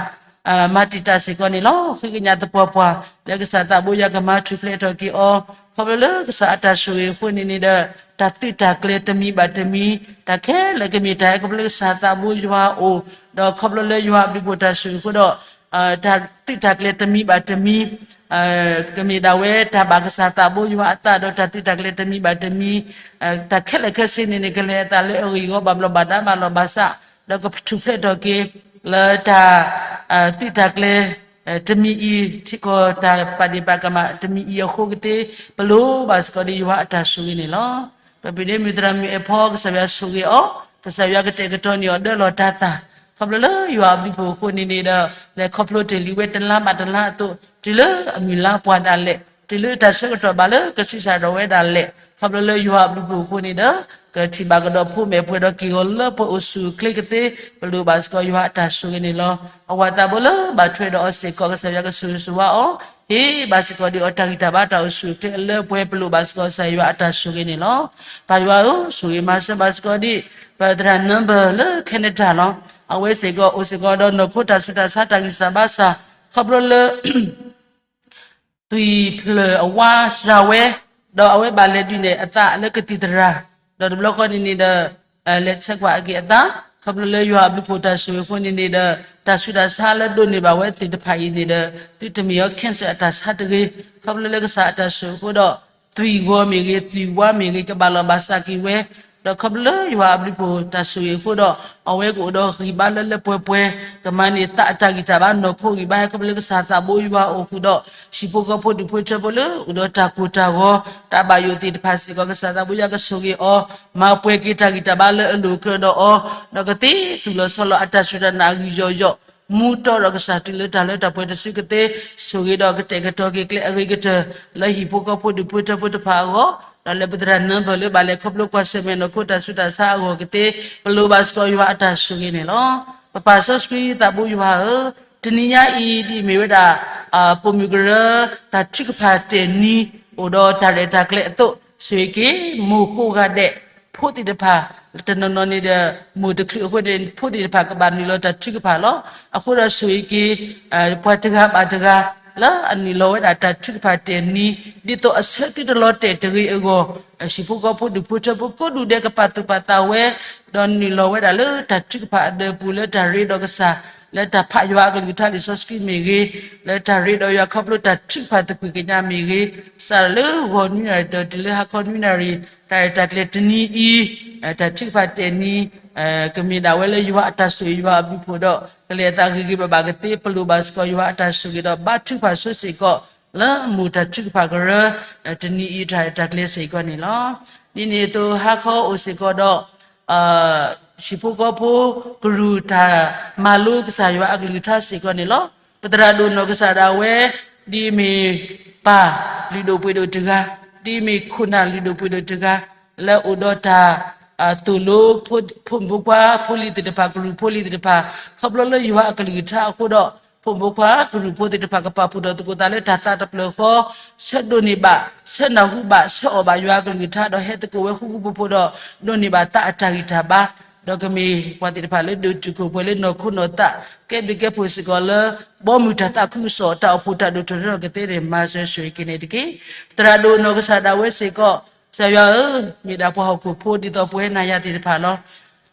မၤတံာ်တာ်စ့ၢ်ကီးန့ၣ်လီၤ. ဃ့ကညးသပှၢ်ပှၢ် လၢကစၢ်သးဘိယွၤကမၤထူၣ်ဖျဲးထီၣ်က့ၤအီၤ ခီဖျိလၢကစၢ်အတၢ်ဆိၣ်ဂ့ၤအဃိန့ၣ်န့ၣ်ဒီး တၢ်သုးတၢ်ကျဲၤတမံၤဘၣ်တမံၤ တၢ်ခဲလၢာ်ကမ့ၢ်တၢ်ဟဲခီဖျိလၢကစၢ်သးဘိယွၤအအိၣ် ဒီးခီဖျိလၢယွၤအဘျုးအဖှိၣ်တၢ်ဆိၣ်ဂ့ၤအဃိဒီး တၢ်သုးတၢ်ကျဲၤတမံၤဘၣ်တမံၤ ကမ့ၢ်ဒၣ်ဝဲတၢ်ဘၣ်ကစၢ်သးဘိယွၤအသးဒီးတၢ်သုးတၢ်ကျဲၤတမံၤဘၣ်တမံၤ တၢ်ခဲလၢာ်ခဲဆ့န့ၣ်န့ၣ် ကလဲၤအသးလၢအဂ့ၢ်အဂီၢ်ဘၣ်ဘျီးဘၣ်ဒါဘၣ်လီၤဘၣ်စး ဒီးကထူၣ်ဖျဲးထီၣ်က့ၤ လၢတၢ် သုးတၢ်ကျဲၤ တမံၤအံၤ ထံကီၢ်တၢ်ပာ်ဒ့ၣ်ပာ်ကမၣ်တမံၤအံၤအဃိကသ့ ပလိၣ်ဘၣ်စ့ၢ်ကီးဒ်ယွၤအတၢ်ဆိၣ်ဂ့ၤန့ၣ်လီၤ. ပပုၢ်ဒ့မုၣ်သရၣ်မုၣ်အဲၣ်ဖီ ကစၢ်ယွၤဆိၣ်ဂ့ၤအီၤ ကစၢ်ယွၤကတဲာ်ကတီၤန့ၢ်အီၤဒၢလီၤတၢ်သၣ် ခီဖျိလၢယွၤအဘျုးအဖှိၣ်အဃိန့ၣ်န့ၣ်ဒီး လဲၤခီဖျိတ့ၢ်လံဝဲတလါဘၣ်တလါအသိး တုၤလၢအမုၢ်လါပှၢ်ဒၣ်လဲာ် တုၤလၢတၢ်ဆၢကတီၢ်ဘၣ်လၢကဆံးစၢ်ဒီးဝဲဒၣ်လဲာ် ခီဖျိလၢယွၤအဘျုးအဖှိၣ်အဃိန့ၣ်ဒီး ကထံၣ်ဘၣ်ကဒီးဖိမဲာ်ပှဲၤဒီးက့ၢ်ဂီၤလၢပှဲၤအိၣ်ဆူၣ်အိၣ်ချ့ကသ့ ပလိၣ်ဘၣ်စ့ၢ်ကီးယွၤအတၢ်ဆိၣ်ဂ့ၤန့ၣ်လီၤ. အဝၤသးဘိလၢဘၣ်ထွဲဒီးအီၤစ့ၢ်ကီး ကစၢ်ယွၤကဆိၣ်ဂ့ၤဆိၣ်ဝါအီၤ ဟ့ၣ်ဘၣ်စ့ၢ်ကီးဒ်အီၤတၢ်ဂံၢ်တၢ်ဘါတၢ်အိၣ်ဆူၣ်အိၣ်ချ့အလၢပှဲၤ ပလိၣ်ဘၣ်စ့ၢ်ကီးကစၢ်ယွၤအတၢ်ဆိၣ်ဂ့ၤန့ၣ်လီၤ. ပၢ်ယွၤဧၢ, ဆိၣ်ဂ့ၤမၤစၢၤဘၣ်စ့ၢ်ကီးဒ် ပသရၣ်နၢဘၢၣ်လၢ Canada လီၤ. အဝဲစ့ၢ်ကီးအိၣ်စ့ၢ်ကီးဒီးနီၢ်ခိတၢ်ဆူးတၢ်ဆါတၢ်ဂံၢ်စၢ်ဘါစၢ် ခီဖျိလၢ သွံၣ်ဖျၢၣ်အဝါစှၤဝဲ, ဒီးအဝဲဘၣ်လဲၤဒုးနဲၣ်အသးလၢကသံၣ်သရၣ်, ဒီးတဘျီဃီန့ၣ်န့ၣ်ဒီး လဲၤဆဲးကွၢ်အက့ၤအသး, ခီဖျိလၢယွၤအဘျုးအဖှိၣ်တၢ်ဆိၣ်ဂ့ၤအဃိန့ၣ်န့ၣ်ဒီး တၢ်ဆူးတၢ်ဆါလၢဒိးန့ၢ်ဘၣ်ဝဲသ့ၣ်တဖၣ်အံၤန့ၣ်ဒီး သုတမ့ၢ်အီၤ cancer အတၢ်ဆါတဂ့ၤ, ခီဖျိလၢကစၢ်အတၢ်ဆိၣ်ဂ့ၤအဃိဒီး သွံၣ်ဂီၤမ့ၢ်ဂ့ၤ သွံၣ်ဝါမ့ၢ်ဂ့ၤ ကဘၣ်လီၤဘၣ်စးက့ၤဝဲ, ဒီးခီဖျိလၢယွၤအဘျုးအဖှိၣ်တၢ်ဆိၣ်ဂ့ၤအဃိဒီး အဝဲကအိၣ်ဒီးဂံၢ်ဘါလၢလၢပှဲၤပှဲၤ, ကမၤန့ၢ်သးအတၢ်ဂံၢ်တၢ်ဘါနီၢ်ခိဂံၢ်ဘါ ဟဲခီဖျိလၢကစၢ်သးဘိယွၤအအိၣ်ဃုာ်ဒီး ဟံၣ်ဖိဃီဖိဒူၣ်ဖိထၢဖိလၢ အိၣ်ဒီးတၢ်ကိၢ်တၢ်ဂီၤ တၢ်ဘၣ်ယိၣ်သ့ၣ်တဖၣ်စ့ၢ်ကီး ကစၢ်သးဘိယွၤကဆိၣ်ဂ့ၤအီၤ, မၤပှဲၤက့ၤတၢ်ဂံၢ်တၢ်ဘါလၢအလိၤအကြၢးဒီးအီၤ, ဒီးကသ့သူၣ်လီၤဆီလီၤအတၢ်စူၢ်တၢ်နာ်အဂံၢ်ယီၢ်ယီၢ် မူတီဒီးကစၢ်တုၤလၢတၢ်လၢတၢ်ပှဲၤတစုကသ့, ဆိၣ်ဂ့ၤဒီးကတဲာ်ကတီၤက့ၤကျဲအဂ့ၤကတၢၢ် လၢဟံၣ်ဖိဃီဖိဒူၣ်ဖိထၢဖိတဖၣ်အဂီၢ်, ဒီးလၢပသရၣ်နၢဘၢၣ်လၢဘၣ်လဲၤခီဖျိကွၢ်ဆၢၣ်မဲာ်နီၢ်ခိတၢ်ဆူးတၢ်ဆါအဂီၢ်ကသ့, ပလိၣ်ဘၣ်စ့ၢ်ကီးယွၤအတၢ်ဆိၣ်ဂ့ၤန့ၣ်လီၤ. ပပၢ်စီဆှံသးဘိယွၤဧၢ, တနံၤညါအံၤဒ်အမ့ၢ်ဝဲဒၣ် ပိာ်မုၣ်ကရၢ တၢ်ထုကဖၣ်တဲာ်နံၤ အိၣ်ဒီးတၢ်ရဲၣ်တၢ်ကျဲၤအသိး, ဆိၣ်ဂ့ၤက့ၤ မိၢ်ကိးဂၤဒဲး ဖိသ့ၣ်တဖၣ် တနီၤနီၤန့ၣ်ဒီး မိၢ်တချုးအဃိန့ၣ် ဖိသ့ၣ်တဖၣ်ကဘၣ်နုာ်လီၤတၢ်ထုကဖၣ်လီၤ. အဃိဒီးဆိၣ်ဂ့ၤက့ၤ ပှၤတဂၤဘၣ်တဂၤ လၢအနုာ်လီၤဝဲဒၣ်တၢ်ထုကဖၣ်တဲာ်နံၤ ဒ်သိးအဆၢသ့တလီၤတဲာ်တဂ့ၤအဂီၢ် ဟံၣ်ဖိဃီဖိဒူၣ်ဖိထၢဖိကိးဒူၣ်ဒဲးကပာ်သူၣ်ပာ်သးဝဲ ဒီးနုာ်လီၤဝဲဒၣ်လၢတၢ်ထုကဖၣ်အဒၢးပူၤ လၢတၢ်ရ့ဒီးကစၢ် လၢတၢ်ဖးယွၤအကလုၢ်ကထါလံာ်စီဆှံမ့ၢ်ဂ့ၤ, လၢတၢ်ရ့ဒီးယွၤခီဖျိတၢ်ထုကဖၣ်သကွံာ်ကညးမ့ၢ်ဂ့ၤ, စးထီၣ်လၢဂီၤနွံနၣ်ရံၣ်ဒီးတုၤလၢဟါခီနွံနၣ်ရံၣ် တၢ်ရဲၣ်တၢ်ကျဲၤတနံၤအံၤ တၢ်ထုကဖၣ်တဲာ်နံၤ ကမ့ၢ်ဒၣ်ဝဲလၢယွၤအတၢ်ဆိၣ်ဂ့ၤယွၤအဘျုးအဖှိၣ်ဒီး ကလဲၤအသးဂ့ၤဂ့ၤဘၣ်ဘၣ်ကသ့ ပလိၣ်ဘၣ်စ့ၢ်ကီးယွၤအတၢ်ဆိၣ်ဂ့ၤဒီး ဘါထုကဖၣ်ဆိစ့ၢ်ကီး လၢမိၢ်တၢ်ထုကဖၣ်ကရၢ တနံၤအံၤတၢ်ရဲၣ်တၢ်ကျဲၤစ့ၢ်ကီးန့ၣ်လီၤ. ဒ်န့ၣ်အသိးဟါခီအိၣ်စ့ၢ်ကီးဒီး ဟံၣ်ဖိဃီဖိ ကရူၢ်တၢ်မၤလိကစၢ်ယွၤအကလုၢ်ကထါစ့ၢ်ကီးန့ၣ်လီၤ. ပသရၣ်ဒိၣ်နီၢ်ကစၢ်ဒၣ်ဝဲ ဒ်အမ့ၢ်ပၢ်လုၢ်ဒိၣ်ပှ့ၤဒိၣ်တဂၤ, ဒ်အမ့ၢ်ခိၣ်နၢ်လုၢ်ဒိၣ်ပှ့ၤဒိၣ်တဂၤ, လၢအိၣ်ဒီးတၢ် သိၣ်လိ ဖိမုၣ်ဖိခွါဖိလံၤသ့ၣ်တဖၣ် ကရူၢ်ဖိလံၤသ့ၣ်တဖၣ် ခီဖျိလၢယွၤအကလုၢ်ကထါအဃိဒီး ဖိမုၣ်ဖိခွါကရူၢ်ဖိသ့ၣ်တဖၣ် ကပာ်ဖှိၣ်ထီၣ်သကိးသးလၢတၢ်သးတဖျၢၣ်ဃီ ဆၢဒိးန့ၢ်ဘၣ် ဆၢနၢ်ဟူဘၣ် ဆၢအီၣ်ဘၣ်ယွၤအကလုၢ်ကထါ ဒီးဟဲသကိးဝဲဃူဃူဖိးဖိးဒီး ဒိးန့ၢ်ဘၣ်သးအတၢ်ဂံၢ်တၢ်ဘါ, ဒီးကမ့ၢ်ပှၤသ့ၣ်တဖၣ်လၢဒိးတုာ်ခိၣ်ပှဲၤလၢနီၢ်ခိနီၢ်သး ကဲဘျုးကဲဖှိၣ်စ့ၢ်ကီးလၢ ဘီမုၢ်တၢ်သးခုကစီၣ် တၢ်အိၣ်ဖှိၣ်တၢ်ဒိၣ်ထီၣ်ထီထီၣ်ကသ့န့ၣ် မၤစၢၤဆိၣ်ဂ့ၤက့ၤန့ၣ်တက့ၢ်. ပသရၣ်ဒိၣ်နီၢ်ကစၢ်ဒၣ်ဝဲစ့ၢ်ကီး ကစၢ်ယွၤဧၢ, မ့ၢ်ဒၣ်ပှၤဟီၣ်ခိၣ်ဖိဒ်သိးပဝဲနၤယၤသ့ၣ်တဖၣ်လီၤ.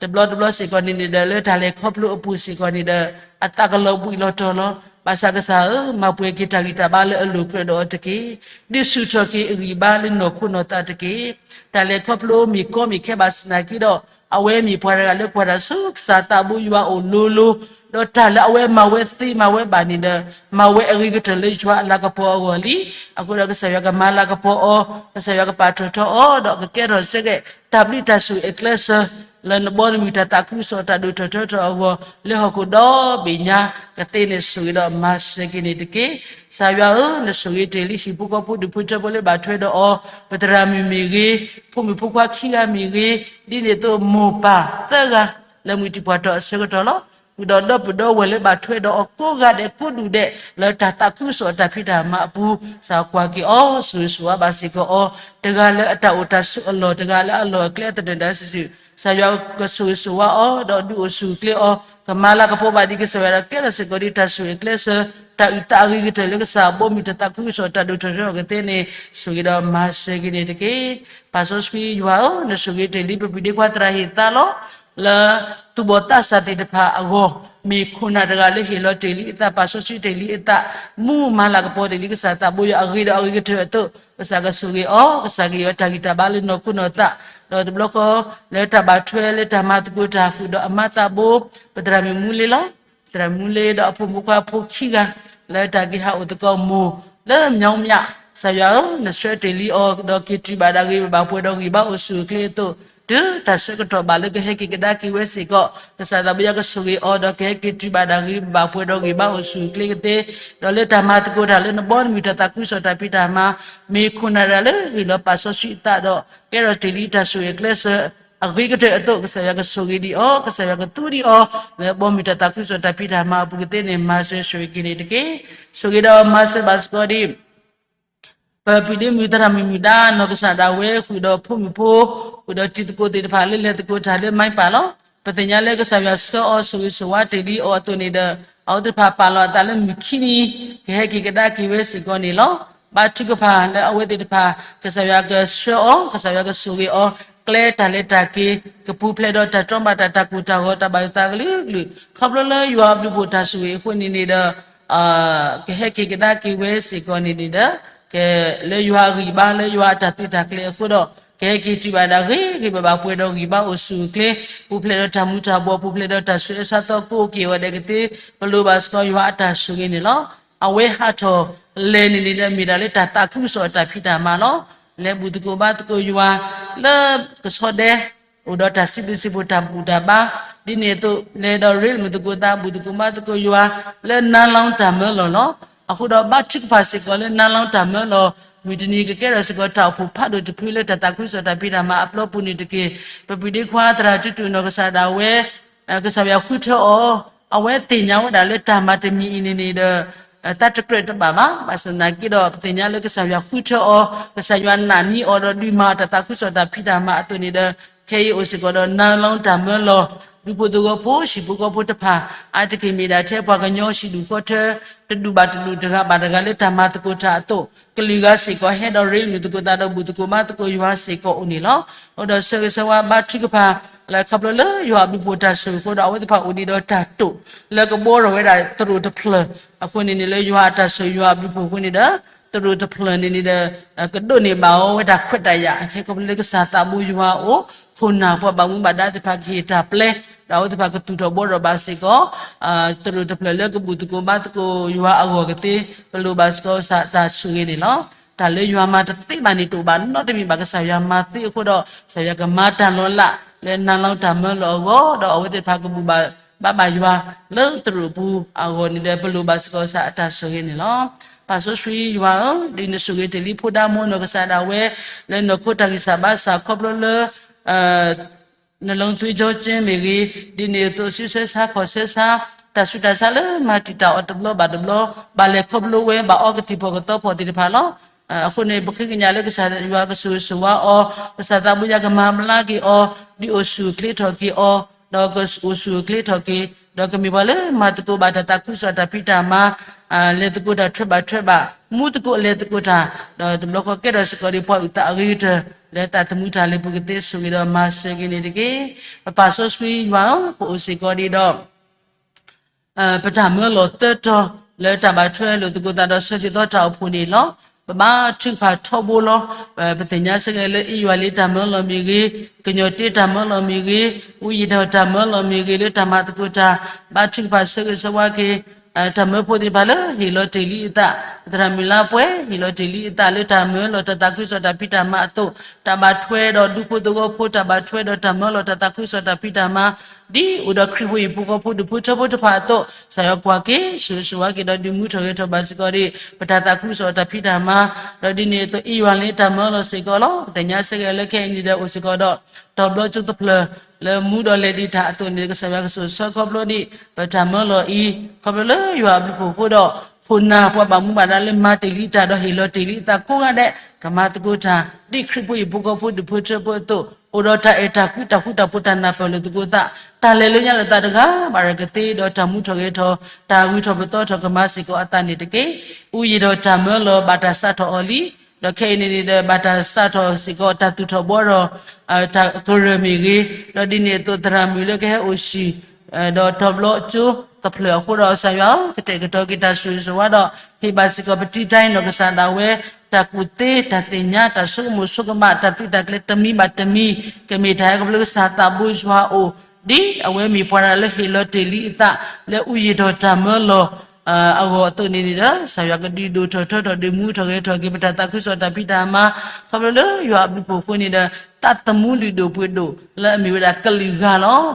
တဘျီတဘျီစ့ၢ်ကီးန့ၣ်န့ၣ်ဒီး လၢတၢ်လဲၤခီဖျိအပူၤစ့ၢ်ကီးန့ၣ်ဒီး အသးကလီၤဘှံးလီၤတီၤလီၤ. ဘၣ်ဆၣ်ကစၢ်ဧၢ, မၤပှဲၤက့ၤတၢ်ဂံၢ်တၢ်ဘါလၢအလိၤကြၢးဒီးအီၤတက့ၢ်. ဒုးဆူၣ်ထီၣ်က့ၤအဂံၢ်ဘါလၢနီၢ်ခိနီၢ်သးတက့ၢ်. တၢ်လဲၤခီဖျိမ့ၢ်ကီမ့ၢ်ခဲဘၣ်ဆၣ်သနာ်က့ဒီး အဝဲမ့ၢ်ပှၤတဂၤလၢပှၤတၢ်ဆူကစၢ်သးဘိယွၤအိၣ်လိၤလိၤ, ဒီးတၢ်လၢအဝဲမၤဝဲသ့မၤဝဲဘၣ်န့ၣ်ဒီး မၤဝဲအဂ့ၤကတၢၢ်လၢယွၤအလၤကပီၤအဂီၢ်လံ. အဃိဒီးကစၢ်ယွၤကမၤလၤကပီၤအီၤ, ကစၢ်ယွၤကပာ်ထီၣ်ထီအီၤ, ဒီးကကဲထီၣ်စ့ၢ်ကီး တၢ်ဘျုးတၢ်ဆိၣ်ဂ့ၤအကျဲးစၢး လၢနဘီနမုၢ်တၢ်သးခုကစီၣ်တၢ်ဒိၣ်ထီၣ်ထီထီၣ်အဂီၢ် လၢဟီၣ်ခိၣ်ဒီဘ့ၣ်ညါ ကသ့န့ၣ်ဆိၣ်ဂ့ၤဒီးမၤစၢၤက့ၤန့ၣ်တက့ၢ်. ကစၢ်ယွၤဧၢ, နဆိၣ်ဂ့ၤတ့ၢ်လံဟံၣ်ဖိဃီဖိဒူၣ်ဖိထၢဖိလၢဘၣ်ထွဲဒီးအီၤ, ပသရၣ်မုၣ်မ့ၢ်ဂ့ၤ, ဖိမုၣ်ဖိခွါခံဂၤမ့ၢ်ဂ့ၤ, ဒ်န့ၣ်အသိးမိၢ်ပၢ်သၢဂၤ လၢမုၢ်တံၢ်ပှၢ်ထီၣ်အဆၢကတီၢ်လီၤ. ဃုာ်ဒီးဒီပုၢ်ဒီဝဲၢ်လၢဘၣ်ထွဲဒီးအီၤကိးဂၤဒဲးကိးဒူၢ်ဒဲး လၢတၢ်သးခုကစီၣ်တၢ်ဖံးတၢ်မၤအပူၤ ကစၢ်ကွၢ်က့ၤအီၤ ဆိၣ်ဂ့ၤဆိၣ်ဝါဘၣ်စ့ၢ်ကီးအီၤ, တဂၤလၢအတၢ်အိၣ်တၢ်ဆိးအလီၢ် တဂၤလၢအလီၢ်အကျဲအသနၢၣ်ဒၣ်စုာ်စုာ် ကစၢ်ယွၤကဆိၣ်ဂ့ၤဆိၣ်ဝါအီၤ ဒီးဒုးအိၣ်ဆူၣ်အိၣ်ချ့အီၤ, ကမၤလၤကပီၤဘၣ်ဒံးကစၢ်ယွၤဒီးကဲထီၣ်စ့ၢ်ကီးဒ်တၢ်ဆိၣ်ဂ့ၤအကျဲးစၢး တၢ်အုၣ်သးအဂ့ၤကတၢၢ်လၢကစၢ်ဘီမုၢ်တၢ်သးခုကစီၣ် တၢ်ဒိၣ်ထီၣ်ထီထီၣ်ကသ့န့ၣ် ဆိၣ်ဂ့ၤဒီးမၤစၢၤက့ၤန့ၣ်တက့ၢ်. ပၢ်စီဆှံယွၤဧၢ, နဆိၣ်ဂ့ၤတ့ၢ်လံပပှၤဒ့ခွါသရၣ်ဟ့ၣ်သါလီၤ. လၢသူၣ်ဘီၣ်သးစၢ်သ့ၣ်တဖၣ်အဂီၢ်, မ့ၢ်ခိၣ်နၢ်တဂၤလၢဟ့ၣ်လီၤတ့ၢ်လံအသး, ပၢ်စီဆှံတ့ၢ်လံအသး, မူမၤလၤကပီၤတ့ၢ်လံကစၢ်သးဘိယွၤအဂ့ၤဒီးအဂ့ၤကတၢၢ်အသိး, ကစၢ်ကဆိၣ်ဂ့ၤအီၤ, ကစၢ်ကဟ့ၣ်အီၤတၢ်ဂံၢ်တၢ်ဘါလၢနီၢ်ခိနီၢ်သး, ဒီးတဘျီဃီ လၢတၢ်ဘၣ်ထွဲလၢတၢ်မၤသကိးတၢ်ဃုာ်ဒီးအမါသးဘိ, ပသရၣ်မုၣ်မူလ့လီၤ. သရၣ်မူလ့ဒီးအဖိမုၣ်ဖိခွါဖိခံဂၤ လၢတၢ်က့ၤဟးအိၣ်သကိးမိၢ် လၢမၠီမၠး, ကစၢ်ယွၤဧၢ, နဆှၢတ့ၢ်လံအီၤ ဒီးက့ၤတုၤဘၣ်ဒၣ်ဂ့ၤဘၣ်ပှဲၤဒီးဂံၢ်ဘါအိၣ်ဆူၣ်အိၣ်ချ့အသိး, တုၤတၢ်ဆၢကတီၢ်ဘၣ်လၢကဟဲက့ၤကဒါက့ၤဝဲစ့ၢ်ကီး, ကစၢ်သးဘိယွၤကဆိၣ်ဂ့ၤအီၤ ဒီးကဟဲက့ၤတုၤဘၣ်ဒၣ်ဂ့ၤဘၣ်ပှဲၤဒီးဂံၢ်ဘါအိၣ်ဆူၣ်အိၣ်ချ့ကသ့, ဒီးလၢတၢ်မၤသကိးတၢ်လၢနဘီနမုၢ်တၢ်သးခုကစီၣ်တၢ်ဖံးတၢ်မၤ, မ့ၢ်ခိၣ်နၢ်တဂၤလၢဟ့ၣ်လီၤပၢ်စီဆှံအသးဒီး ကဲထီၣ်တ့ၢ်လံတၢ်ဆိၣ်ဂ့ၤအကျဲးစၢး အဂ့ၤကတၢၢ်အသိး ကစၢ်ယွၤကဆိၣ်ဂ့ၤဒံးအီၤ, ကစၢ်ယွၤကသူဒံးအီၤ, လၢဘီမုၢ်တၢ်သးခုကစီၣ်တၢ်ဖံးတၢ်မၤအပူၤကသ့န့ၣ် မၤစၢၤဆိၣ်ဂ့ၤက့ၤန့ၣ်တက့ၢ်. ဆိၣ်ဂ့ၤဒီးမၤစၢၤဘၣ်စ့ၢ်ကီးဒံး ပပှၤဒ့မုၣ်သရၣ်မုၣ်မုၣ်ဒါ နီၢ်ကစၢ်ဒၣ်ဝဲ ဃုာ်ဒီးဖိမုၣ်ဖိ, ဃုာ်ဒီးတံၤသကိးသ့ၣ်တဖၣ်လၢလဲၤသကိးတၢ်လၢမါပၢ်လီၤ. ပသ့ၣ်ညါလၢကစၢ်ယွၤဆှၢအီၤဆိၣ်ဂ့ၤဆိၣ်ဝါတ့ၢ်လံအီၤအသိးန့ၣ်ဒီး, အဝဲသ့ၣ်တဖၣ်ပာ်လီၤအသးလၢမုၢ်ခံနံၤ ကဟဲက့ၤကဒါက့ၤဝဲစ့ၢ်ကီးန့ၣ်လီၤ. ဘါထုကဖၣ်လၢအဝဲသ့ၣ်တဖၣ် ကစၢ်ယွၤကဆှၢအီၤ, ကစၢ်ယွၤကဆိၣ်ဂ့ၤအီၤ, ကျဲတၢ်လဲၤတၢ်က့ၤ ကပူၤဖျဲးဒီးတၢ်တီဘၣ်တၢ် တၢ်ကိၢ်တၢ်ဂီၤ တၢ်ဘၣ်ယိၣ်သးကလုာ်ကလုာ် ခီဖျိလၢယွၤအဘျုးအဖှိၣ်တၢ်ဆိၣ်ဂ့ၤအဃိန့ၣ်န့ၣ်ဒီး ကဟဲက့ၤကဒါက့ၤဝဲစ့ၢ်ကီးန့ၣ်န့ၣ်ဒီး ကလၢယွၤအဂံၢ်ဘါ လၢယွၤအတၢ်သုးတၢ်ကျဲၤအဃိဒီး ကဟဲက့ၤတုၤဘၣ်ဒၣ်ဂ့ၤဂ့ၤဘၣ်ဘၣ်ပှဲၤဒီးဂံၢ်ဘါအိၣ်ဆူၣ်အိၣ်ချ့, ပူၤဖျဲးဒီးတၢ်မူၤတၢ်ဘှီး ပူၤဖျဲးဒီးတၢ်ဆူးအၢဆါသီကိးက့ၤအဂီၢ်ဒဲးကသ့, ပလိၣ်ဘၣ်စ့ၢ်ကီးယွၤအတၢ်ဆိၣ်ဂ့ၤန့ၣ်လီၤ. အဝဲဟးထီၣ်လဲၤန့ၣ်န့ၣ်ဒီး မ့ၢ်ဒၣ်လၢတၢ်သးခုကစီၣ်အတၢ်ဖံးတၢ်မၤလီၤ. လဲၤဘူၣ်သကိးဘါသကိးယွၤ လၢကဆီဒဲ အိၣ်ဒီးတၢ်စံးဘျုးစံးဖှိၣ်တၢ်ဘူၣ်တၢ်ဘါ, ဒ်န့ၣ်အသိး လဲၤဒီးရ့လိာ်မုာ်သကိးသး ဘူၣ်သကိးဘါသကိးယွၤ လၢနါလီတၢ်မၢလီၤလီၤ. အဃိဒီးဘါထုကဖၣ်စ့ၢ်ကီးလၢ နါလီတၢ်မၢလီၤ, မုၢ်တနံၤကကဲထီၣ်စ့ၢ်ကီးတၢ်အိၣ်ဖှိၣ်ဖးဒိၣ်တဖုလၢတၢ်သးခုကစီၣ်တၢ်ဖံးတၢ်မၤအပျီပူၤန့ၣ်တက့ၢ်. ပပှၤဒ့ခွါသရၣ်တုၤတုၤနီၢ်ကစၢ်ဒၣ်ဝဲ ကစၢ်ယွၤဃုထၢအီၤ, အဝဲသ့ၣ်ညါဝဲဒၣ်လၢတၢ်မၤတမံၤအံၤန့ၣ်န့ၣ်ဒီး သးတကြၢးတဘၣ်ဘၣ်. ဘၣ်ဆၣ်သနာ်က့ဒီး ပသ့ၣ်ညါလၢကစၢ်ယွၤဃုထၢအီၤ, ကစၢ်ယွၤနာ်န့ၢ်အီၤဒီးဒုးမၤအီၤတၢ်သးခုကစီၣ်တၢ်ဖံးတၢ်မၤအသိးန့ၣ်ဒီး ခဲအံၤအိၣ်စ့ၢ်ကီးဒီး နါလီတၢ်မၢလီၤ, ဒူဖိသဝီဖိ ဟံၣ်ဖိဃီဖိတဖၣ် အါတက့ၢ်မ့ၢ်ဒၣ်ထဲပှၤကညီဟံၣ်ဒူၣ်ဃီထၢ တဒူၣ်ဘၣ်တဒူၣ် တဂၤဘၣ်တဂၤလၢတၢ်မၤသကိးတၢ်အသိး ကလုာ်ဂၤစ့ၢ်ကီး ဟဲဒီးရ့လိာ်သကိးသးဒီးဘူၣ်သကိးဘါသကိးယွၤစ့ၢ်ကီးအိၣ်န့ၣ်လီၤ. အိၣ်ဒီးဆၢဂ့ၤဆၢဝါဘါထုကဖၣ် လၢခီဖျိလၢယွၤအဘျုးအဖှိၣ်တၢ်ဆိၣ်ဂ့ၤအဃိဒီး အဝဲသ့ၣ်တဖၣ်အိၣ်ဒံးဒီးတၢ်တိာ် လၢကဘှီထီၣ်ဝဲဒၣ်သရိာ်တဖျၢၣ်အဃိန့ၣ်န့ၣ် လၢယွၤအတၢ်ဆိၣ်ဂ့ၤယွၤအဘျုးအဖှိၣ်အဃိန့ၣ်ဒီး သရိာ်တဖျၢၣ်န့ၣ်န့ၣ်ဒီး ကဒိးန့ၢ်ဘၣ်အီၤဝဲဒၣ်ခွဲးတၢ်ယာ် ခဲခီဖျိလၢကစၢ်သးဘိယွၤအအိၣ် ခိၣ်နၢ်ပှၤဘၣ်မူဘၣ်ဒါသ့ၣ်တဖၣ်ကဟ့ၣ်တၢ်ပျဲ ဒီးအဝဲသ့ၣ်တဖၣ်ကသူၣ်ထီၣ်ဘှီထီၣ်ဘၣ်စ့ၢ်ကီး သရိာ်တဖျၢၣ်လၢကဘူၣ်သကိးဘါသကိးယွၤအဂီၢ်ကသ့ ပလိၣ်ဘၣ်စ့ၢ်ကီးကစၢ်တၢ်ဆိၣ်ဂ့ၤန့ၣ်လီၤ. တၢ်လၢယွၤမၤတသ့ဘၣ်န့ၣ်တအိၣ်ဘၣ်နီတမံၤဘၣ် ကစၢ်ယွၤမၤသ့အဃိဒီး ကစၢ်ယွၤကမၤတၢ်လီၤလး လၢနါလီတၢ်မၢလီၤအဂီၢ် ဒီးအဝဲသ့ၣ်တဖၣ်ကဘူၣ်ဘၣ်ဘါဘၣ်ယွၤ လၢသရိာ်ပူၤအဂီၢ်န့ၣ်ဒီး ပလိၣ်ဘၣ်စ့ၢ်ကီးကစၢ်အတၢ်ဆိၣ်ဂ့ၤန့ၣ်လီၤ. ပၢ်စီဆှံယွၤဧၢ, ဒ်နဆိၣ်ဂ့ၤတ့ၢ်လံဖိဒါမိၢ်နီၢ်ကစၢ်ဒၣ်ဝဲ လၢနီၢ်ခိတၢ်ဂံၢ်စၢ်ဘါစၢ်ခီဖျိလၢ နလီသွ့ကၠီကၠ့မ့ၢ်ဂ့ၤ, ဒ်န့ၣ်အသိးစုဆၢဆါခီၣ်ဆၢဆါ တၢ်ဆူးတၢ်ဆါလၢမၤတံာ်တာ်အီၤတဘျီဘၣ်တဘျီ ဘၣ်လဲၤခီဖျိဝဲ ဘၣ်အီကသံၣ်ဖီၣ်ကသီဖီၣ်သ့ၣ်တဖၣ်လီၤ. အဃိန့ၣ် ပဃ့ကညးလၢကစၢ်ယွၤကဆိၣ်ဂ့ၤဆိၣ်ဝါအီၤ, ကစၢ်သးဘိယွၤကမၤဘျါက့ၤအီၤ, ဒုးအိၣ်ဆူၣ်အိၣ်ချ့ထီၣ်က့ၤအီၤ, ဒီးကအိၣ်ဆူၣ်အိၣ်ချ့ထီၣ်က့ၤ, ဒီးကမ့ၢ်ပှၤလၢမၤသကိးဘၣ်တၢ်သးခုကစီၣ်တၢ်ဖံးတၢ်မၤ လဲၤသကိးတၢ်ထွဲဘၣ်ထွဲဘၣ်, မူသကိးလဲၤသကိးတၢ်, ဒီးတဘျီဃီကဲထီၣ်စ့ၢ်ကီးဒ်ပှၤအုၣ်သးအဂ့ၤကတၢၢ် လၢတၢ်သမူတၢ်လဲၤပူၤကသ့ဆိၣ်ဂ့ၤဒီးမၤစၢၤက့ၤန့ၣ်တက့ၢ်. ပပၢ်စီဆှံယွၤဧၢ, ပအိၣ်စ့ၢ်ကီးဒ်ဒီး ပတၢ်မၢလီၤသၢတီၤ လၢတၢ်ဘၣ်ထွဲလိာ်သကိးသးဒီးဆၢကတီၢ်သီတၢ်အိၣ်ဖှိၣ်န့ၣ်လီၤ. ပဘါထုကဖၣ်ထီဘိလီၤ. ပသ့ၣ်ညါစ့ၢ်ကီးလၢအ့ၣ်ယွၤလံတၢ်မၢလီၤမ့ၢ်ဂ့ၤ, ကညီၤတ့တၢ်မၢလီၤမ့ၢ်ဂ့ၤ, အူယံာ်ဒီးတၢ်မၢလီၤမ့ၢ်ဂ့ၤ လၢတၢ်မၤသကိးတၢ်, ဘါထုကဖၣ်ဆၢဂ့ၤဆၢဝါက့ၤ တၢ်မၢဖိသ့ၣ်တဖၣ်လၢဟ့ၣ်လီၤတ့ၢ်လံအသး, ပသရၣ်မုၣ်လါပှဲၤ ဟ့ၣ်လီၤတ့ၢ်လံအသးလၢတၢ်မၢလီၤတၢ်သးခုကစီၣ်တၢ်ဖံးတၢ်မၤအသိး, တၢ်ဘၣ်ထွဲဒီးဒူဖိသဝီဖိ တၢ်ဘၣ်ထွဲဒီးတၢ်မၢလီၤတၢ်သးခုကစီၣ်တၢ်ဖံးတၢ်မၤ ဒ်အိၣ်ဒီးခရံာ်ဖိဟံၣ်ဖိဃီဖိဒူၣ်ဖိထၢဖိတဖၣ်အသိး, ကစၢ်ယွၤကွၢ်က့ၤ ဆိၣ်ဂ့ၤဆိၣ်ဝါက့ၤဒီးဒုးမူထီၣ်ဂဲၤထီၣ်ဘၣ်စ့ၢ်ကီးဒ် ပတၢ်သးခုကစီၣ်တၢ်ဖံးတၢ်မၤ, ဒီးဒ်န့ၣ်အသိးအ့ၣ်ယွၤလံတၢ်မၢလီၤစ့ၢ်ကီးလီၤ. ပသ့ၣ်ညါစ့ၢ်ကီးလၢခဲအံၤန့ၣ်ဒီးအိၣ်စ့ၢ်ကီးဒီး တီၤဘျီကၠိတဖျၢၣ် လၢမူဒီးလဲၤဒံးတၢ်အသိးန့ၣ် ကစၢ်ယွၤကဆိၣ်ဆၢခီဖျိဒ် ပတၢ်မၢလီၤအံၤ ခီဖျိလၢယွၤအဘျုးအဖှိၣ်အဃိဒီး ခိၣ်နၢ်ပှၤဘၣ်မူဘၣ်ဒါလၢမၤတ့ၢ်လံတၢ်ဒီးဟ့ၣ်လီၤတ့ၢ်လံအသးကိးဂၤဒဲး ကမၤသကိးတၢ် ဒ်ခရံာ်ဖိဟံၣ်ဖိဃီဖိဒူၣ်ဖိထၢဖိအသိး အိၣ်ဒီးတၢ်အဲၣ်တၢ်ကွံတၢ်ဃူတၢ်ဖိးတၢ်နၢ်ပၢၢ်လိာ်သကိးသး တၢ်လဲၤလၢညါလိာ်သးတဂၤဘၣ်ရၤကသ့ဒီးတၢ်မူထီၣ်ဂဲၤထီၣ် တၢ်ဂုၤထီၣ်ပသီထီၣ်ကမၤစ့ၢ်ကီးအသးန့ၣ်တက့ၢ်. အူယံာ်ဒီးတၢ်မၢလီၤဘၣ်တၢ်စးထီၣ်အီၤလံ ဒီးခဲအံၤန့ၣ်န့ၣ်ဒီး ဘၣ်တၢ်စးထီၣ်စ့ၢ်ကီးတၢ်သူၣ်ထီၣ်ဘှီထီၣ် တၢ်ကရၢၢ်မ့ၢ်ဂ့ၤ, ဒီးဒ်န့ၣ်အသိးသရၣ်မုၣ်လၢကဟဲအိၣ်ဟံၣ် ဒီးတီၤဘျီကၠိတဖျၢၣ်အဃိဒီး ကစၢ်ယွၤဧၢ, ကတဲာ်ကတီၤက့ၤတၢ်ဆိၣ်ဂ့ၤဆိၣ်ဝါဒီး ဟ့ၣ်ဘၣ်စ့ၢ်ကီးပတံတၢ်အံၤနီၢ်ကစၢ်ဒၣ်ဝဲ တၢ်ကူၣ်သ့ တၢ်သ့ၣ်ညါ တၢ်ဆိကမိၣ်ဆိကမး တၢ်သုးတၢ်ကျဲၤတမံၤဘၣ်တမံၤ ကမ့ၢ်တၢ်ဟဲခီဖျိကစၢ်သးဘိယွၤအအိၣ် ဒ်အဝဲမ့ၢ်ပှၤတဂၤလၢဟ့ၣ်လီၤတ့ၢ်လံအသး လၢအူယံာ်ထီၣ်တၢ်မၢလီၤ အဂီၢ်အသိးန့ၣ်န့ၣ်ဒီး ကစၢ်ယွၤကဒုးဒိၣ်ထီၣ်ထၢထီၣ်ဒုးမူထီၣ်ဂဲၤထီၣ်က့ၤ ပတၢ်သးခုကစီၣ်တၢ်ဖံးတၢ်မၤ ခီဖျိလၢယွၤအဘျုးအဖှိၣ်အဃိန့ၣ်ဒီး သးသမူလုၢ်ဒိၣ်ပှ့ၤဒိၣ် လၢအမ့ၢ်ဝဲဒၣ်ကလုာ်ဂၤလီၤ.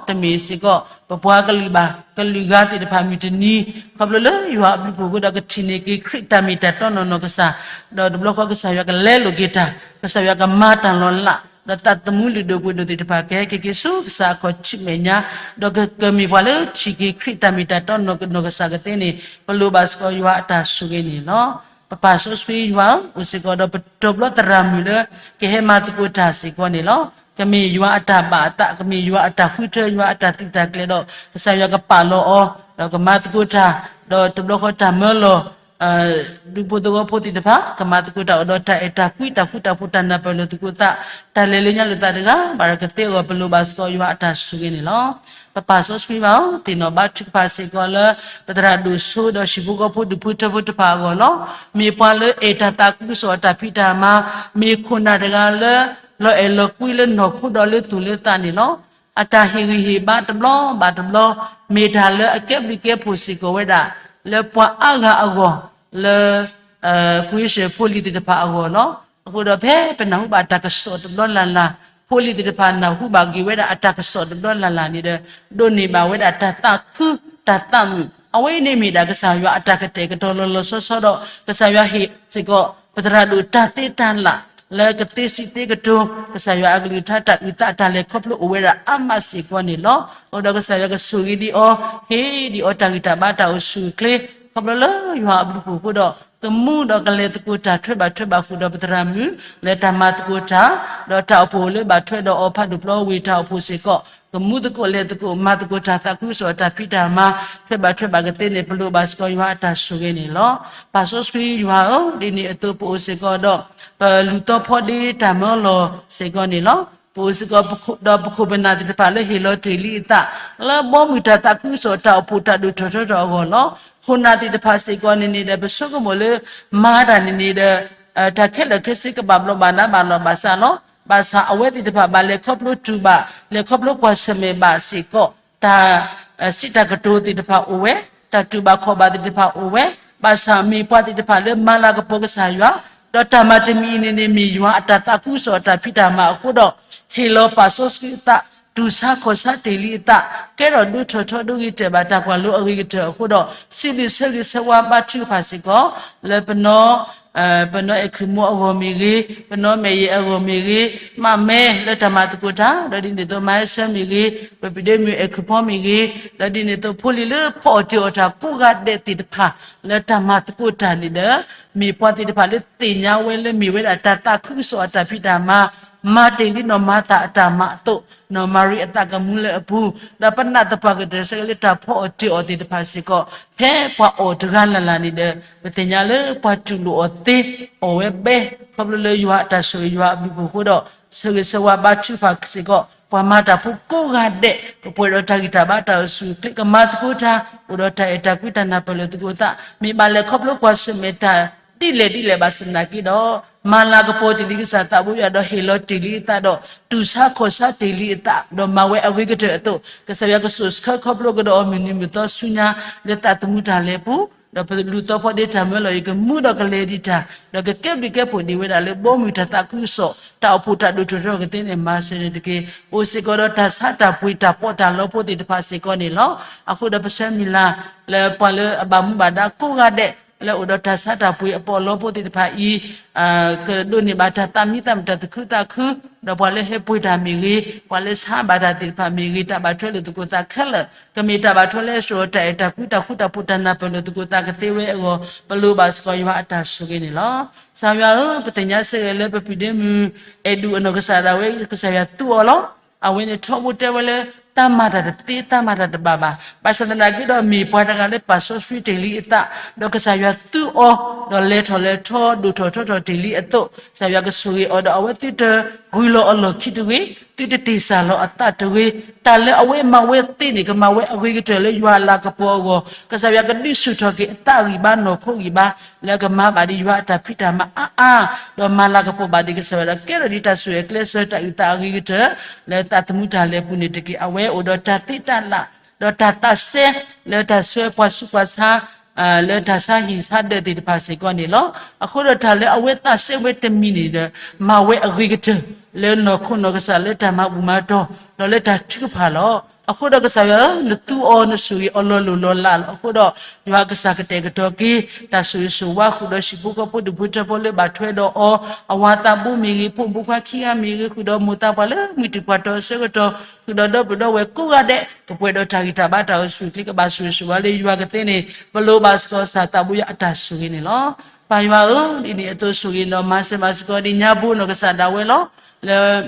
တမ့ၢ်စ့ၢ်ကီး ပပှၤကလုာ်ဘၣ် ကလုာ်ဂၤသ့ၣ်တဖၣ်မုၢ်တနံၤ ခီဖျိလၢယွၤအဘျုးအဖှိၣ်အဃိဒီးကထံၣ်န့ၢ်က့ၤခရံာ်တၢ်မ့ၢ်တၢ်တီနီၢ်နီၢ်ကစၢ် ဒီးတဘျီဃီကစၢ်ယွၤကလဲလိာ်က့ၤတၢ် ကစၢ်ယွၤကမၤတၢ်လီၤလး ဒီးသးသမူလုၢ်ဒိၣ်ပှ့ၤဒိၣ်သ့ၣ်တဖၣ်ကဟဲက့ၤက့ၤဆူကစၢ်အခီၣ်ထံးမဲာ်ညါ ဒီးကကမ့ၢ်ပှၤလၢထံၣ်က့ၤခရံာ်တၢ်မ့ၢ်တၢ်တီနီၢ်နီၢ်ကစၢ်ကသ့န့ၣ် ပလိၣ်ဘၣ်စ့ၢ်ကီးယွၤအတၢ်ဆိၣ်ဂ့ၤန့ၣ်လီၤ. ပပၢ်စီဆှံယွၤဧၢ, အိၣ်စ့ၢ်ကီးဒီးပတီၤဘျီသရၣ်မုၣ်လၢ ကဟဲမၤသကိးတၢ်စ့ၢ်ကီးန့ၣ်လီၤ. ကမ့ၢ်ယွၤအတၢ်ဘၣ်အသး, ကမ့ၢ်ယွၤအတၢ်ဃုထၢ ယွၤအတၢ်သုးတၢ်ကျဲၤဒီး ကစၢ်ယွၤကပာ်လီၤအီၤ ဒီးကမၤသကိးတၢ် ဒီးတဘျီဃီတၢ်မၢလီၤ ဒူဖိသဝီဖိသ့ၣ်တဖၣ် ကမၤသကိးတၢ်အိၣ်ဒီးတၢ်အဲၣ်တၢ်ကွံ တၢ်ဃူတၢ်ဖိး တၢ်နၢ်ပၢၢ်လိာ်သကိးသး တၢ်လဲၤလၢညါလိာ်သးတဂၤ ဘၣ်ရၤကသ့အဂီၢ် ပလိၣ်ဘၣ်စ့ၢ်ကီးယွၤအတၢ်ဆိၣ်ဂ့ၤန့ၣ်လီၤ. ပပၢ်စီဆှံဘၣ်ဧၢ, သ့ၣ်နီၣ်ဘါထုကဖၣ်စ့ၢ်ကီးလၢ ပသရၣ်ဒိၣ်စိဒီးဟံၣ်ဖိဃီဖိဒူၣ်ဖိထၢဖိတဖၣ်အဂီၢ်လီၤ. မ့ၢ်ပှၤလၢအဲၣ်တၢ်သးခုကစီၣ်အတၢ်ဖံးတၢ်မၤ, မ့ၢ်ခိၣ်နၢ်တဂၤလၢ လီၤအဲၣ်လီၤကွံလၢနီၢ်ခိဒီးလၢသူၣ်လၢသးန့ၣ်လီၤ. အတၢ်ဟ့ၣ်ဂံၢ်ဟ့ၣ်ဘါတဘျီဘၣ်တဘျီ မ့ၢ်တၢ်လၢအကဲဘျုးကဲဖှိၣ်စ့ၢ်ကီးဝဲဒၣ် လၢပှၤအါဂၤအဂီၢ် လၢ ခဝ့ၡၢၣ်ဖိလံၤသ့ၣ်တဖၣ်အဂီၢ်လီၤ. အဃိဒီးဖဲပနၢ်ဟူဘၣ်တၢ်ကစီၣ်တဘျီလၢ်လၢ်, ဖိလံၤသ့ၣ်တဖၣ်နၢ်ဟူဘၣ်က့ၤဝဲဒၣ်အတၢ်ကစီၣ်တဘျီလၢ်လၢ်န့ၣ်ဒီး ဒိးန့ၢ်ဘၣ်ဝဲဒၣ်တၢ်သးခု တၢ်သးမုာ်, အဝဲန့ၣ်မ့ၢ်ဒၣ်ကစၢ်ယွၤအတၢ်ကတဲာ်ကတီၤလီၤလီၤဆီဆီဒီး ကစၢ်ယွၤဟ့ၣ်စ့ၢ်ကီး ပသရၣ်ဒိၣ်တၢ်သ့တၢ်လၢ် လၢကသ့စံးသ့ကတိၤ ကစၢ်ယွၤအကလုၢ်ကထါတၢ်အုၣ်သးတၢ်လဲၤခီဖျိအိၣ်ဝဲဒၣ်အါမးစ့ၢ်ကီးန့ၣ်လီၤ. အဃိဒီးကစၢ်ယွၤကဆိၣ်ဂ့ၤဒံးအီၤ, ဟ့ၣ်ဒံးအီၤတၢ်ဂံၢ်တၢ်ဘါတၢ်အိၣ်ဆူၣ်အိၣ်ချ့ ခီဖျိလၢယွၤအဘျုးအဖှိၣ်အဃိဒီး ကမူဒီးကလဲၤသကိးတၢ်ထွဲဘၣ်ထွဲဘၣ်ဃုာ်ဒီးပသရၣ်မုၣ် လၢတၢ်မၤသကိးတၢ်, ဒီးတၢ်အိၣ်ဖှိၣ်လၢဘၣ်ထွဲဒီးအီၤဖးဒိၣ်ပျီဝ့ၢ်တၢ်အိၣ်ဖှိၣ်စ့ၢ်ကီး, ကမူသကိးလဲၤသကိး မၤသကိးတၢ်သးခုကစီၣ်အတၢ်ဖံးတၢ်မၤ ထွဲဘၣ်ထွဲဘၣ်ကသ့န့ၣ် ပလိၣ်ဘၣ်စ့ၢ်ကီးယွၤအတၢ်ဆိၣ်ဂ့ၤန့ၣ်လီၤ. ပၢ်စီဆှံယွၤဧၢ, ဒ်န့ၣ်အသိးပအိၣ်စ့ၢ်ကီးဒီး ပလူၤသီဖီဒ့တၢ်မၢလီၤစ့ၢ်ကီးန့ၣ်လီၤ. ပအိၣ်စ့ၢ်ကီးဒီးပခိၣ်ပနၢ်သ့ၣ်တဖၣ်လၢဟ့ၣ်လီၤတ့ၢ်လံအသး လၢဘီမုၢ်တၢ်သးခုကစီၣ်တၢ်အိၣ်ဖှိၣ်တၢ်ဒိၣ်ထီၣ်ထီထီၣ်အဂီၢ်လီၤ. ခိၣ်နၢ်သ့ၣ်တဖၣ်စ့ၢ်ကီးန့ၣ်န့ၣ်ဒီး ပဆိကမိၣ်လၢ မၤတၢ်န့ၣ်န့ၣ်ဒီး တၢ်ခဲလၢာ်ခဲဆ့ကဘၣ်ဘျီးဘၣ်ဒါဘၣ်လီၢ်ဘၣ်စးလီၤ. ဘၣ်ဆၣ်အဝဲသ့ၣ်တဖၣ်ဘၣ်လဲၤခီဖျိတူၢ်ဘၣ် လဲၤခီဖျိကွၢ်ဆၢၣ်မဲာ်ဘၣ်စ့ၢ်ကီး တၢ်စံးတၢ်ကတိၤသ့ၣ်တဖၣ်အိၣ်ဝဲ, တၢ်တူၢ်ဘၣ်ခီၣ်ဘၣ်သ့ၣ်တဖၣ်အိၣ်ဝဲ, ဘၣ်ဆၣ်မ့ၢ်ပှၤသ့ၣ်တဖၣ်လၢမၤလၤကပီၤကစၢ်ယွၤ, ဒီးတၢ်မၤတမံၤအံၤန့ၣ်န့ၣ် မ့ၢ်ယွၤအတၢ်သးခုကစီၣ်အတၢ်ဖံးတၢ်မၤအဃိဒီး ဟ့ၣ်လီၤပာ်စီဆှံအသး, တူၢ်ဆါခီၣ်ဆါတ့ၢ်လံအသး, ကဲထီၣ်ဒိၣ်ထီၣ်ထီဒိၣ်ဂ့ၤတၢၢ်ဘၣ်တၢ်ကွၢ်လိအဂ့ၤကတၢၢ်အဃိဒီး စံးဘျုးဆၢဂ့ၤဆၢဝါဘါထုကဖၣ်စ့ၢ်ကီး လၢပနီၢ် ပနီၢ်အဲၣ်ခုၣ်မိၢ်အဂီၢ်မ့ၢ်ဂ့ၤ, ပနီၢ်မဲာ်ယဲၢ်အဂီၢ်မ့ၢ်ဂ့ၤ, မးမဲလၢတၢ်မၤသကိးတၢ်, ဒီးဒ်န့ၣ်အသိးမၤဟဲဆၢမ့ၢ်ဂ့ၤ, ပပံၤဒ့မုၣ်အဲၣ်ခုၣ်ဖီမ့ၢ်ဂ့ၤ, ဒီးဒ်န့ၣ်အသိးဖိလံၤလၢဖီအီၣ်တ့ၢ်အီၣ်တၢ်ကိးဂၤဒဲးသ့ၣ်တဖၣ် လၢတၢ်မၤသကိးတၢ်န့ၣ်ဒီး မ့ၢ်ပှၤသ့ၣ်တဖၣ်လၢသ့ၣ်ညါဝဲလၢမ့ၢ်ဝဲဒၣ်တၢ်သးခုကစီၣ်အတၢ်ဖံးတၢ်မၤ, မၤတ့ၢ်လံနီၢ်မၤသၤအတၢ်မၤအသိး, နီၢ်မၤရံအသးကမူလၢအပူၤ, ဒီးပနာ်သပှၢ်ကတၢၢ်ဆၢက့ၤလၢတၢ်ဖီအီၣ်တ့ၢ်အီၣ်သ့ၣ်တဖၣ်စ့ၢ်ကီး, ဖဲပှၤအီၣ်တဂၤလၢ်လၢ်န့ၣ်ဒီး ပသ့ၣ်ညါလၢပှၤတူၢ်လိာ်အီၤသ့, အီၣ်ဝဲဘဲ, ခီဖျိလၢယွၤအတၢ်ဆိၣ်ဂ့ၤယွၤအဘျုးအဖှိၣ်အဃိဒီး ဆၢဂ့ၤဆၢဝါဘါထုကဖၣ်စ့ၢ်ကီး ပှၤမၤတၢ်ဖိကိးဂၤဒဲး, ပပှဲၤဒီးတၢ်ဂံၢ်တၢ်ဘါတၢ်အိၣ်ဆူၣ်အိၣ်ချ့ကမၤသကိးတၢ်, အိၣ်ဒီးတၢ်အဲၣ်တၢ်ကွံတၢ်နၢ်ပၢၢ်လၢသကိးသး, မ့ၢ်ဘၣ်လဲၤခီဖျိကွၢ်ဆၢၣ်မဲာ်တၢ် ဒ်လဲၣ်ဒ်လဲၣ်ဘၣ်ဆၣ်သနာ်က့ဒီး မၤလၤကပီၤတ့ၢ်လံကစၢ်သးဘိယွၤ ဒီးဟ့ၣ်လီၤတ့ၢ်လံအသးဒီး တူၢ်ဆါခီၣ်ဆါတ့ၢ်လံအသး ဒီးမၤဝဲအဂ့ၤကတၢၢ်အသိး ကစၢ်ယွၤကစိာ်ဆှၢခီဖျိကဒီးအီၤမုၢ်နံၤမုၢ်သီဆူညါ လၢသးသမူတၢ်လဲၤပူၤ, ဒီးပလူၤသီဖီဒ့တၢ်မၢလီၤအံၤ ကမူဒီးကလဲၤဒံးတၢ်, ဒီးကကဲဘျုးကဲဖှိၣ်ဒံးဝဲဒၣ်လၢဘီမုၢ်တၢ်သးခုကစီၣ် တၢ်အိၣ်ဖှိၣ်တၢ်ဒိၣ်ထီၣ်ထီထီၣ်ကသ့န့ၣ် မၤစၢၤန့ၣ်တက့ၢ်. အိၣ်စ့ၢ်ကီးဒီးတၢ်ဆါတၢ်ပှ့ၤတၢ်ပီးတၢ်လီဖိသ့ၣ်တဖၣ်စ့ၢ်ကီးန့ၣ်လီၤ. အဃိဒီးပဆၢမုၢ်လၢ် လၢပှၤလၢအဘၣ်မူဘၣ်ဒါကိးဂၤဒဲး လၢအိၣ်ဒီးတၢ်ဆါတၢ်ပှ့ၤအပီးအလီဖိသ့ၣ်တဖၣ်အံၤ ကဒိးန့ၢ်ဘၣ်တၢ်သးမံသးမုာ်တၢ်သးခုသးခု, ဒီးပှၤလၢဟဲပှ့ၤတၢ်မ့ၢ်ဂ့ၤ, ပှၤလၢဆါဘၣ်တၢ်သ့ၣ်တဖၣ်မ့ၢ်ဂ့ၤ, တၢ်ဘၣ်ထွဲလိာ်သကိးသးခဲလၢာ် ကမ့ၢ်တၢ်ဘၣ်ထွဲလၢအစိာ်တၢ်အဲၣ်တၢ်ကွံတၢ်ဃူတၢ်ဖိးတၢ်နၢ်ပၢၢ်လိာ်သကိးသးကသ့ဝဲအဂီၢ် ပလိၣ်ဘၣ်စ့ၢ်ကီးယွၤအတၢ်ဆိၣ်ဂ့ၤန့ၣ်လီၤ. ကစၢ်ယွၤဧၢ, ပသ့ၣ်ညါစ့ၢ်ကီးလၢပပံၤဒ့မုၣ် အဲၣ်ဒူၣ်အနီၢ်ကစၢ်ဒၣ်ဝဲ ကစၢ်ယွၤသူအီၤလီၤ. အဝဲန့ၣ်ထီဘိတဲဝဲလၢ တၢ်မၤတၢ်တသ့ တၢ်မၤတၢ်တဘၣ်ဘၣ်. ဘၣ်ဆၣ်သနာ်က့ဒီးမ့ၢ်ပှၤတဂၤလၢပာ်စီဆှံတ့ၢ်လံအသး, ဒီးကစၢ်ယွၤသူအီၤ, ဒီးလဲၤထီၣ်လဲၤထီဒိၣ်ထီၣ်ထီထီၣ်တ့ၢ်လံအသိး, ကစၢ်ယွၤကဆိၣ်ဂ့ၤအီၤဒီးအဝဲသုတဂုၤလီၤအလီၢ်ခံတဂ့ၤ, သုတတ့ၢ်စၢ်လီၤအသးတဂ့ၤ, တၢ်လၢအဝဲမၤဝဲသ့န့ၣ် ကမၤဝဲအဂ့ၤကတၢၢ်လၢယွၤအလၤကပီၤအဂီၢ်, ကစၢ်ယွၤကဒုးဆူၣ်ထီၣ်က့ၤအသးဂံၢ်ဘါနီၢ်ခိဂံၢ်ဘါ လၢကမၤဘၣ်ဒံးယွၤအတၢ်ဖံးတၢ်မၤအါအါ, ဒီးမၤလၤကပီၤဘၣ်ဒံးကစၢ်ယွၤဒီးကဲထီၣ်ဒံးတၢ်ဆိၣ်ဂ့ၤအကျဲစၢၤတၢ်အုၣ်သးအဂ့ၤကတၢၢ် လၢသးသမူတၢ်လဲၤပူၤန့ၣ်တက့ၢ်. အဝဲအိၣ်ဒီးတၢ်သ့တၢ်လၢ်, ဒီးတၢ်သးစဲ လၢတၢ်ဆှၢပှၤဆူးပှၤဆါ လၢတၢ်ဆါဟံၣ်ဆါဒၢးသ့ၣ်တဖၣ်စ့ၢ်ကီးန့ၣ်လီၤ. အဃိဒီးတၢ်လၢအဝဲသးစဲဝဲတမံၤန့ၣ်ဒီး မၤဝဲအဂ့ၤကတၢၢ် လၢနီၢ်ခိနီၢ်ကစၢ်လၢတၢ်မၤဘူၣ်မၤတီၢ် ဒီးလၢတၢ်ထုကဖၣ်လီၤ. အဃိဒီးကစၢ်ယွၤဧၢ, နသူအီၤနဆိၣ်ဂ့ၤအီၤလီၤလိၢ်လီၤလးလီၤ. အဃိဒီး ယွၤကစၢ်ကတဲာ်ကတီၤက့ၤ တၢ်ဆိၣ်ဂ့ၤဆိၣ်ဝါဃုာ်ဒီးဟံၣ်ဖိဃီဖိဒူၣ်ဖိထၢဖိလၢဘၣ်ထွဲဒီးအီၤ, အဝၤသးဘိမ့ၢ်ဂ့ၤ, ဖိမုၣ်ဖိခွါခံဂၤမ့ၢ်ဂ့ၤ, ဃုာ်ဒီးမိၢ်သးပှၢ်လၢမုၢ်တံၢ်ပှၢ်တီၤအဆၢကတီၢ်, ဃုာ်ဒီးဒီပုၢ်ဒီဝဲၢ်ကိးဂၤဒဲး, ကပှဲၤဒီးတၢ်ဂံၢ်တၢ်ဘါတၢ်အိၣ်ဆူၣ်အိၣ်ချ့ကဘၣ်ဆိၣ်ဂ့ၤဆိၣ်ဝါလၢယွၤကသ့န့ၣ် ပလိၣ်ဘၣ်စ့ၢ်ကီးကစၢ်သးဘိယွၤအတၢ်ဆိၣ်ဂ့ၤန့ၣ်လီၤ. ပၢ်ယွၤဧၢ, ဒ်န့ၣ်အသိးဆိၣ်ဂ့ၤဒီးမၤစၢၤဘၣ်စ့ၢ်ကီးဒံးညါဘိနီၢ်ကစၢ်ဒၣ်ဝဲလီၤ. လၢ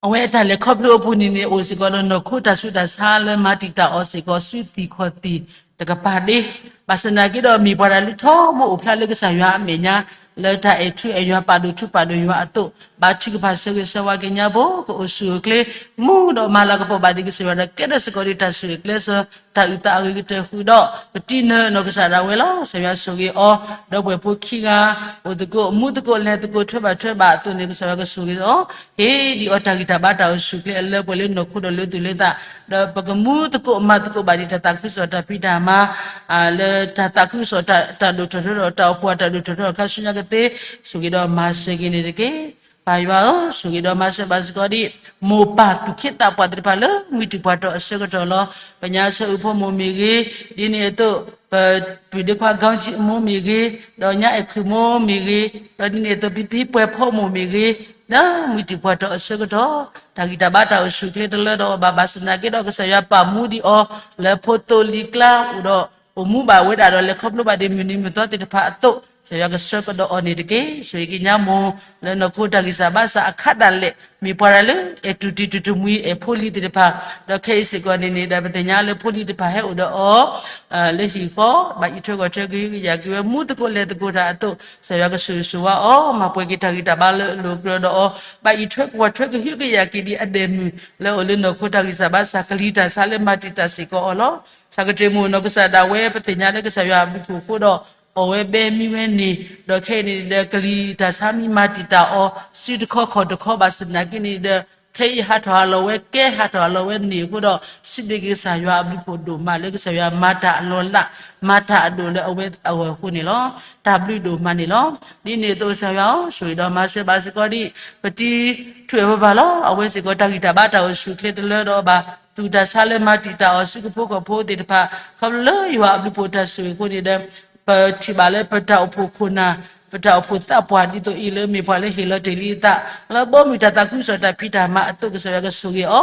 အဝဲအတၢ်လဲၤခီဖျိအပူၤန့ၣ်န့ၣ် အိၣ်စ့ၢ်ကီးဒီးနီၢ်ခိတၢ်ဆူးတၢ်ဆါလၢမၤတံာ်တာ်အီၤစ့ၢ်ကီးဆူသံၣ်ခီၣ်သံၣ်တကပၤဒ့, ဘၣ်ဆၣ်သနာ်က့ဒီးမ့ၢ်ပှၤတၢ်လၢထီဘိအိၣ်ဖျါလၢကစၢ်ယွၤအမဲာ်ညါ, လၢတၢ်အဲၣ်ထူအဲၣ်ယွၤပာ်ဒိၣ်ထူပာ်ဒိၣ်ယွၤအသိး, ဘါထုကဖၣ်ဆၢဂ့ၤဆၢဝါက့ၤညါဘိ ကအိၣ်ဆူၣ်အိၣ်ချ့ မူဒီးမၤလၤကပီၤဘၣ်ဒံးကစၢ်ယွၤဒီး ကဲထီၣ်စ့ၢ်ကီးဒံးတၢ်ဆိၣ်ဂ့ၤကျဲစၢၤ တၢ်အုၣ်သးအဂ့ၤကတၢၢ်ဃုာ်ဒီး ပတံနၢၤနီၢ်ကစၢ်ဒၣ်ဝဲလီၤ. ကစၢ်ယွၤဆိၣ်ဂ့ၤအီၤ, ဒီပုၢ်ဝဲၢ်ဖိခံဂၤ အိၣ်သကိး မူသကိး လဲၤသကိး ထွဲဘၣ်ထွဲဘၣ်အသိးန့ၣ် ကစၢ်ယွၤကဆိၣ်ဂ့ၤအီၤ, ဟ့ၣ်ဒံးအီၤတၢ်ဂံၢ်တၢ်ဘါတၢ်အိၣ်ဆူၣ်အိၣ်ချ့အလၢပှဲၤလၢနီၢ်ခိဒီးလၢသူၣ်လၢသး, ဒီးပကမူသကိးမၤသကိးဘၣ်ဒံးတၢ်သးခုကစီၣ်တၢ်ဖံးတၢ်မၤ လၢတၢ်သးခုကစီၣ် တၢ်ဒိၣ်ထီၣ်ထီထီၣ် တၢ်အိၣ်ဖှိၣ်တၢ်ဒိၣ်ထီၣ်ထီထီၣ်ခါဆူညါကသ့, ဆိၣ်ဂ့ၤဒီးမၤစၢၤက့ၤန့ၣ်တက့ၢ်. ပၢ်ယွၤဧၢ, ဆိၣ်ဂ့ၤဒီးမၤစၢၤဘၣ်စ့ၢ်ကီးဒံး မိၢ်ပၢ်သူၣ်က့သးပှၢ်သ့ၣ်တဖၣ်လၢမုၢ်တံၢ်ပှၢ်တီၤအဆၢကတီၢ်လီၤ. ပညါဆၢအုးဖိမိၢ်မ့ၢ်ဂ့ၤ, ဒ်န့ၣ်အသိး ပပၢ်ဒ့ခွါ ကီကံ အမိၢ်မ့ၢ်ဂ့ၤ, ဒီးညါအဲၣ်ခုၣ်မိၢ်မ့ၢ်ဂ့ၤ, ဒီးဒ်န့ၣ်အသိး ဖံဖံပှဲၤဖီမိၢ်မ့ၢ်ဂ့ၤ, လၢမုၢ်တံၢ်ပှၢ်တီၤအဆၢကတီၢ်, တၢ်ဂံၢ်တၢ်ဘါတၢ်အိၣ်ဆူၣ်အိၣ်ချ့တလၢဒီးအီၤဘၣ်, ဘၣ်ဆၣ်သနာ်က့ဒီး ကစၢ်ယွၤပာ်မူဒံးအီၤ လၢဖိသိလံၤကျါအိၣ်ဒီး အိၣ်မူဘၣ်ဝဲဒၣ်ဒီး လဲၤခီဖျိဘၣ်ဒ်မုၢ်နံၤမုၢ်သီသ့ၣ်တဖၣ်အသိး ကစၢ်ယွၤကဆှၢကဒီးအီၤန့ၣ်တက့ၢ်. ဆိၣ်ဂ့ၤက့ၤညါမိၢ်လၢနီၢ်ခိတၢ်ဂံၢ်စၢ်ဘါစၢ်အခါဒၣ်လဲာ် မ့ၢ်ပှၤတၢ်လၢ အဲၣ်တူၢ်တံၤတူၢ်တမှံၤ အဲၣ်ဖိလံၤသ့ၣ်တဖၣ်, ဒီးခဲအံၤစ့ၢ်ကီးန့ၣ်န့ၣ်ဒီး ပသ့ၣ်ညါလၢဖိလံၤတဖၣ်ဟဲအိၣ်ဒီးအီၤ လၢဟံၣ်ဃီ ဘၣ်အံးထွဲကွၢ်ထွဲကဟုကယာ်က့ၤဝဲ မူသကိးလဲၤသကိးတၢ်အသိး ကစၢ်ယွၤကဆိၣ်ဂ့ၤဆိၣ်ဝါအီၤ, မၤပှဲၤက့ၤတၢ်ဂံၢ်တၢ်ဘါလၢအလိၤကြၢးဒီးအီၤ, ဘၣ်အံးထွဲကွၢ်ထွဲကဟုကယာ်က့ၤဒ်အဒဲးမုၢ် လၢအိၣ်လၢနီၢ်ခိတၢ်ဂံၢ်စၢ်ဘါစၢ် ကလံၤတၢ်ဆါလၢမၤတံာ်တာ်စ့ၢ်ကီးအီၤလီၤ. ဆၣ်ကတၢၢ်မ့ၢ်နီၢ်ကစၢ်ဒၣ်ဝဲ ပသ့ၣ်ညါလၢကစၢ်ယွၤအဘျုးအဖှိၣ်အဃိဒီး အီၣ်ဝဲဘဲမံဝဲန့ၣ်, ဒီးခဲအံၤန့ၣ်ဒီး ကလံၤတၢ်ဆါမံမၤတံာ်တာ်အီၤ စုတခီခီၣ်တခီဘၣ်ဆၣ်သနာ်က့န့ၣ်ဒီး ခဲအံၤဟးထီၣ်ဟးလီၤဝဲ ကဲဟးထီၣ်ဟးလီၤဝဲန့ၣ်အဃိဒီး စံးဘျုးက့ၤကစၢ်ယွၤအဘျုးအဖှိၣ်ဒိၣ်မးလၢကစၢ်ယွၤမၤတၢ်အလီၢ်လၢ် မၤတၢ်အဒိၣ်လၢအဝဲအဂီၢ်အဃိန့ၣ်လီၤ. တၢ်ဘျုးဒိၣ်မးန့ၣ်လီၤ. ဒ်န့ၣ်အသိးကစၢ်ယွၤဧၢ, ဆိၣ်ဂ့ၤဒီးမၤစၢၤဘၣ်စ့ၢ်ကီးဒ် ပတံၤထွဲၣ်ဝဲဘၣ်လီၤ. အဝဲစ့ၢ်ကီးတၢ်ဂံၢ်တၢ်ဘါတၢ်အိၣ်ဆူၣ်အိၣ်ချ့တလၢဒီးအီၤဘၣ်, သူၣ်တၢ်ဆါလၢမၤတံာ်တာ်အီၤ စုကဖိကီၢ်ဖိသ့ၣ်တဖၣ် ခီဖျိလၢယွၤအဘျုးအဖှိၣ်တၢ်ဆိၣ်ဂ့ၤအဃိန့ၣ်ဒီး ပထံၣ်ဘၣ်လၢပတၢ်အိၣ်ဖှိၣ်ခိၣ်နၢ် ပတၢ်အိၣ်ဖှိၣ်သးပှၢ်ဒ်သိးအံၤလၢမ့ၢ်ပှၤလၢဟ့ၣ်လီၤတ့ၢ်လံအသး လၢဘီမုၢ်တၢ်သးခုကစီၣ်တၢ်ဖံးတၢ်မၤအသိး ကစၢ်ယွၤကဆိၣ်ဂ့ၤအီၤ,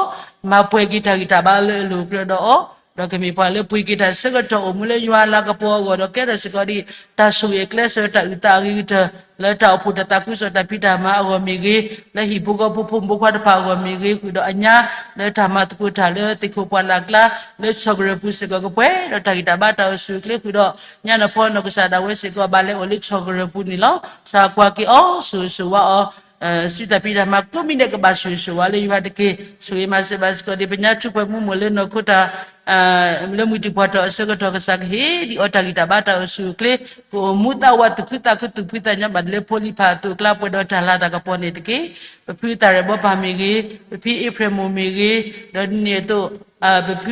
မၤပှဲၤက့ၤတၢ်ဂံၢ်တၢ်ဘါလၢအလိၤကြၢးဒီးအီၤ, ဒီးကမ့ၢ်ပှၤလၢပှ့ၤက့ၤတၢ်ဆၢကတီၢ်အိၣ်မူလၢယွၤအလၤကပီၤအဂီၢ်ဒီးကဲထီၣ်စ့ၢ်ကီးဒ် တၢ်ဆိၣ်ဂ့ၤအကျဲစၢၤတၢ်အုၣ်သးအဂ့ၤကတၢၢ် လၢတၢ်အိၣ်ဖှိၣ်တၢ်သးခုကစီၣ်တၢ်ဖံးတၢ်မၤအဂီၢ်မ့ၢ်ဂ့ၤ, လၢဟံၣ်ဖိဃီဖိဖိမုၣ်ဖိခွါတဖၣ်အဂီၢ်မ့ၢ်ဂ့ၤ ဃုာ်ဒီးအညါ လၢတၢ်မၤသကိးတၢ်လၢသ့ၣ်ခိၣ်ပှၢ်လၢ်ကျါ လၢဆီၣ်ကရၢၢ်ပူၤစ့ၢ်ကီး ကပှဲၤဒီးတၢ်ဂံၢ်တၢ်ဘါတၢ်အိၣ်ဆူၣ်အိၣ်ချ့ဃုာ်ဒီး ညါနီၢ်ဖီနီၢ်ကစၢ်ဒၣ်ဝဲစ့ၢ်ကီး ဘၣ်လဲၤအိၣ်လၢဆီၣ်ကရၢၢ်ပူၤန့ၣ်လီၤ. ကစၢ်ကွၢ်က့ၤအီၤ ဆိၣ်ဂ့ၤဆိၣ်ဝါအီၤ စုတၢ်ဖံးတၢ်မၤကိးမံၤဒဲးကဘၣ်ဆိၣ်ဂ့ၤဆိၣ်ဝါလၢယွၤတက့ၢ်. ဆိၣ်ဂ့ၤမၤစၢၤဘၣ်စ့ၢ်ကီးဒ်ပညါထူးပှဲၤမူမိၢ်လၢနီၢ်ခိတၢ် လၢမုၢ်တံၢ်ဖးထီၣ်အဆၢကတီၢ် ကစၢ်ကဟ့ၣ်ဒံးအီၤတၢ်ဂံၢ်တၢ်ဘါတၢ်အိၣ်ဆူၣ်အိၣ်ချ့ ကအိၣ်မူသးဝးသူၣ်ခုသးခု သူၣ်ဖှံသးညီဘၣ်လၢဖိလံၤဖးအသိးအကျါ ပှဲၤဒီးတၢ်လၤတၢ်ကပီၤန့ၣ်တက့ၢ်. ပဖုသးရဲၣ်ဘီပၢ်မ့ၢ်ဂ့ၤ, ပဖံအ့ဖြ့ၣ်မိၢ်မ့ၢ်ဂ့ၤ, ဒီးဒ်န့ၣ်အသိး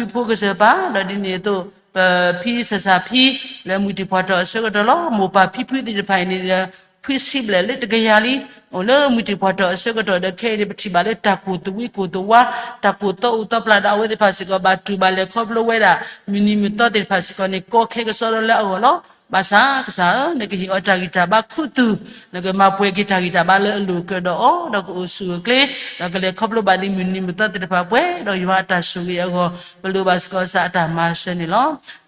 ပဖုဖိကစၢၢ်ပၢ်, ဒီးဒ်န့ၣ်အသိး ပဖံစၢ်စၢ်ဖံ လၢမုၢ်တံၢ်ဖးထီၣ်အဆၢကတီၢ်လီၤ. မိၢ်ပၢ်ဖံဖုသ့ၣ်တဖၣ်အံၤန့ၣ်ဒီး ဖုဆံးဘျဲၣ်လၢတကယၤလံ အိၣ်လၢမုၢ်တံၢ်ဖးထီၣ်အဆၢကတီၢ်ဒီး ခဲအံၤန့ၣ် ပထံၣ်ဘၣ်လၢတၢ်ကိၢ်သဝံကိၢ်သဝါ တၢ်ကိၢ်သီအူသီပျၢ်ဒီးအဝဲသ့ၣ်တဖၣ်စ့ၢ်ကီး ဘၣ်တူၢ်ဘၣ်လဲၤခီဖျိဝဲဒၣ် မုၢ်နံၤမုၢ်သီသ့ၣ်တဖၣ်စ့ၢ်ကီးန့ၣ် ကီခဲကစီဒီလၢအဂီၢ်လီၤ. ဘၣ်ဆၣ်ကစၢ်ဧၢ, နကဟ့ၣ်အီၤတၢ်ဂံၢ်တၢ်ဘါခူသူၣ်, နကမၤပှဲၤက့ၤတၢ်ဂံၢ်တၢ်ဘါလၢအလိၤကြၢးဒီးအီၤ, ဒီးကအိၣ်ဆူၣ်အိၣ်ချ့, ဒီးကလဲၤခီဖျိဘၣ်ဒ်မုၢ်နံၤမုၢ်သီသ့ၣ်တဖၣ်ပှဲၤဒီးယွၤအတၢ်ဆိၣ်ဂ့ၤအဂီၢ် ပလိၣ်ဘၣ်စ့ၢ်ကီးကစၢ်အတၢ်မၤစၢၤန့ၣ်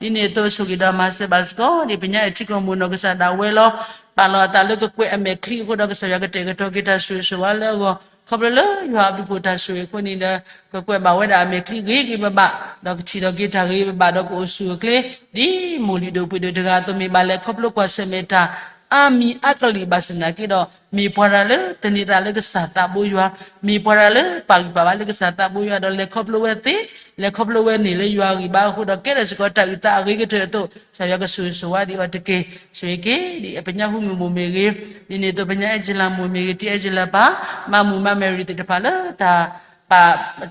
လီၤ. ဒ်န့ၣ်အသိးဆိၣ်ဂ့ၤဒီးမၤစၢၤဘၣ်စ့ၢ်ကီး ဒ်ပညါအထံကီၢ်မိၢ်နီၢ်ကစၢ်ဒၣ်ဝဲလီၤ. ပာ်လီၤအသးလၢကကွဲးအမဲာ်ချံအဃိဒီး ကစၢ်ယွၤကတဲာ်ကတီၤက့ၤတၢ်ဆိၣ်ဂ့ၤဆိၣ်ဝါလၢအဂီၢ် ခီဖျိလၢယွၤအဘျုးအဖှိၣ်တၢ်ဆိၣ်ဂ့ၤအဃိန့ၣ်ဒီး ကကွဲးဘၣ်ဝဲဒၣ်အမဲာ်ချံဂ့ၤဂ့ၤဘၣ်ဘၣ်, ဒီးကထံၣ်ထီၣ်က့ၤတၢ်ဂ့ၤဂ့ၤဘၣ်ဘၣ် ဒီးကအိၣ်ဆူၣ်အိၣ်ချ့ ဒ်မိၢ်လုၢ်ဒိၣ်ပှ့ၤဒိၣ်တဂၤအသိး မ့ၢ်ဘၣ်လဲၤခီဖျိကွၢ်ဆၢၣ်မဲာ်တၢ် အါမံၤအါကလုာ်ဘၣ်ဆၣ်သနာ်က့ဒီး မ့ၢ်ပှၤတၢ်လၢတန့ၤသးလၢကစၢ်သးဘိယွၤ, မ့ၢ်ပှၤတၢ်လၢပာ်ဂံၢ်ပာ်ဘါလၢကစၢ်သးဘိယွၤ ဒီးလဲၤခီဖျိဝဲသ့, လဲၤခီဖျိဝဲန့ၣ်လၢယွၤအဂံၢ်ဘါအဃိဒီး ကဲထီၣ်စ့ၢ်ကီးတၢ်အုၣ်သးအဂ့ၤကတၢၢ်အသိး ကစၢ်ယွၤကဆိၣ်ဂ့ၤဆိၣ်ဝါဒံးအီၤတက့ၢ်. ဆိၣ်ဂ့ၤက့ၤ ဒ်အပညါဟူမုၢ်မိၢ်မ့ၢ်ဂ့ၤ, ဒ်န့ၣ်အသိးပညါအဲၣ်ကၠလၤမိၢ်မ့ၢ်ဂ့ၤ, တံၤအဲၣ်ကၠလၤပၢ်, မါမုၢ်မါမဲရံၤသ့ၣ်တဖၣ်လၢ တၢ်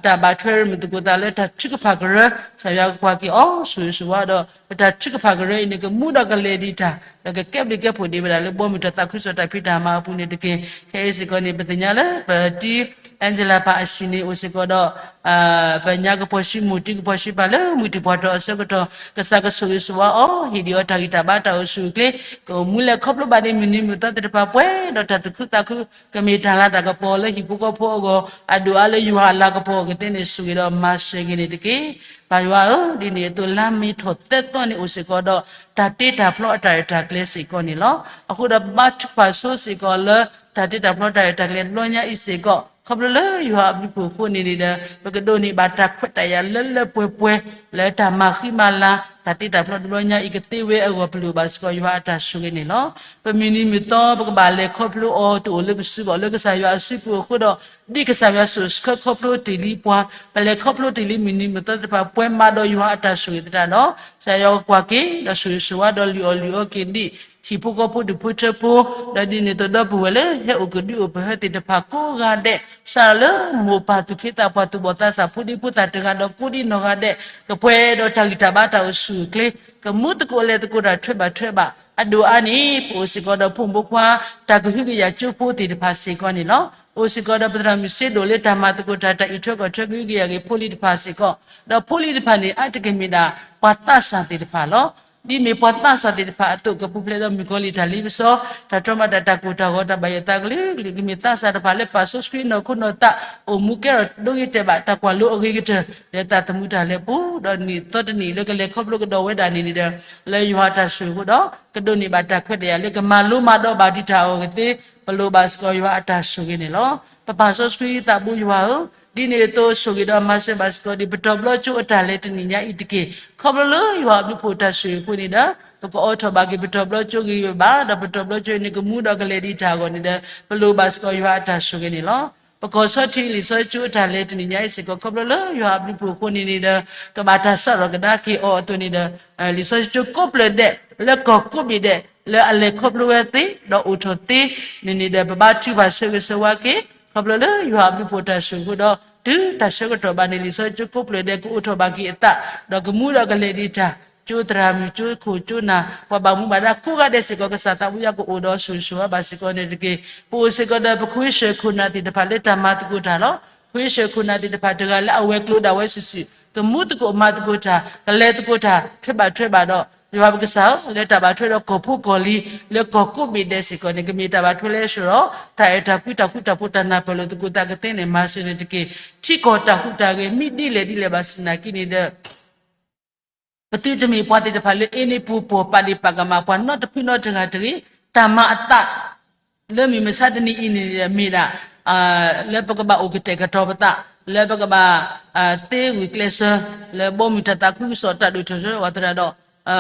တၢ်ဘၣ်ထွဲရမုာ်သကိးသးလၢတၢ်ထုကဖၣ်ကရၢ, ကစၢ်ယွၤကကွၢ်က့ၤအီၤ ဆိၣ်ဂ့ၤဆိၣ်ဝါဒီး ပတၢ်ထုကဖၣ်ကရၢအံၤန့ၣ် ကမူဒီးကလဲၤဒံးတၢ် ဒီးကကဲဘျုးကဲဖှိၣ်ဒံးဝဲဒၣ်လၢဘီမုၢ်တၢ်သးခုကစီၣ်တၢ်ဖံးတၢ်မၤအပူၤန့ၣ်တက့ၢ်. ခဲအံၤစ့ၢ်ကီးန့ၣ် ပသ့ၣ်ညါလၢပတံၤအဲၣ်ကၠလၤပၢ်အဟံၣ်န့ၣ် အိၣ်စ့ၢ်ကီးဒီး ပညါကပီၤဆံးမိၢ်တံၤကပီၤဆံးပၢ်လၢမုၢ်တံၢ်ဖးထီၣ်အဆၢကတီၢ် ကစၢ်ကဆိၣ်ဂ့ၤဆိၣ်ဝါအီၤ ဟ့ၣ်ဒံးအီၤတၢ်ဂံၢ်တၢ်ဘါတၢ်အိၣ်ဆူၣ်အိၣ်ချ့ ကအိၣ်မူလဲၤခီဖျိဘၣ်ဒ်မုၢ်နံၤမုၢ်သီသ့ၣ်တဖၣ်ပှဲၤဒီးတၢ်သူၣ်ခုသးခု ကမ့ၢ်တၢ်လၤတၢ်ကပီၤလၢဟံၣ်ဖိဃီဖိအဂီၢ် အဒိၣ်အါလၢယွၤအလၤကပီၤအဂီၢ်သ့ၣ်န့ၣ် ဆိၣ်ဂ့ၤဒီးမၤစၢၤဂ့ၤန့ၣ်တက့ၢ်. ပၢ်ယွၤဧၢ, ဒ်န့ၣ်အသိးလါမ့ၤထီၣ်သၢသီန့ၣ်အိၣ်စ့ၢ်ကီးဒီး တၢ်တ့တၢ်ဖျီအတၢ်ရဲၣ်တၢ်ကျဲၤစ့ၢ်ကီးန့ၣ်လီၤ. အဃိဒီးဘါထုကဖၣ်ဆိစ့ၢ်ကီးလၢ တၢ်တ့တၢ်ဖျီတၢ်ရဲၣ်တၢ်ကျဲၤတဘျီညါအံၤစ့ၢ်ကီး ခီဖျိလၢယွၤအဘျုးအဖှိၣ်အဃိန့ၣ်န့ၣ်ဒီး ပကဒိးန့ၢ်ဘၣ်တၢ်ခွဲးတၢ်ယာ်လၢလၢပှဲၤပှဲၤ လၢတၢ်မၤဃံမၤလၤ တၢ်တ့တၢ်ဖျီတဘျီညါအံၤကသ့ဝဲအဂီၢ် ပလိၣ်ဘၣ်စ့ၢ်ကီးယွၤအတၢ်ဆိၣ်ဂ့ၤန့ၣ်လီၤ. ပမုၢ်နံၤမုၢ်သီ ပကဘၣ်လဲၤခီဖျိအီၤ တအိၣ်လၢပစုဘၣ်လၢကစၢ်ယွၤအစုပူၤအဃိဒီး ဒ်ကစၢ်ယွၤဆိၣ်ဆှၢခီဖျိတ့ၢ်လံပှၤ ပလဲၤခီဖျိတ့ၢ်လံမုၢ်နံၤမုၢ်သီသ့ၣ်တဖၣ် ပှဲၤမးဒီးယွၤအတၢ်ဆိၣ်ဂ့ၤသတးဒီး ကစၢ်ယွၤကကွၢ်က့ၤ ဒီးဆိၣ်ဂ့ၤဆိၣ်ဝါဒီးလုၢ်အီၣ်လုၢ်အီက့ၤဒံး ဟံၣ်ဖိဃီဖိဒူၣ်ဖိထၢဖိ ဒီးဒ်န့ၣ်အသိးဒီပုၢ်ဝဲၢ်လၢဟဲအိၣ်ကဒုအိၣ်ပဟၢသ့ၣ်တဖၣ်ကိးဂၤဒဲး စးထီၣ်လၢမိၢ်ပၢ်သူၣ်က့သးပှၢ်သူၣ်ဘီၣ်သးစၢ်ဖိဒံဖိသၣ်တဂၤဒီးကိးဒံနီၢ်ဂၤဒဲး ကပှဲၤဒီးတၢ်ဂံၢ်တၢ်ဘါတၢ်အိၣ်ဆူၣ်အိၣ်ချ့ ကမူသကိးလဲၤသကိးတၢ်ထွဲဘၣ်ထွဲဘၣ် အဒိၣ်အါန့ၣ် ပအိၣ်စ့ၢ်ကီးဒီးဖိမုၣ်ဖိခွါ တၢ်ကဟုကယာ်ကၠိဖိသ့ၣ်တဖၣ်စ့ၢ်ကီးန့ၣ်လီၤ. အိၣ်စ့ၢ်ကီးဒီးပသရၣ်မုၣ်စ့ဒိၣ်လၢတၢ်မၤသကိးတၢ် တၢ်အံးထွဲကွၢ်ထွဲကဟုကယာ်က့ၤဖိလံၤတဖၣ်စ့ၢ်ကီး ဒီးဖိလံၤတဖၣ်န့ၣ် အါတက့ၢ်မ့ၢ်ဒၣ် ပှၤသးစၢ်သ့ၣ်တဖၣ်လီၤ. ဒ်မ့ၢ်ပှၤသးစၢ်သ့ၣ်တဖၣ်အသိး ကပူၤဖျဲးဒီးမုၣ်ကီၤလံၢ်တၢ်လ့ပစီ, တၢ်တြီမၤတၢ် တၢ်ကိၢ်တၢ်ဂီၤ တၢ်ဘၣ်ယိၣ်သးကလုာ်ကလုာ်, ကမ့ၢ်သးစၢ်တဖၣ်လၢပာ်စီဆှံနီၢ်ခိနီၢ်သး အိၣ်မူကဲထီၣ်ဒိဂ့ၤတဲာ်ဘၣ် တၢ်ကွၢ်လိအဂ့ၤကတၢၢ် လၢတၢ်သမူတၢ်လဲၤပူၤ, ဒီးနံၣ်သီတနံၣ်လၢကလဲၤခီဖျိကဒီးဝဲဒၣ်န့ၣ်န့ၣ်ဒီး လၢယွၤအတၢ်ဆိၣ်ဂ့ၤအဃိဒီး ကဒိးန့ၢ်ဘၣ်တၢ်ခွဲးတၢ်ယာ်လၢကမၤလိမၤဒိးဘၣ်ဒံးတၢ်အဂီၢ်ကသ့, ပလိၣ်ဘၣ်စ့ၢ်ကီးယွၤအတၢ်ဆိၣ်ဂ့ၤန့ၣ်လီၤ. ပပာ်စီဆှံသးဘိယွၤဧၢ, ဒ်န့ၣ်အသိးဆိၣ်ဂ့ၤဒီးမၤစၢၤဘၣ်စ့ၢ်ကီး ဒ်ပတီၢ်ဘျီကၠိအတၢ်လဲၤတနံၣ်ညါအံၤတက့ၢ်. ခီဖျိလၢယွၤအဘျုးဖှိၣ်တၢ်ဆိၣ်ဂ့ၤအဃိန့ၣ်ဒီး ပကအိးထီၣ်ဘၣ်က့ၤပတီၢ်ဘျီကၠိဂ့ၤဂ့ၤဘၣ်ဘၣ်, ဒီးပတီၢ်ဘျီကၠိအံၤန့ၣ် ကမူဒီးကလဲၤဒံးတၢ်အဂီၢ်န့ၣ်ဒီး ပလိၣ်ဘၣ်စ့ၢ်ကီးယွၤအတၢ်ဆိၣ်ဂ့ၤန့ၣ်လီၤ. ပကီၢ်ဆီထံးလံာ်စီဆှံကၠိအတၢ်လဲၤတနံၣ်ညါအံၤစ့ၢ်ကီး ခီဖျိလၢယွၤအဘျုးဖှိၣ်အဃိန့ၣ်န့ၣ်ဒီး ကဘၣ်တၢ်စးထီၣ်ကဒါက့ၤအီၤအသိးန့ၣ်ဒီး လံာ်စီဆှံကၠိကိးဖျၢၣ်ဒဲး လၢကီၢ်ကိးဘ့ၣ်ဒဲး လၢအလဲၤခီဖျိဝဲသ့ ဒီးအိၣ်ထီၣ်သ့န့ၣ်န့ၣ်ဒီး ပဘါထုကဖၣ်ဆၢဂ့ၤဆၢဝါက့ၤ ခီဖျိလၢယွၤအဘျုးဖှိၣ်တၢ်ဆိၣ်ဂ့ၤအဃိဒီး တုၤတၢ်ဆၢကတီၢ်ဘၣ်န့ၣ် လံာ်စီဆှံကၠိကိးဖျၢၣ်ဒဲး ကအိးထီၣ်ဘၣ်က့ၤအသး ဒီးကမူဒီးကလဲၤဒံးတၢ် ကၠိသရၣ်မုၣ် ကၠိခိၣ်ကၠိနၢ် ပှၤဘၣ်မူဘၣ်ဒါကိးဂၤဒဲးစ့ၢ်ကီး ကစၢ်သးဘိယွၤကအိၣ်ဒီးဆိၣ်ဂ့ၤဆိၣ်ဝါဘၣ်စ့ၢ်ကီးန့ၣ်တက့ၢ်. ပအိၣ်စ့ၢ်ကီးဒီးပခွ့ဆၢၣ်ခိၣ်နၢ်သ့ၣ်တဖၣ်လၢတၢ်မၤသကိးတၢ်လီၤ. ခွ့ဆၢၣ်ခိၣ်နၢ်သ့ၣ်တဖၣ်တဂၤလၢအဝဲၤကျိၤဒၣ်ဝဲစုာ်စုာ် ကမူသကိးမၤသကိးတၢ် ကလဲၤသကိးတၢ် ထွဲဘၣ်ထွဲဘၣ်ဒီး ယွၤပကစၢ်ဧၢ လၢတၢ်ဘၣ်ထွဲဒီးကီၢ်ဖိကီၢ်လံၤ လၢကီၢ်ကိးဘ့ၣ်ဒဲးစ့ၢ်ကီးန့ၣ် ကမ့ၢ်တၢ်ဘၣ်ထွဲလၢဆှၢဒီး တၢ်အဲၣ်တၢ်ကွံတၢ်ဃူတၢ်ဖိး တၢ်နၢ်ပၢၢ်လိာ်သကိးသးကသ့န့ၣ် မၤစၢၤန့ၣ်တက့ၢ်. ထံကီၢ်တၢ်ဟူးတၢ်ဂဲၤ မ့ၢ်ဒ်လဲၣ်ဒ်လဲၣ်ဘၣ်ဆၣ်သနာ်က့န့ၣ်ဒီး ပသုတမ့ၢ်ပှၤသ့ၣ်တဖၣ်လၢအ့န့ၢ်ပူၤပိာ် ပာ်ဒ့ၣ်ပာ်ကမၣ်ပှၤနီတဖုနီတဂၤတဂ့ၤ. တၢ်မၤအသး လၢမုၢ်မဆါတနံၤအံၤန့ၣ်မ့ၢ်ဒၣ် လၢပကဘၣ်အိၣ်ကတဲာ်ကတီၤပသး, လၢပကဘၣ် သ့ဂုာ်ကျဲးစၢး လၢဘီမုၢ်တၢ်သးခုကစီၣ်တၢ်ဒိၣ်ထီၣ်ထီထီၣ်အသရၣ်ဒီး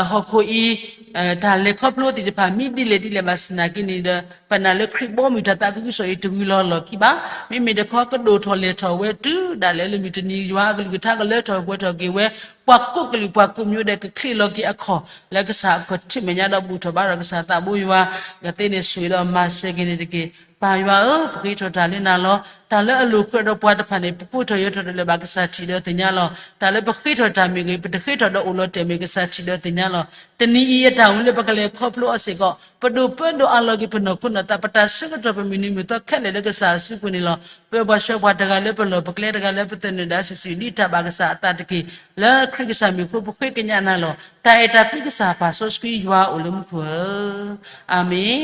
ဟီၣ်ခိၣ်အံၤ တၢ်လဲၤခီဖျိသ့ၣ်တဖၣ် မ့ၢ်ဒ်လဲၣ်ဒ်လဲၣ်ဘၣ်ဆၣ်သနာ်က့န့ၣ်ဒီး ပနာ်လၢခရံာ်ဘီမုၢ်တၢ်သးခုကစီၣ်အံၤတဝံၤလီၤလီၢ်ခံဘၣ်. မ့မ့ၢ်တခီကဒိၣ်ထီၣ်လဲၢ်ထီၣ်ဝဲတုၤဒၣ်လဲာ်လၢမုၢ်တနံၤယွၤအကလုၢ်ကထါကလၢထီၣ်ပှဲၤထီၣ်က့ၤဝဲ ပှၤကိးကလုာ်ပှၤကိးမံၤဒဲးကချ့ၣ်လီၤက့ၤအခီၣ် လၢကစၢ်အခီၣ်ထံးမဲာ်ညါဒီးဘူၣ်ထီၣ်ဘါထီၣ်ကစၢ်သးဘိယွၤ ကသ့န့ၣ်ဆိၣ်ဂ့ၤဒီးမၤစၢၤက့ၤန့ၣ်တက့ၢ်. ပၢ်ယွၤဧၢ, ပဃ့ထီၣ်တၢ်လၢနၤလီၤ. တၢ်လၢအလိာ်ကြၢးဒီးပှၤတဖၣ်န့ၣ် ပကိးထီၣ်ယၢၤထီၣ်တၢ်လၢၤဘၣ်ကစၢ်ထံၣ်ဒီးသ့ၣ်ညါလီၤ. တၢ်လၢပဃ့ထီၣ်တၢ်မ့ၢ်ဂ့ၤ ပတဃ့ထီၣ်ဒီးအိၣ်လီၤတဲာ်မ့ၢ်ဂ့ၤ ကစၢ်ထံၣ်ဒီးသ့ၣ်ညါလီၤ. တနံၤအံၤအတၢ်အိၣ်လၢပကလဲၤခီဖျိအီၤစ့ၢ်ကီး ပဒိၣ်ပၢဒိၣ်အးလီၤက့ၤပနီၢ်ခိနီၢ်သး ပတၢ်ဆၢကတီၢ်ပမုၢ်နံၤမုၢ်သီခဲလၢာ်လၢကစၢ်အစုပူၤန့ၣ်လီၤ. ပၢပှၤဆှၢပှၤတဂၤလၢပလီၢ်ပကျဲတဂၤလၢပသနၢၣ်ဒၣ်စုာ်စုာ် ဒ်တၢ်ဘၣ်ကစၢ်အသးတက့ၢ်. လၢခရံာ်ကစၢ်မံၤအဃိ ပဃ့ကညးနၤလီၤ. တၢ်အဲၣ်တၢ်ကွံကစၢ်ပာ်စီဆှံယွၤအိၣ်လၢမူခိၣ်ဧၢ, အၤမ့ၣ်.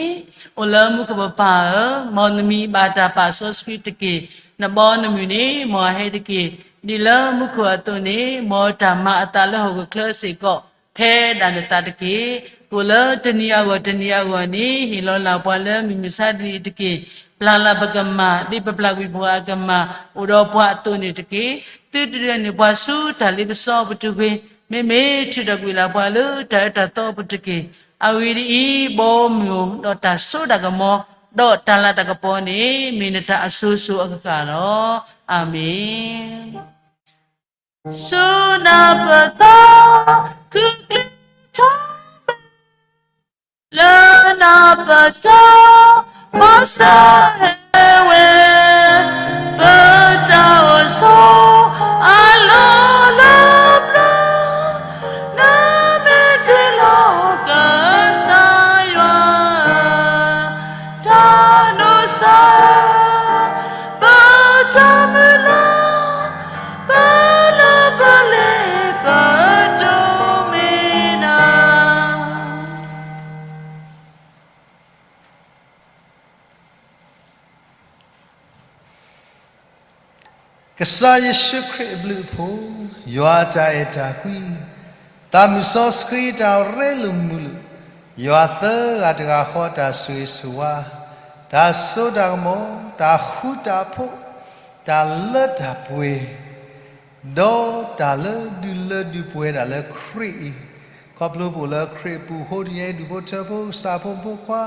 အိၣ်လၢမူခိၣ်ပပၢ်ဧၢ, မ်နမံၤဘၣ်တၢ်ပာ်စီဆှံတက့ၢ်. နဘီနမုၢ်န့ၣ် မ်အဟဲတက့ၢ်. ဒ်လၢမူခိၣ်အသိးန့ၣ် မ်တၢ်မၤအသးလၢဟီၣ်ခိၣ်ချၢစ့ၢ်ကီး ဖဲဒၣ်နသးတက့ၢ်. ကိၣ်လၢတနံၤအဂီၢ်တနံၤအဂီၢ်န့ၣ် ဟ့ၣ်လီၤလၢ်ပှၤလၢမုၢ်မဆါတနံၤအံၤတက့ၢ်. ပျၢ်လၢ်ပကမၢ် ဒ်ပပျၢ်ကွံာ်ပှၤအကမၢ် အိၣ်ဒီးပှၤအသိးန့ၣ်တက့ၢ်. သုတဒုးန့ၢ်ပှၤဆူတၢ်လ့ပစီပူၤတဂ့ၤ. မ့မ့ၢ်ထုးထီၣ်ကွံာ်လၢ်ပှၤလၢတၢ်အၢတၢ်သီပူၤတက့ၢ်. အဂ့ၢ်ဒ်အံၤ, ဘီမုၢ်ဒီးတၢ်စိတၢ်ကမီၤ ဒီးတၢ်လၤတၢ်ကပီၤန့ၣ် မ့ၢ်နတၢ်အစိၤစိၤအဃၣ်ဃၣ်လီၤ. အၤမ့ၣ်. ဆူနၢ်ပၢၢ်သီ ခုၣ်ချံထီၣ်ဘၣ် လၢနၢ်ပၢၢ်ထီ မီၤစၢ်ဟဲဝဲ ပတၢ်အိၣ်ဆိး အလီၢ်လၢပျၢၤ နမ့ၢ်တ့လီၤကစၢ်ယွၤ တၢ်ဒိးစၢ် ပတၢ်မုၢ်လၢ် ပလၢပလဲၤ ပဒိးမ့ၢ်နၤ ကစၢ်ယ့ၣ်ၡူးခရံာ်အဘျုးအဖှိၣ်, ယွၤအတၢ်အဲၣ်တၢ်ကွံ, သးမုၢ်စီဆှံတၢ်ရဲလိာ်မုာ်လိာ်, ယွၤသၢဂၤတဂၤဃီတၢ်ဆိၣ်ဂ့ၤဆိၣ်ဝါ, တၢ်စိတၢ်ကမီၤ, တၢ်ဃူတၢ်ဖိး, တၢ်လၢတၢ်ပှဲၤ ဒီးတၢ်လၢဒုးလၢဒုးပှဲၤဒၣ်လၢခရံာ်အံၤ, ခီဖျိပအိၣ်လၢခရံာ်အပူၤအဃိ တနံၤအံၤ ဒူၣ်ဖိထၢဖိ ကစၢ်ဖိမုၣ်ဖိခွါ,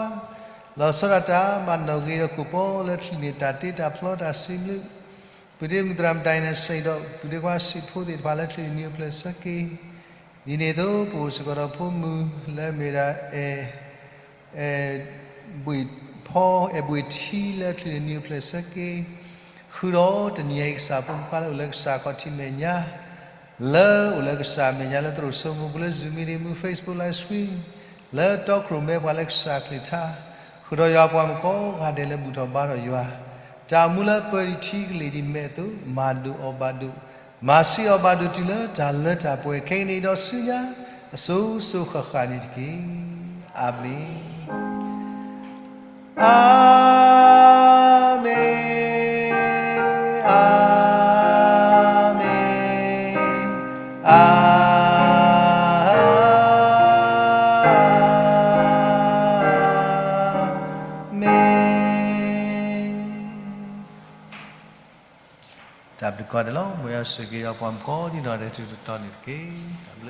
လီၤဆီဒၣ်တၢ်မၤနီၣ်ဂံၢ်ဒီးကိၣ်ပီလၢချံးန့ၣ် တၢ်တ့တၢ်ဖျီတၢ်စံးဘျုး, ပဒ့မုၢ်သရၣ်မတၤအံၤန့ၣ်စံးဒီး ပုၢ်ဒ့ခွါစံးဖိသ့ၣ်တဖၣ်လၢချံးန့ၣ် နံၤအိၣ်ဖျဲၣ်ဆၢက့ၤ, ဒ်န့ၣ်အသိးပအိၣ်စ့ၢ်ကီးဒီးဖိမုၣ်လၢမ့ၢ်ဒၣ် အဲၣ်ဘှ့ၣ်ဖီ အဲၣ်ဘှ့ၣ်ထံလၢချံးန့ၣ် နံၤအိၣ်ဖျဲၣ်ဆၢက့ၤ, ဃုာ်ဒီးတနံၤအံၤ ကစၢ်ဖိမုၣ်ခွါလၢအိၣ်လၢကစၢ်ခီၣ်ထံးမဲာ်ညါ, လၢအိၣ်လၢကစၢ်မဲာ်ညါလၢသရိာ်စိမိၤပူၤလၢ Zoom meeting မူ Facebook live stream လၢတီခိၣ်ရိၣ်မဲပှၤလၢကစၢ်ကလုၢ်ကထါ, ဃုာ်ဒီးယွၤပှၤမုၣ်ကိးဂၤဒဲးလၢဘူၣ်ထီၣ်ဘါထီၣ်ယွၤ, တၢ်အိၣ်မူလၢပၢၤဒံးထံကလ့ၢ်ဒံးမဲာ်အသိး မၤဒိၣ်အီၤဘၣ်ဒိၣ်, မၤဆံးအီၤဘၣ်ဒိၣ်တုၤလၢတၢ်လၢတၢ်ပှဲၤခဲအံၤန့ၣ်ဒီးဆူညါ, အစိၤစိၤဃၣ်ဃၣ်န့ၣ်တက့ၢ်. အၤမ့ၣ်, အၤမ့ၣ်, အၤမ့ၣ်, အၤမ့ၣ်. တၢ်ဘျုးကီးဒဲးလီၤ. မ်ယွၤဆိၣ်ဂ့ၤက့ၤပှၤကိးဒံနီၢ်ဂၤဒဲးတတီၤန့ၣ်တက့ၢ်. တၢ်ဘျုး.